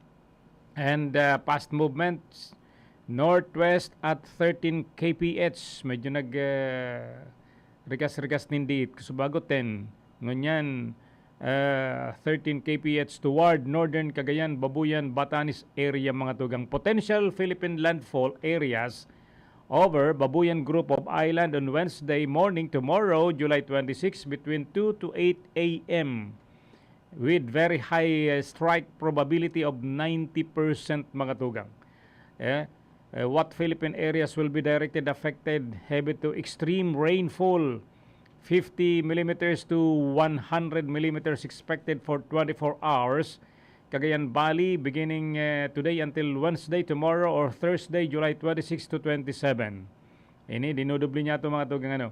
And uh, past movements, northwest at thirteen K P H. Medyo nag uh, rigas-rigas nin diit. Kasubago ten. Ngunyan, uh, thirteen K P H toward northern Cagayan, Babuyan, Batanes area, mga tugang. Potential Philippine landfall areas over Babuyan Group of Island on Wednesday morning, tomorrow, July twenty-six, between two to eight a m with very high uh, strike probability of ninety percent, mga tugang. Eh, Uh, what Philippine areas will be directed affected heavy to extreme rainfall? Fifty millimeters to one hundred millimeters expected for twenty-four hours. Cagayan Valley, beginning, uh, today until Wednesday, tomorrow, or Thursday, July twenty-six to twenty-seven. Ini, dinudubli niya ito, mga tugang, ano.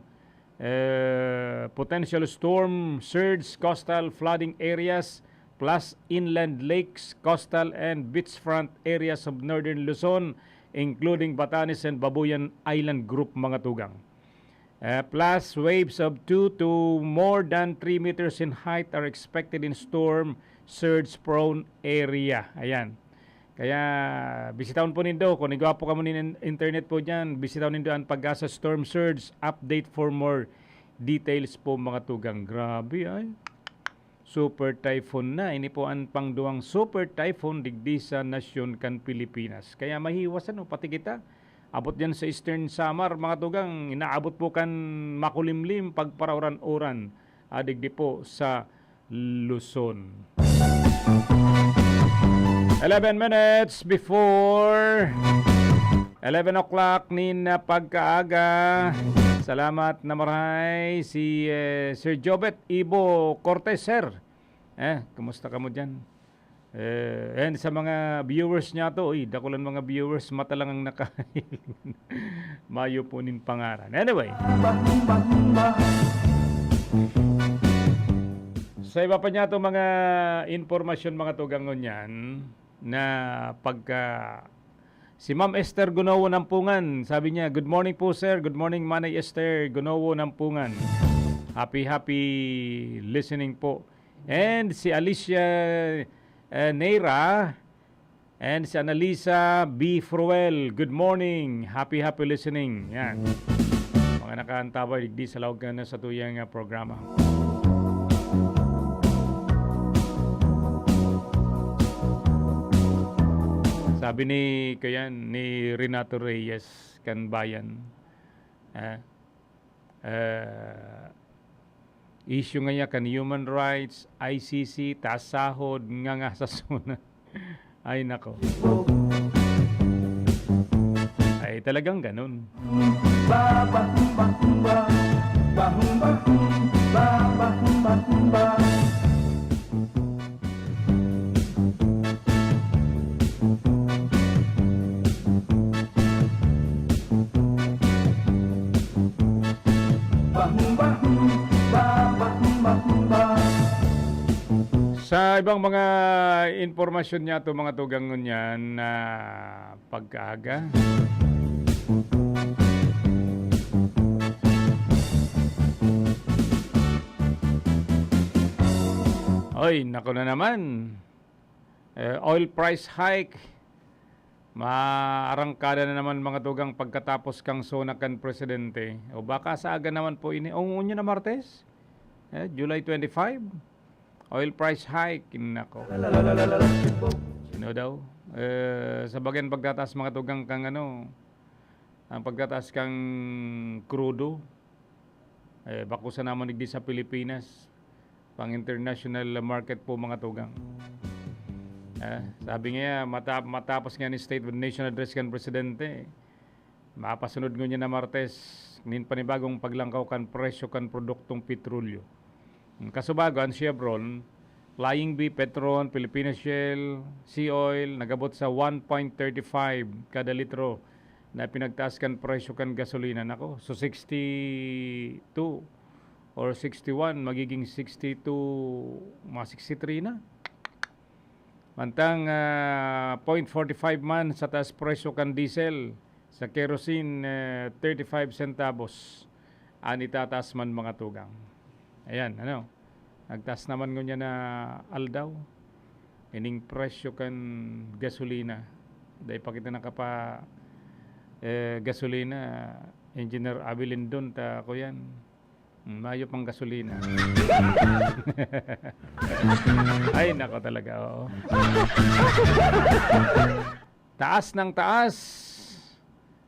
Uh, potential storm surge, coastal flooding areas, plus inland lakes, coastal and beachfront areas of northern Luzon, including Batanes and Babuyan Island Group, mga tugang. Uh, plus, waves of two to more than three meters in height are expected in storm surge prone area. Ayan. Kaya, bisitahon po nindo. Kung igwa po kamo nin internet po dyan, bisitahon nindo ang Pag-asa Storm Surge update for more details po, mga tugang. Grabe, ay. Super typhoon na. Ini po ang pangduwang super typhoon digdi sa nasyon kan Pilipinas. Kaya mahiwas, ano, pati kita. Abot dyan sa Eastern Samar, mga tugang, inaabot po kan makulimlim, pagparauran-uran, ah, digdi po sa Luzon. Eleven minutes before eleven o'clock nin, ah, pagkaaga. Salamat na marahay si, eh, Sir Jobet Ibo Cortez, sir. Eh, kumusta kamo dyan? Eh, and sa mga viewers niya to, uy, dakulan mga viewers, mata lang ang nakahiling. Mayo po nin pangaran. Anyway. Sa iba pa niya to mga impormasyon, mga tugang, ngunyan, na pagka si Ma'am Esther Gunowo Nampungan, sabi niya, "Good morning po, sir. Good morning, Manay Esther Gunowo Nampungan. Happy, happy listening po." And si Alicia, eh, Neira, and si Annalisa B. Fruel. Good morning. Happy, happy listening. Yan. Mga nakaantabay digdi sa laog na sa tuyang, ah, programa. Sabi ni, kayan, ni Renato Reyes, kan Bayan, eh, eh, issue ngaya kan human rights, I C C, taas sahod, nganga sa SONA. Ay, nako. Ay, talagang ganun. Sa ibang mga impormasyon niya to, mga tugang, ngunyan na pagkaaga. Oy, nako na naman. Eh, oil price hike. Maarangkada na naman, mga tugang, pagkatapos kang SONA kan presidente. O baka sa aga naman po ini. O, ngunyan na Martes? Eh, July twenty-five? Oil price hike. Nako. Sino daw? Eh, sa bagay, ang pagtataas, mga tugang, kang ano, ang pagtataas kang krudo, eh, bako sa naman digdi sa Pilipinas, pang international market po, mga tugang. Eh, sabi nga, mata-, matapos nga ni State of the Nation Address kan presidente, mapasunod ngunyan na Martes nin panibagong paglangkaw kan presyo kan produktong petrolyo. Kasubago, an Chevron, Flying V, Petron, Filipino Shell, Sea Oil, nagabot sa one point thirty-five kada litro na pinagtaas kan presyo kan gasolina. Nako, so sixty-two or sixty-one, magiging sixty-two, mga sixty-three na. Mantang, ah, point forty-five man sa taas presyo kan diesel, sa kerosene, eh, thirty-five centavos an itataas man, mga tugang. Ayan, ano, nagtaas naman ngunyan na aldaw ining presyo kan gasolina. Dahil pa kita nakapa, eh, gasolina, Engineer Abilindon, ta ako yan. Mm, mayo pang gasolina. Ay, nako talaga, oo. Taas ng taas.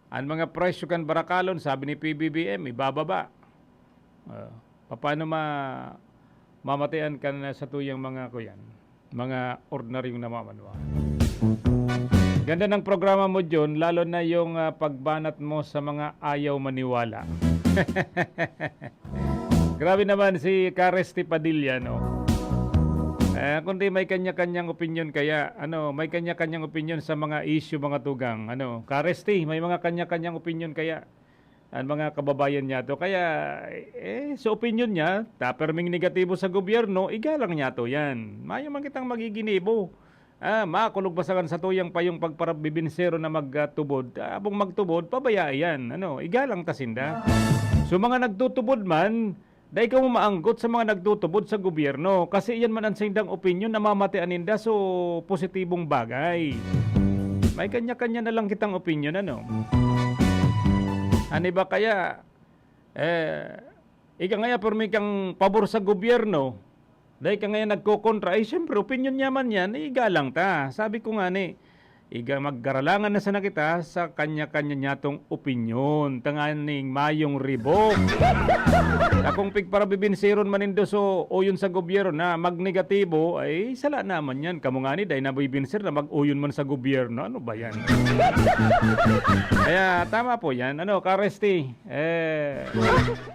Ang mga presyo kan barakalon, sabi ni P B B M, ibababa. Ah, paano ma-, mamatian ka na sa tuyang mga kuyan? Mga ordinaryong namamanwa. Ganda ng programa mo, John, lalo na yung, ah, pagbanat mo sa mga ayaw maniwala. Grabe naman si Ka Resty Padilla, no? Eh, kundi may kanya-kanyang opinyon kaya, ano, may kanya-kanyang opinyon sa mga issue, mga tugang. Ano, Ka Resty, may mga kanya-kanyang opinyon kaya ang mga kababayan niya to. Kaya, eh, sa opinyon niya, ta perming negatibo sa gobyerno, igalang niya to yan. Mayo man kitang magiginibo. Ah, makulog pa sa kan satuyang payong pagparabibinsero na magtubod. Ah, abong magtubod, pabaya yan. Ano, igalang ta sinda. So, mga nagtutubod man, dai kamo maanggot sa mga nagtutubod sa gobyerno. Kasi iyan man ang sindang opinyon na mamatian ninda, so, positibong bagay. May kanya-kanya na lang kitang opinyon, ano? Ano ba kaya? Eh, ika ngaya, permi kang pabor sa gobyerno, dai ka ngaya nagkokontra, eh, siyempre, opinyon niya man yan, eh, igalang ta. Sabi ko nga ni, iga, maggaralangan na sana kita sa kanya-kanya niyatong opinyon, tanganing mayong ribok. Akong pigparabibinsiron man nindo so uyon sa gobyerno na magnegatibo, ay sala naman yan. Kamo nga ni, dai nabibinsir na mag-uyon man sa gobyerno. Ano ba yan? Kaya tama po yan. Ano, Ka Resty? Eh,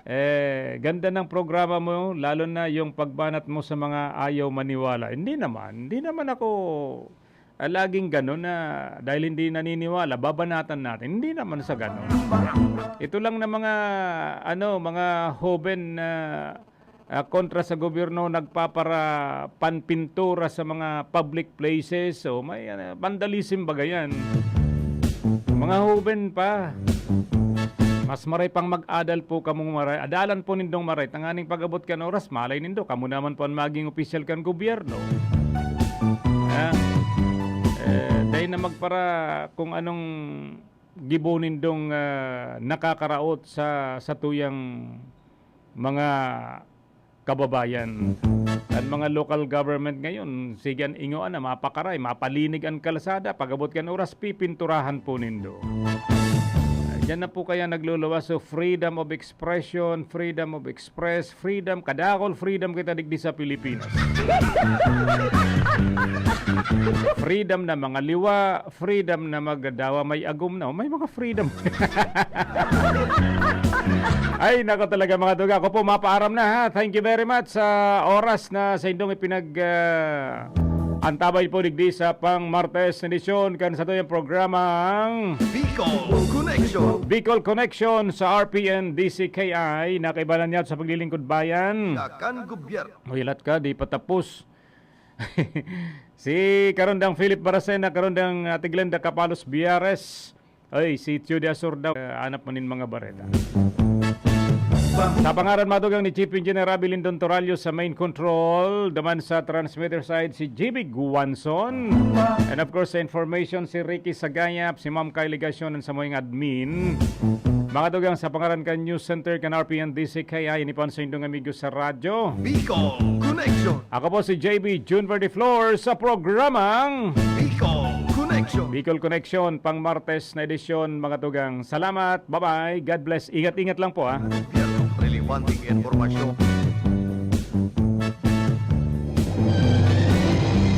eh, ganda ng programa mo, lalo na yung pagbanat mo sa mga ayaw maniwala. Hindi naman, hindi naman ako, ah, laging gano'n na dahil hindi naniniwala, babanatan natin. Hindi naman sa gano'n. Ito lang na mga, ano, mga hoben na, ah, kontra sa gobyerno, nagpapara-, panpintura sa mga public places. So, may, ah, vandalism baga yan. Mga hoben pa. Mas maray pang mag-adal po kamong maray. Adalan po nindong maray. Tanganing pag-abot kan oras, malay nindo, kamo naman po ang maging opisyal kan gobyerno. Ah, eh, dai na magpara kung anong gibo nindong, ah, nakakaraot sa, sa tuyang mga kababayan. Ang mga local government ngayon, sige an ingoan na mapakaray, mapalinig an kalsada, pag-abot kan oras, pipinturahan po nindo. Ah, diyan na po kaya nagluluwas. So, freedom of expression, freedom of express, freedom, kadakol freedom kita digdi sa Pilipinas. Freedom na mga liwa, freedom na magdawa, may agom na, may mga freedom. Ay, nako talaga, mga tugang. Ako po, mapaaram na, ha. Thank you very much sa oras na sa indong ipinag, ah, antabay po digdi sa pang Martes na edisyon kan satuyang programang Bicol Connection. Bicol Connection sa R P N D C K I. Nakaibanan niya sa paglilingkod bayan. Kan gobyerno. Uy, lat ka, di pa tapos. Si Karondang Philip Baracena, Karondang, ah, Tiglenda Capalos Biares. Ay, si Tio de Asor daw, ah, hanap mo nin mga bareta. Sa pangaran, matugang, ni Chief Engineer Rabi Lindon Torallo sa Main Control, daman sa transmitter side, si J B Guanzon. And of course, sa information, si Ricky Sagayap, si Ma'am Kylie Gasyon, ang samuyang admin. Mga tugang, sa pangaran kan News Center kan R P N D C K I, ini po ang saindong amigo sa radyo. Bicol Connection. Ako po si J B Jun Verde Flor sa programang Bicol Connection. Bicol Connection, pang Martes na edisyon, mga tugang. Salamat, bye-bye, God bless. Ingat-ingat lang po, ha. Gobyerno, relevanteng impormasyon.